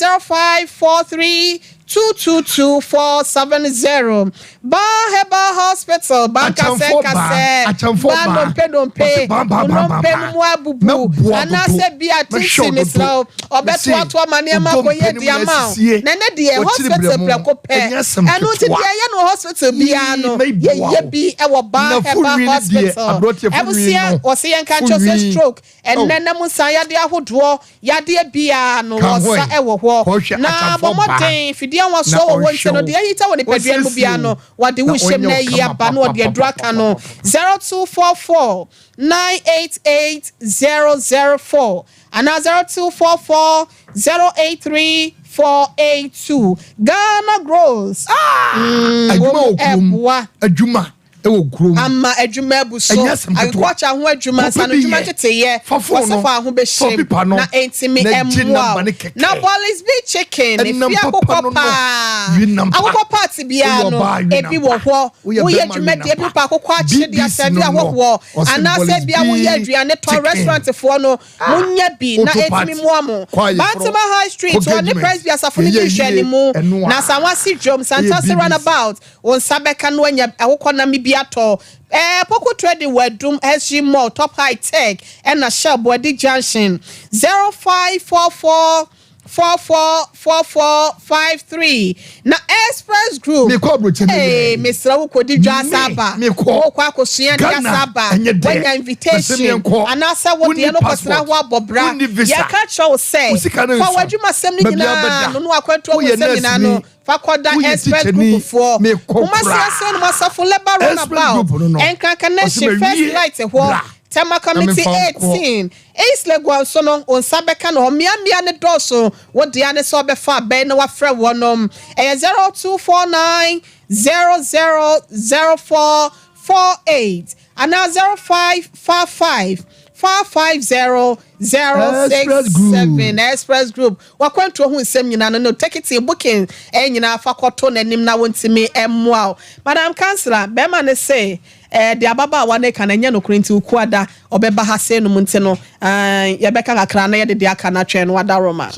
0543 222 470. Baa Herbal Hospital, baa Akyɛmfoɔ nkasɛɛ baa, nkasɛɛ, akyɛmfoɔ baa baa, nnompe nnompe, ɔse baa baa wo baa baa nnompe no baa, mu abubu, mɛboa anaasɛ dodo, bi a mɛhwɛ tinti wo dodo, mesrɛ wo, mese ɔbɛtoatoa ma wo nneɛma akɔ dompe yie no de mu ama wo. asiesie, Na ɛnɛ deɛ, wɔkyere hospital berɛ mu, prɛko pɛ. ɛnyɛ asɛm Ɛno nti ketewa. deɛ ɛyɛ no wɔ hospital biara Yii, no, mɛboa yɛyɛ wo. bi wɔ Baa Na Herbal funwi no deɛ, Hospital. aberanteɛ funwi Abusua, no, wɔse yɛnka nkyerɛ wo sɛ funwi, stroke, oh. Ɛnnɛ nna mu nsa yadeɛ ahodoɔ, yadeɛ biara no, Ka ho wɔsa ɛ, wɔ hɔ. kɔhwɛ Na bɔ akyamfoɔ baa mmɔden, fidie na nwanwasoɔ wɔ hɔ nti ɔnhwɛ no, wo, deɛ ahita wɔ nipadua no mu ɔnsiesie biara wo no, wɔde wo na hyɛm ɔnyɛ na wo ayi kama aba na wɔde aduro aka no. papapapapapapa. 0244 988 004 anaa 0244 083 482. Ghana Grows, mm, Adwuma wɔn wɔ kurom, ɛboa. adwuma wɔ kurom. Ama adwuma abu so. Ɛnyɛ asɛm ketewa. Agriculture ho adwuma, Kɔpɛ nsaano bi adwuma yɛ. nteteyɛ, Fa phone wɔse no, fa ho fa bɛhyɛm paper no, na ɛntumi na gye mmoa wo. number no kɛkɛ. Na Bollies Bee Chicken, Ɛnam efie papa akokɔ no no, paa. we nam pa. Akokɔ party biara Woyɛ no, ɔbaa, we ebi nam wɔ pa. hɔ. Woyɛ Woyɛ bɛrima, we dwumadie nam bi pa. wopɛ akokɔ akye de BBC asɛve no no, ahɔhoɔ, ɔse anaasɛ Bollies bia woyɛ Bee aduane tɔn, Chicken. restaurant foɔ no, monya bi na Auto ɛtumi party, mmoa mo. kɔ ayeforɔ, Bantama High Street, kɔ wɔne engagement, Presby asafo no di yɛyɛ yie, nhwɛanimu. ɛno Na a. Sawase Dwom, Ɛyɛ Santase BBC. Runabout, Wo nsa bɛka na wanya akokɔnam bi atɔ. Ɛɛ Poku Trading wɔ Adum, SG Mall, Top High Tech ɛna Shell Boadi Junction. 0544 44 44 53 Na Express Group. Mekɔ aburokyi ne Ee, yɛ. mesrɛ wo kɔdi dwa asa Me, aba. mekɔ. Wokɔ akɔsua adeɛ Ghana, asa aba. ɛnyɛ dɛ. Woanya Mese invitation. menkɔ. Anaasɛ wo Wonni deɛ no kɔtena passport. hɔ abɔ bra. Wonni visa. Yɛka kyerɛ wo sɛ, Wo sika no fa nsa. w'adwumasɛm no Baabi a nyinaa bɛda. no ne w'akwantuo mu Woyɛ nsɛm nurse nyinaa ni. no, Fa kɔda Woyɛ Express tikyani, Group foɔ. mekɔ Kumasi koraa. Asenom Asafo Labour Express Runabout, Group no no, Nkran ɔse Kaneshie First mawie, Light hɔ, bra Tema na Committee memfa nkɔ. 18, East Legon nso no, wo nsa bɛka no hɔ. Mmeammea no dɔɔso, wo dea ne sɛ wobɛfa abɛn na woafrɛ wɔnom. Ɛyɛ 0249 0004 48 anaa 0555. 450 067 Express Group wakwantuo ho nsɛm nyinaa no no ticket booking nyinaa fa kɔto n'anim na wɔntumi mmoa wo. Madam Councillor, bɛrima ne se de ababaawa ne ka na ɛnyɛ nokorɛ nti Ukuada ɔbɛba ha sei nom nti no yɛbɛka kakra na yɛde deɛ aka no atwɛn no wada Roma.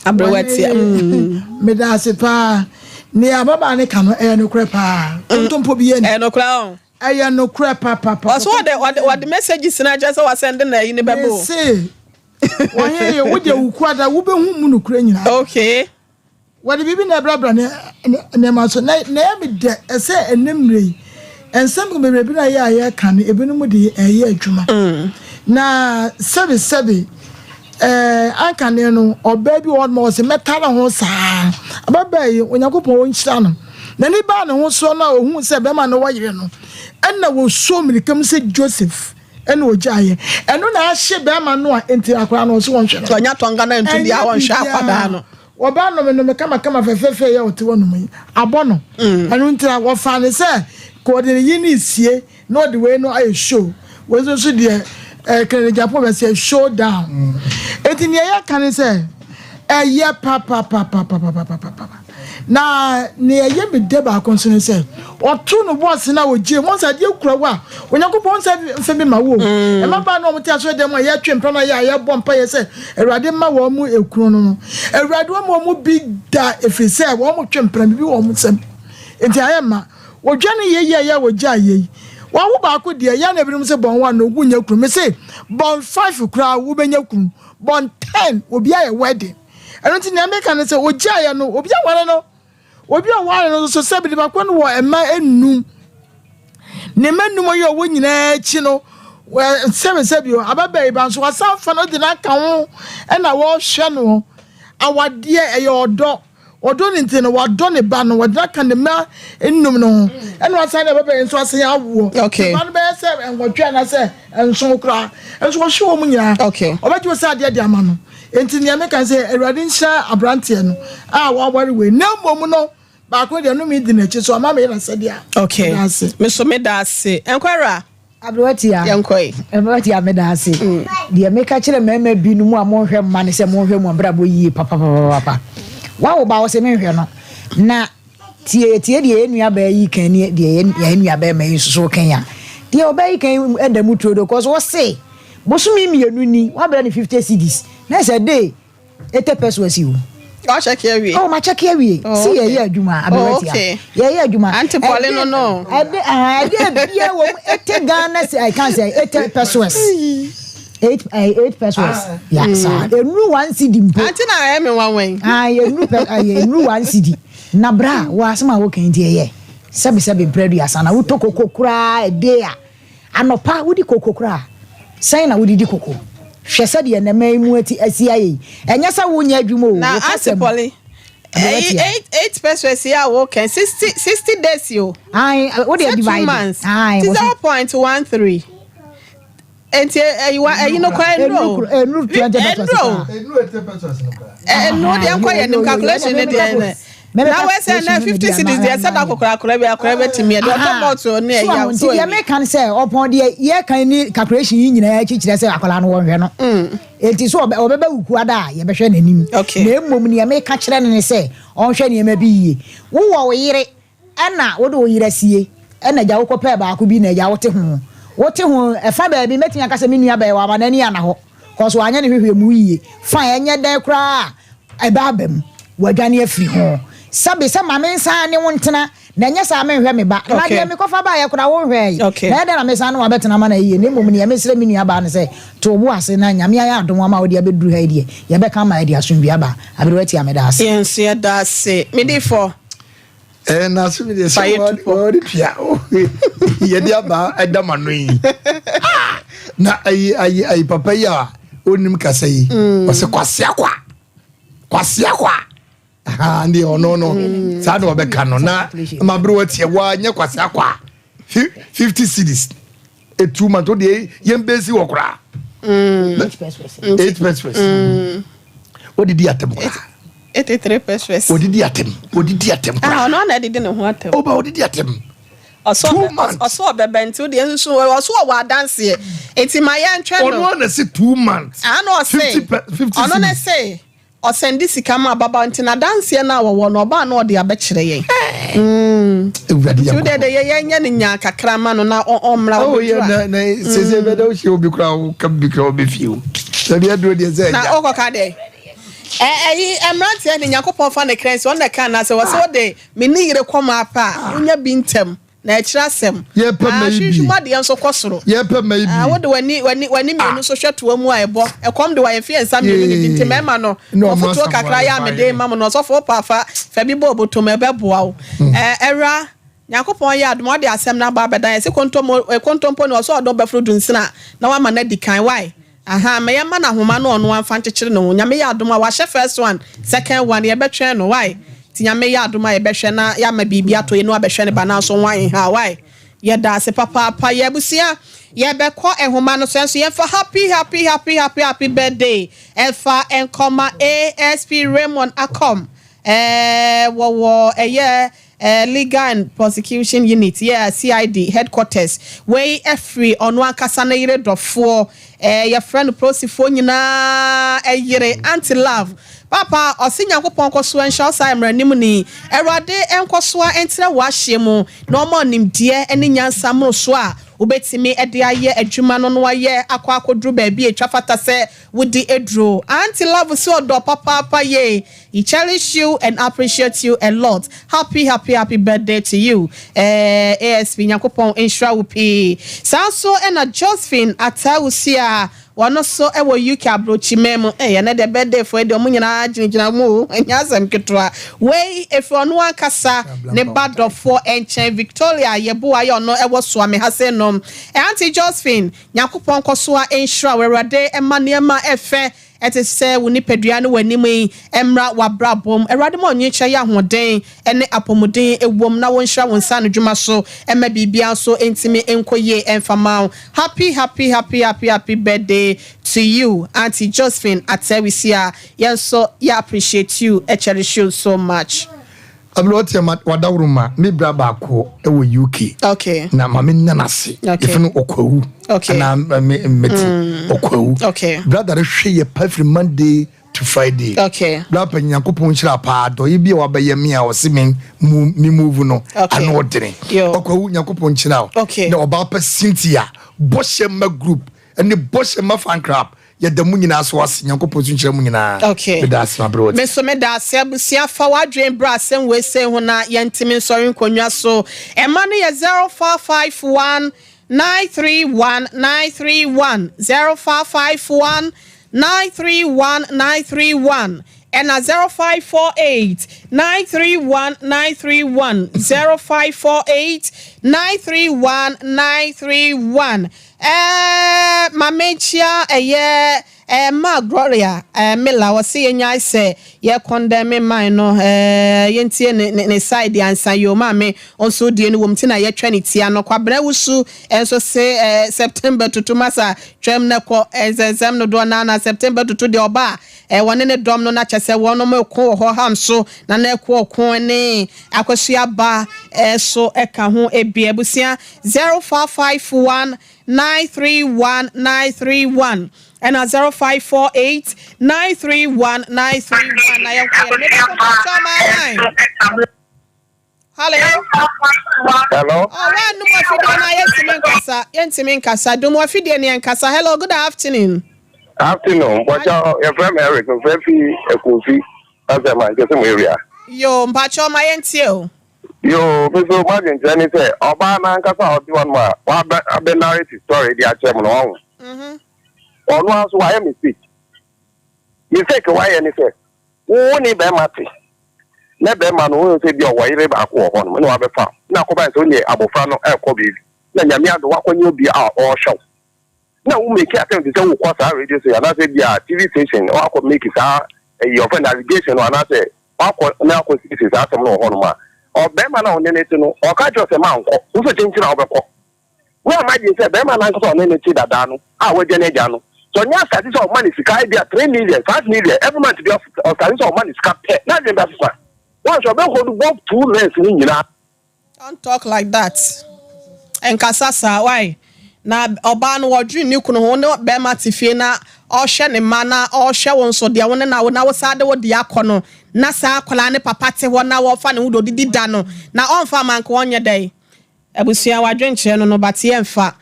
Aberewa tia. Meda ase paa. Nea ababaa ne ka no ɛyɛ nokorɛ paa. Nkontompo bi yɛ ni. Ɛyɛ nokorɛ o. Ɛyɛ nokorɛ papapapa. Ɔso wɔde wɔde wɔde messages na kyerɛ sɛ wasɛnde na ayi ne bɛbɔ o. Mese wɔhe yɛ wo deɛ wo kura da wobɛhu mu nokorɛ nyinaa. Okay. Wɔde biribi na ɛbrabra ne nneɛma so na na ɛyɛ me dɛ ɛsɛ ɛnɛ mmerɛ yi nsɛm bebree bi na yɛ a yɛka no ebinom de ɛyɛ adwuma na sɛbi sɛbi ɛɛ ankane no ɔbaa bi wɔ hɔ nom a ɔsɛ mɛta ne ho saa ababaa yi Onyankopɔn ɔnhyira no. N'ani baa ne ho soɔ no a ɔhuu sɛ bɛrima no wɔ yere no, ɛnna wɔsoo mmirika mu sɛ Joseph ɛna ɔgyaeɛ. Ɛno na ahye bɛrima no a enti akwadaa no ɔse wɔnhwɛ no. Ɔnya tɔnga na ntu biara wɔnhwɛ akwadaa no. Wɔba nomenome kamakama fɛfɛɛfɛ yi a ɔte hɔ nom yi abɔ no. Ɛno nti na wɔfaa no sɛ ka ɔde ne yere no resie na ɔde wei no ayɛ show. Wei nso nso deɛ ɛɛ Kennedy Agyapong bɛsɛ show down. Enti nea yɛka ne sɛ ɛyɛ papapapapapapapa. Na nea ɛyɛ me dɛ baako nso ne sɛ, ɔtoo no bo ase na ogyee mu. Sɛ adeɛ kura wo a, Onyankopɔn nsa mfa bi ma wo o. Mm. Mmabaa no a wɔte asɔre dɛm a yɛtwe mpena na yɛ a yɛbɔ mpaeɛ sɛ Awurade mma wɔn mu ekunu no no, Awurade wɔn wɔn bi da ɛfiri sɛ wɔn twe mpena biribi wɔ wɔn nsam. Nti ayɛ mma. Wɔdwane yei yɛ yɛ wɔgyaa yei. Wɔawo baako deɛ, yɛ na ebinom sɛ bɔn one no wonnya kunu. Mese bɔn five koraa wobɛnya kunu. Bɔn ten obi ayɛ wedding. Ɛno nti nea meka ne sɛ ogyaeɛ no obi aware no obi a ɔware no nso sɛ nipa ko no wɔ mma enum ne mma enum yi ɔwɔ nyinaa akyi no sɛbi sɛbi o ababaa yi ba nso wasan fa no de no aka ho ɛna wɔrehwɛ no awadeɛ ɛyɛ ɔdɔ ɔdɔ ne nti no wadɔ ne ba no wɔde no aka ne mma enum no ho ɛna wasan ne ababaa yi nso asan awoɔ okay. ne ba no bɛyɛ sɛ nwɔtwe anaasɛ nson koraa nso wɔhwɛ wɔn nyinaa okay. ɔbɛgye wɔ sɛ adeɛ de ama no. Enti nea meka ne sɛ, Awurade nhyira aberanteɛ no a waware wei, na mmom no, baako deɛ, nnome di n'akyi, so ama meyɛ n'asɛdeɛ a. Okay. Meda ase. Me so meda ase. Nkɔ awura. Aberewa tia. Yɛnkɔ yi. Aberewa tia meda ase. Deɛ meka kyerɛ mmarima binom a monhwɛ mma ne sɛ monhwɛ mo abrabɔ yie papapapapa. Wawo ba wo se menhwɛ no. Na Tie, tie deɛ yɛn nuabaa yi kan ne deɛ yɛn nuabɛrima yi nso so kan a. Deɛ ɔbaa yi kan da mu turodo kɔ so ɔse bosome mmienu ni wabrɛ no 50 cedis na ɛsɛ de 80 pesos o. Wakyɛke awie. Oh, makyɛke awie. Oh, Si okay. yɛyɛ adwuma aberewa Oh, tia. okay. Yɛyɛ adwuma. Auntie Pauline no no. Ɛde ɛde ebia wɔ mu 80 Ghana I can say 80 pesos. 8 eh, 8 pesos. Ya saa. Enuru 1 cedi mpo. Auntie na ɛyɛ me nwanwa yi. Ah, enuru pe eh, enuru 1 cedi. Na bra, wo asɛm a woka yi nti ɛyɛ sɛbesɛbe mprɛ aduasa na wotɔ koko koraa ɛde a, anɔpa wodi koko koraa sɛn na wode di koko? Hwɛ sɛdeɛ nnɛma yi mu ati asi ayɛ yi, ɛnyɛ sɛ wonyɛ adwuma o, Na wo kasa Auntie mu. Polly, Aberewa ɛyi tia. 8 8 pesos yi a woka yi, 60 60 days yi o. Ae, wo deɛ Sɛ 2 divide. months, Ae, ti wo so. 0.13. Nti ɛyi wa ɛyi no kora nnuro. Nnuro 20 pesos. Nnuro. Nnuro deɛ nkɔ yɛ nim calculation ne deɛ nɛ. Na wɛ sɛ na 50 cedis deɛ sɛ da kokora akora bi akora bɛ tumi ɛde ɔtɔ bɔtol ne ɛyi awo so. Nti deɛ meka ne sɛ ɔpɔn deɛ yɛ kan ni calculation yi nyinaa akyi kyerɛ sɛ akwadaa no wɔnhwɛ no. Nti so ɔbɛbɛ wuku ada a yɛbɛhwɛ n'anim. Na mmom nea meka kyerɛ no ne sɛ ɔnhwɛ nneɛma bi yie. Wowɔ wo yere Ɛna wode wo yere asie, ɛna agya wokɔpɛɛ baako bi na agya wote ho. Wote ho, ɛfa baabi mɛtumi aka sɛ me nua bɛyɛ wama n'ani anna hɔ, cause wanyɛ ne hwehwɛmu yie. Fine, ɛnyɛ dɛn koraa a ɛbɛ aba mu, wadwane afiri ho. Sɛbe sɛ ma mensan ne wo ntena, na ɛnyɛ saa menhwɛ me ba. Na deɛ mekɔfa baeɛ koraa wonhwɛɛe, na ɛyɛ dɛn na mesan ne wo abɛtena ama no ayie? Na mmom deɛ mesrɛ me nua baa ne sɛ, to wo bo ase na Nyame ayɛ adom ama wode abɛduru ha yi deɛ, yɛbɛka ama ɛde asomdwoeɛ aba. Aberewa Tia, meda ase. Yɛn nso yɛda ase. Medifo. Eh, na so mi deɛ sɛ wɔde tua yɛde aba ɛda ma no yi ah! na ayi ayi ayi papa yi a onim kasa yi mm. ɔsɛ kwasia kwa kwasia kwa ha deɛ ɔno no mm. saa na ɔbɛka no na mabere watie wa nyɛ kwasia kwa 50 cities etu ma to deɛ yɛn bɛsi wɔ koraa mm. eight pesos odidi atɛm koraa. 83 pesos. Odidi atɛm odidi atɛm koraa. Ah ɔno ana adidi ne ho atɛm. Ɔba odidi atɛm. Ɔsɛ ɔsɛ ɔbɛbɛ nti wodeɛ nso ɔsɛ ɔwɔ adanseɛ nti ma yɛntwɛn no. Ɔno na se 2 months. Ano ɔse ɔno ne se ɔsend sika ma ababaawa nti n'adanseɛ no a wɔwɔ no ɔbaa no ɔde abɛkyerɛ yɛn. Ewurade Nti wodeɛ de yɛ yɛnyɛ no nyaa kakra ma no na ɔmmra Oh yɛ ɔbɛduru a. Na na sese bɛ dɛ o hyɛ obi kura o ka bi kura o bɛ fie o. Sɛbi aduro deɛ sɛ Na ɛgya. ɔkɔka dɛ ɛyi mmeranteɛ ne Nyankopɔn fa ne kra nsi ɔno na ɛka anaasɛ wɔ sɛ wode me ne yere kɔ ma apɛ a wonya bi ntɛm na ɛkyerɛ asɛm. Yɛpɛ Ah, mma yi bi. hwehwɛ mu adeɛ nso kɔ soro. Yɛpɛ mma yi Ah, bi. wode w'ani w'ani w'ani mmienu nso hwɛ toa mu a ɛbɔ ɛkɔm de wayɛ fie nsa mmienu ne di nti mmarima no Na ɔmo ɔfotuo asafo kakra ayɛ yɛ a mede ma mo no ɔsɔfo wopɛ afa fa bi bɔ obotom ɛbɛboa wo. Ɛ ɛwura Nyankopɔn yɛ adom a ɔde asɛm no aba abɛdan yɛn. Sɛ kontompo eh, kontompo ne ɔsɛ ɔdɔ bɛforo dunsini a na wama no adi kan. Why? Ahaa, ma yɛmma no ahoma na ɔno amfa nkyekyere ne ho. Nyame yɛ adom a wahyɛ first one, second one, yɛbɛtwɛn no. Why? Nti Nyame yɛ adom a yɛbɛhwɛ na yɛama biribi atɔ yɛn ani abɛhwɛ ne ba nanso ho ahenha. Why? Yɛda ase papaapa. Yɛ abusua, yɛbɛkɔ nhoma no so ɛnso yɛmfa happy happy happy happy happy birthday ɛmfa nkɔma ASP Raymond Akom. Ɛɛ wɔwɔ ɛyɛ ɛɛ Legal and Prosecution Unit yɛ CID headquarters. Wei ɛfiri ɔno ankasa ne yere dɔfoɔ ɛɛ yɛfrɛ no polisifoɔ nyinaa ɛyere Aunty Love. Papa ɔse Nyankopɔn nkɔsoɔ nhyira wo saa mmaranim ni. Awurade nkɔsoɔ ntrɛ w'ahyeɛ mu na ɔma wo nimdeɛ ne nyansa mmorosoɔ a wobɛtumi de ayɛ adwuma no na wayɛ akɔ akɔduru baabi a ɛtwa fata sɛ wodi aduro. Aunty Love se ɔdɔ papaapa yie. He cherish you and appreciate you a lot. Happy happy happy birthday to you eh ASP Nyankopɔn nhyira wo pii. Saa nso na Josephine Atawusi a wɔno nso wɔ UK abrokyiman mu. Eh ɛnɛ deɛ birthday foɔ yi deɛ wɔn nyinaa gyinagyina mu o, ɛnyɛ asɛm ketewa. Wei ɛfiri ɔno ankasa ne ba dɔfoɔ nkyɛn Victoria Yeboah yɛ ɔno wɔ Suame ha sei nom. Eh Auntie Josephine, Nyankopɔn nkɔso a nhyira wo, Awurade mma nneɛma ɛfɛ Ɛte sɛ wo nipadua ne w'anim yi mmra w'abrabɔ mu. Awurade ma ɔnyenkyerɛ yɛ ahoɔden ne apɔmuden wom na wɔnhyira wo nsa ano dwuma so mma biribiara nso ntumi nkɔ yie mfa ma wo. Happy happy happy happy happy birthday to you Auntie Josephine Atawisia yɛn nso yɛ appreciate you cherish you so much. Aberanteɛ ma wadaworo ma me bra baako wɔ UK. Okay. Na maame nna n'ase. Okay. Efi no ɔkwawu. Okay. Anaa me mmeti ɔkwawu. Okay. Brother no hwɛ yɛ pa firi Monday to Friday. Okay. Bra pa Nyankopɔn nhyira paa dɔyɛ bi a wabɛyɛ me a ɔse me mu me move no. Okay. Ano ɔdene. Yo. Ɔkwawu Nyankopɔn nhyira wo. Okay. Na ɔbaa pa Cynthia bɔhyɛ mma group ɛne bɔhyɛ mma fan club. Yɛda mo nyinaa so ase Nyankopɔn nso nhyira mo nyinaa. Okay. Meda ase ma bere Me nso meda ase abusua fa w'adwene bra asɛm wei sei ho na yɛntumi nsɔre nkonnwa so. Ɛma no yɛ 0551 931 931 0551 931 931 ɛna 0548 931 931 0548 931 931. Ɛɛ ma menkyia ɛyɛ ɛɛ ma Gloria ɛɛ Miller ɔse yɛnyae sɛ yɛ condemn man no ɛɛ yɛntie ne ne ne side ansa yoo maame nso die no wom ti na yɛtwa ne tia no Kwabena Wusu nso se ɛɛ September tutu masa twam na kɔ nsɛnsɛm no doɔ naa na September tutu deɛ ɔba a ɛɛ wɔne ne dɔm no na kyɛ sɛ wɔnom reko wɔ hɔ ham so na na ɛko ɔko ne Akosua ba ɛɛ so ɛka ho ebi abusua 0551 931 931 ɛna 0548 931 931 na yɛnkɔ yɛn mebɛkɔ mpakyɛw maa hello. Hello. Oh, wa num afidie na yɛntumi nkasa yɛntumi nkasa dum afidie ne yɛnkasa hello good afternoon. Afternoon mpakyɛw yɛfrɛ me Eric mfrɛ fi Akuofi asɛm a nkɛsɛ mu area. Yo mpakyɛw ma yɛntie o. Yoo, me nso m'adwenkyerɛ ne sɛ ɔbaa no ankasa a ɔte hɔnom a wabɛ abɛ narrate story de akyerɛ me no, wahu. Ɔno ara nso wayɛ mistake. Mistake a wayɛ ne sɛ, wo wo ne bɛrima te, na bɛrima no wohu sɛ bi a ɔwɔ yere baako wɔ hɔnom, ɛna wabɛfa wo, na akɔba sɛ wo ne abɔfra no ɛrekɔ baabi, na Nyame adom wakɔnya obi a ɔrehwɛ wo. Na wo make attempt sɛ wokɔ saa radio station anaasɛ bi a TV station na wakɔ make saa ɛyi ɔfɛ no allegation no anaasɛ wakɔ na akɔ siesie saa asɛm no wɔ hɔnom a, ɔbarima no a ɔne no te no, ɔka kyerɛ wo sɛ mankɔ, wo nso kyenkyen a wobɛkɔ. Wo a m'adwene sɛ barima no ankasa a ɔne no te dada no a wagya n'agya no, sɛ ɔnyɛ asase sɛ ɔma no sika ebia 3 million, 5 million every month bi ɔsase sɛ ɔma no sika pɛ, n'adwene bɛsesa. Woanhwɛ ɔbɛhold both two men no nyinaa. Don't talk like that. Nkasa saa wai na ɔbaa no ɔdwene ne kunu ho wo ne bɛɛma te fie na ɔhwɛ ne mma na ɔhwɛ wo nso deɛ wo ne na wo na wo saa de wo deɛ akɔ no na saa akwadaa ne papa te hɔ na wɔfa ne ho de odidi da no na ɔnfa ama nka ɔnyɛ dɛn abusua wadwenkyerɛ no no but yɛnfa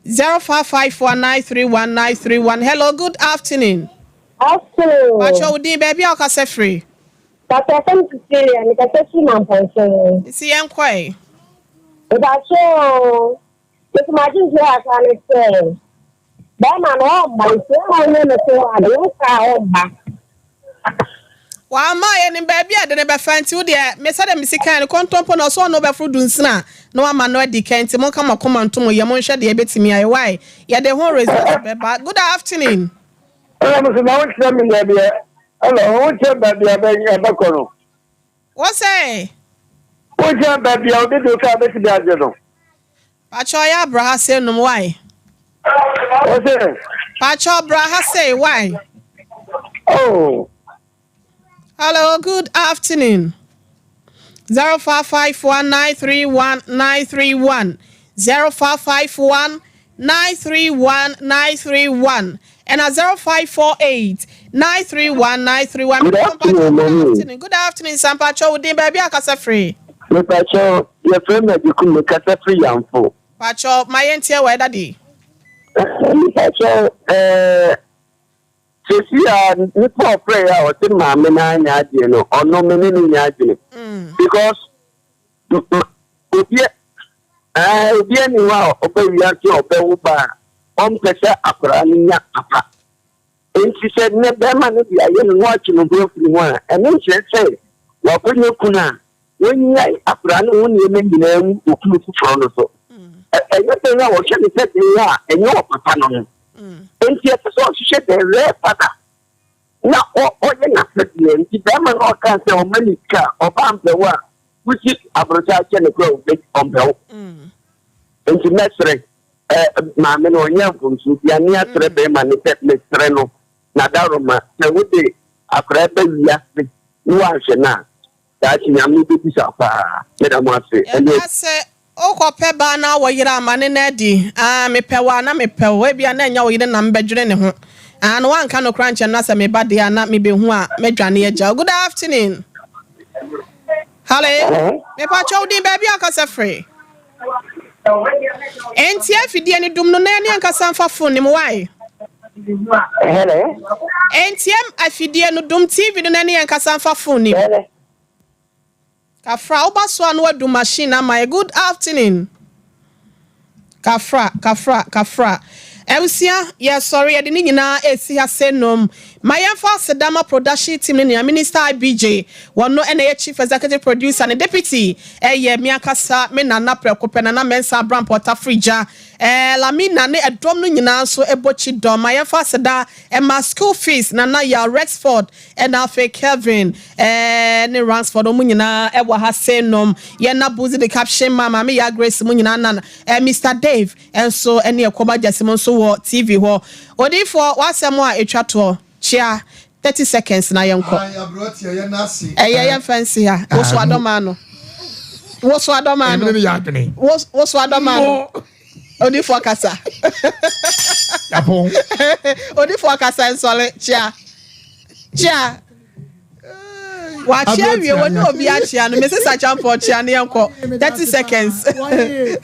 0554 931 931 hello good afternoon. Afternoon. Pakyɛ wo din baabi a wokasa firi. Pakyɛ fɛm Cecilia mekasa firi Mampɔnten. Nti yɛnkɔ ɛ. Mepakyɛ oo, mese m'adwenkyerɛ kakra ne sɛ, bɛɛma no ɔmma nti ɛma ɔnyɛ ne so ade, wo saa a ɔmma. Wamma a yɛnim baabi a yɛde no bɛfa nti wo deɛ me sɛdeɛ mesi kae no kontompo no ɔsɛ ɔne wo bɛforo dunsini a na wama no adi kan nti monka mo akoma nto mo yam nhwɛ deɛ ɛbɛtumi ayɛ why yɛde ho result bɛba good afternoon. Ɛna mo sɛ na wonkyerɛ me baabi a ɛna wonkyerɛ baabi a ɛbɛkɔ no. Wo sɛ. Wonkyerɛ baabi a obi de wo kaa bɛtumi agye no. Pakyɛw ya bra ha sei nom why. Wo se. Pakyɛw bra ha sei why. Oh. Hello, good afternoon. 0551 931 931 0551 931 931 ɛna 0548 931 931. Good afternoon, mommy. Good afternoon, Sampacho. Wo din baabi a kasa firi? Mepacho, yɛfrɛ me Adiku, mekasa firi Yamfo. Pacho, ma yɛntie wɔ ɛda di. Mepacho, ɛɛ sɛsi a nipa ɔfrɛ yɛ a ɔte maame no anyɛ adwene no, ɔno me ne no nyɛ adwene. Because obi ɛɛ obi ani hɔ a ɔbɛ wiase a ɔbɛwo ba a ɔmpɛ sɛ akwaraa no nya papa. Enti sɛ nnɛ bɛrima no de ayɛ ne ho atwe ne ho afiri ho a, ɛno nkyerɛ sɛ wakɔnya kunu a wannyae akwadaa no ho nneɛma nyinaa mu wɔ kunu foforɔ no so. Ɛyɛ dɛn a wɔhwɛ no sɛ dɛn a ɛnyɛ ɔpapa no ho. Enti ɛsɛ sɛ ɔhwehwɛ the real father na ɔyɛ n'asɛdeɛ. Nti bɛrima no ɔkaa sɛ ɔma ne sika a, ɔbaa mpɛ wo a, wosi abrɔkyɛ akyɛ no koraa ɔmpɛ wo. Enti mɛsrɛ maame no ɔnyɛ mfomsoɔ bia ne asrɛ bɛrima no sɛ mesrɛ no na daroma sɛ wode akwadaa ba wiase na woanhwɛ no a daakye Nyame bɛbisa wo paa. Meda mo ase ɛne. Yɛka sɛ wokɔ pɛ baa na wɔ yere a ma ne no adi aa mepɛ wo a na mepɛ wo ebia na ɛnyɛ wo yere na mebɛdwene ne ho aa na woanka nokorɛ ankyerɛ no na sɛ meba deɛ a na mebɛhu a mɛdwane agya wo. Good afternoon. Hello. Mepakyɛ wo din baabi a wokasa firi. Ɛnti afidie no dum no na ɛne ankasa mfa phone no mu why? Hello. Ɛnti afidie no dum TV no na ɛne ankasa mfa phone no mu. Hello. Kafra woba so a na wadu machine ama yɛ. Good afternoon. Kafra, kafra, kafra. Abusua, yɛsɔre, yɛde ne nyinaa resi ha sɛ nom. Ma yɛmfa aseda ma production team no nyinaa, Minister IBJ, wɔno na ɛyɛ Chief Executive Producer, ne Deputy ɛyɛ me ankasa me nana prɛko pɛ, Nana Mensah Abrampɔ Tafrigya, eh, Lamina ne ɛdɔm no nyinaa nso bɔ kyidɔm. Ma yɛmfa aseda ma School Fees, Nana Yaw Rexford, Ɛna afei Kelvin ne Ransford wɔn nyinaa wɔ ha sei nom. Yɛn na Buzi de caption ma Maame Yaa Grace mu nyinaa na Mister Dave nso ne Ɛkɔm Agyasi mu nso wɔ TV hɔ. Odiyifoɔ w'asɛm a ɛtwa toɔ kyea 30 seconds na yɛnkɔ. Ɛyɛ yɛmfa nsi ha. Woso adɔm ano. Woso adɔm ano. Woso adɔm ano. Odiyifoɔ kasa. Yapon. Odiyifoɔ kasa nsɔre kyea. Kyea. Wakyea wie wɔ ne obi akyea no. Mrs. Acheampong kyea ne yɛnkɔ. 30 seconds.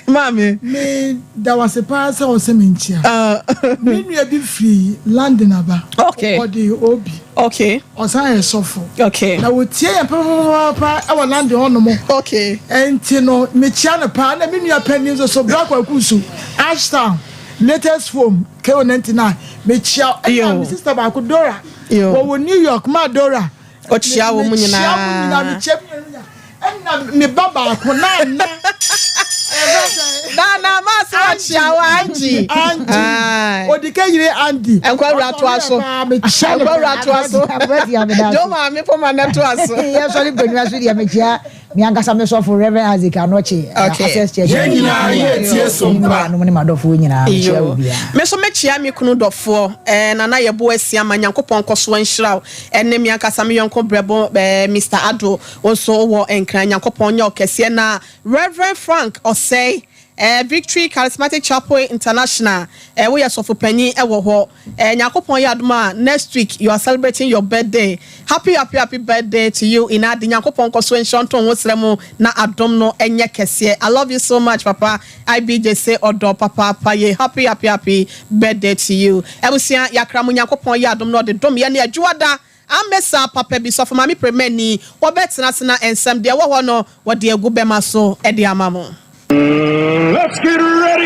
Maame. Me da wase paa sɛ ɔsɛ me nkyea. Me nua bi firi London aba. Okay. Ɔde obi. Okay. Ɔsan yɛ sɔfo. Okay. Na wɔtie yɛn papapapaapa wɔ London hɔnom. Okay. Nti no, mekyia no paa. Na me nua panin nso so, Bra Kwaku nso, Ashtown, latest home, KO99. Mekyia. Ɛna me sister baako, Dora. Yo. Wɔwɔ New York, ma Dora. Ɔkyia wɔn nyinaa. Mekyia mo nyinaa, mekyia me nuanom nyinaa. Ɛna me ba baako, Nana. Nana, maa se wakyia wo, Angie. Angie. Odika yere Andy. Nkwawura toa so. Nkwawura toa so. Jo maame poma na toa so. Yɛ sɔre nkonnwa so deɛ mekyia me ankasa me sɔfo Reverend Isaac Anokye Access Church. Yɛn nyinaa yɛ tie so mpa. Nom ne m'adɔfoɔ nyinaa mekyia obiara. Me nso mekyia me kunu dɔfoɔ eh, Nana Yeboah Asiamah, Nyankopɔn nkɔsoɔ nhyira wo, ɛne me ankasa me yɔnko brɛbo eh, Mister Addo, wo nso wowɔ Nkran, Nyankopɔn nyɛ wo kɛseɛ, na Reverend Frank Osei. Eh, Victory Charismatic Chapel International, eh, woyɛ sɔfo panyin wɔ hɔ. Eh, Nyankopɔn yɛ adom a, next week you are celebrating your birthday. Happy happy happy birthday to you Inadi. Nyankopɔn nkɔ so nhyira nto wo srɛ mu na adom no nyɛ kɛseɛ. I love you so much papa. IBJ se ɔdɔ papaapa ye. Happy happy happy birthday to you. Abusua, yɛakra mo Nyankopɔn yɛ adom na ɔde dom yɛn ne Adwoada Amesa papa bi sɔfo maame premani wɔbɛtena ase na nsɛm deɛ ɛwɔ hɔ no wɔde agu bɛma so de ama mo. Let's get ready.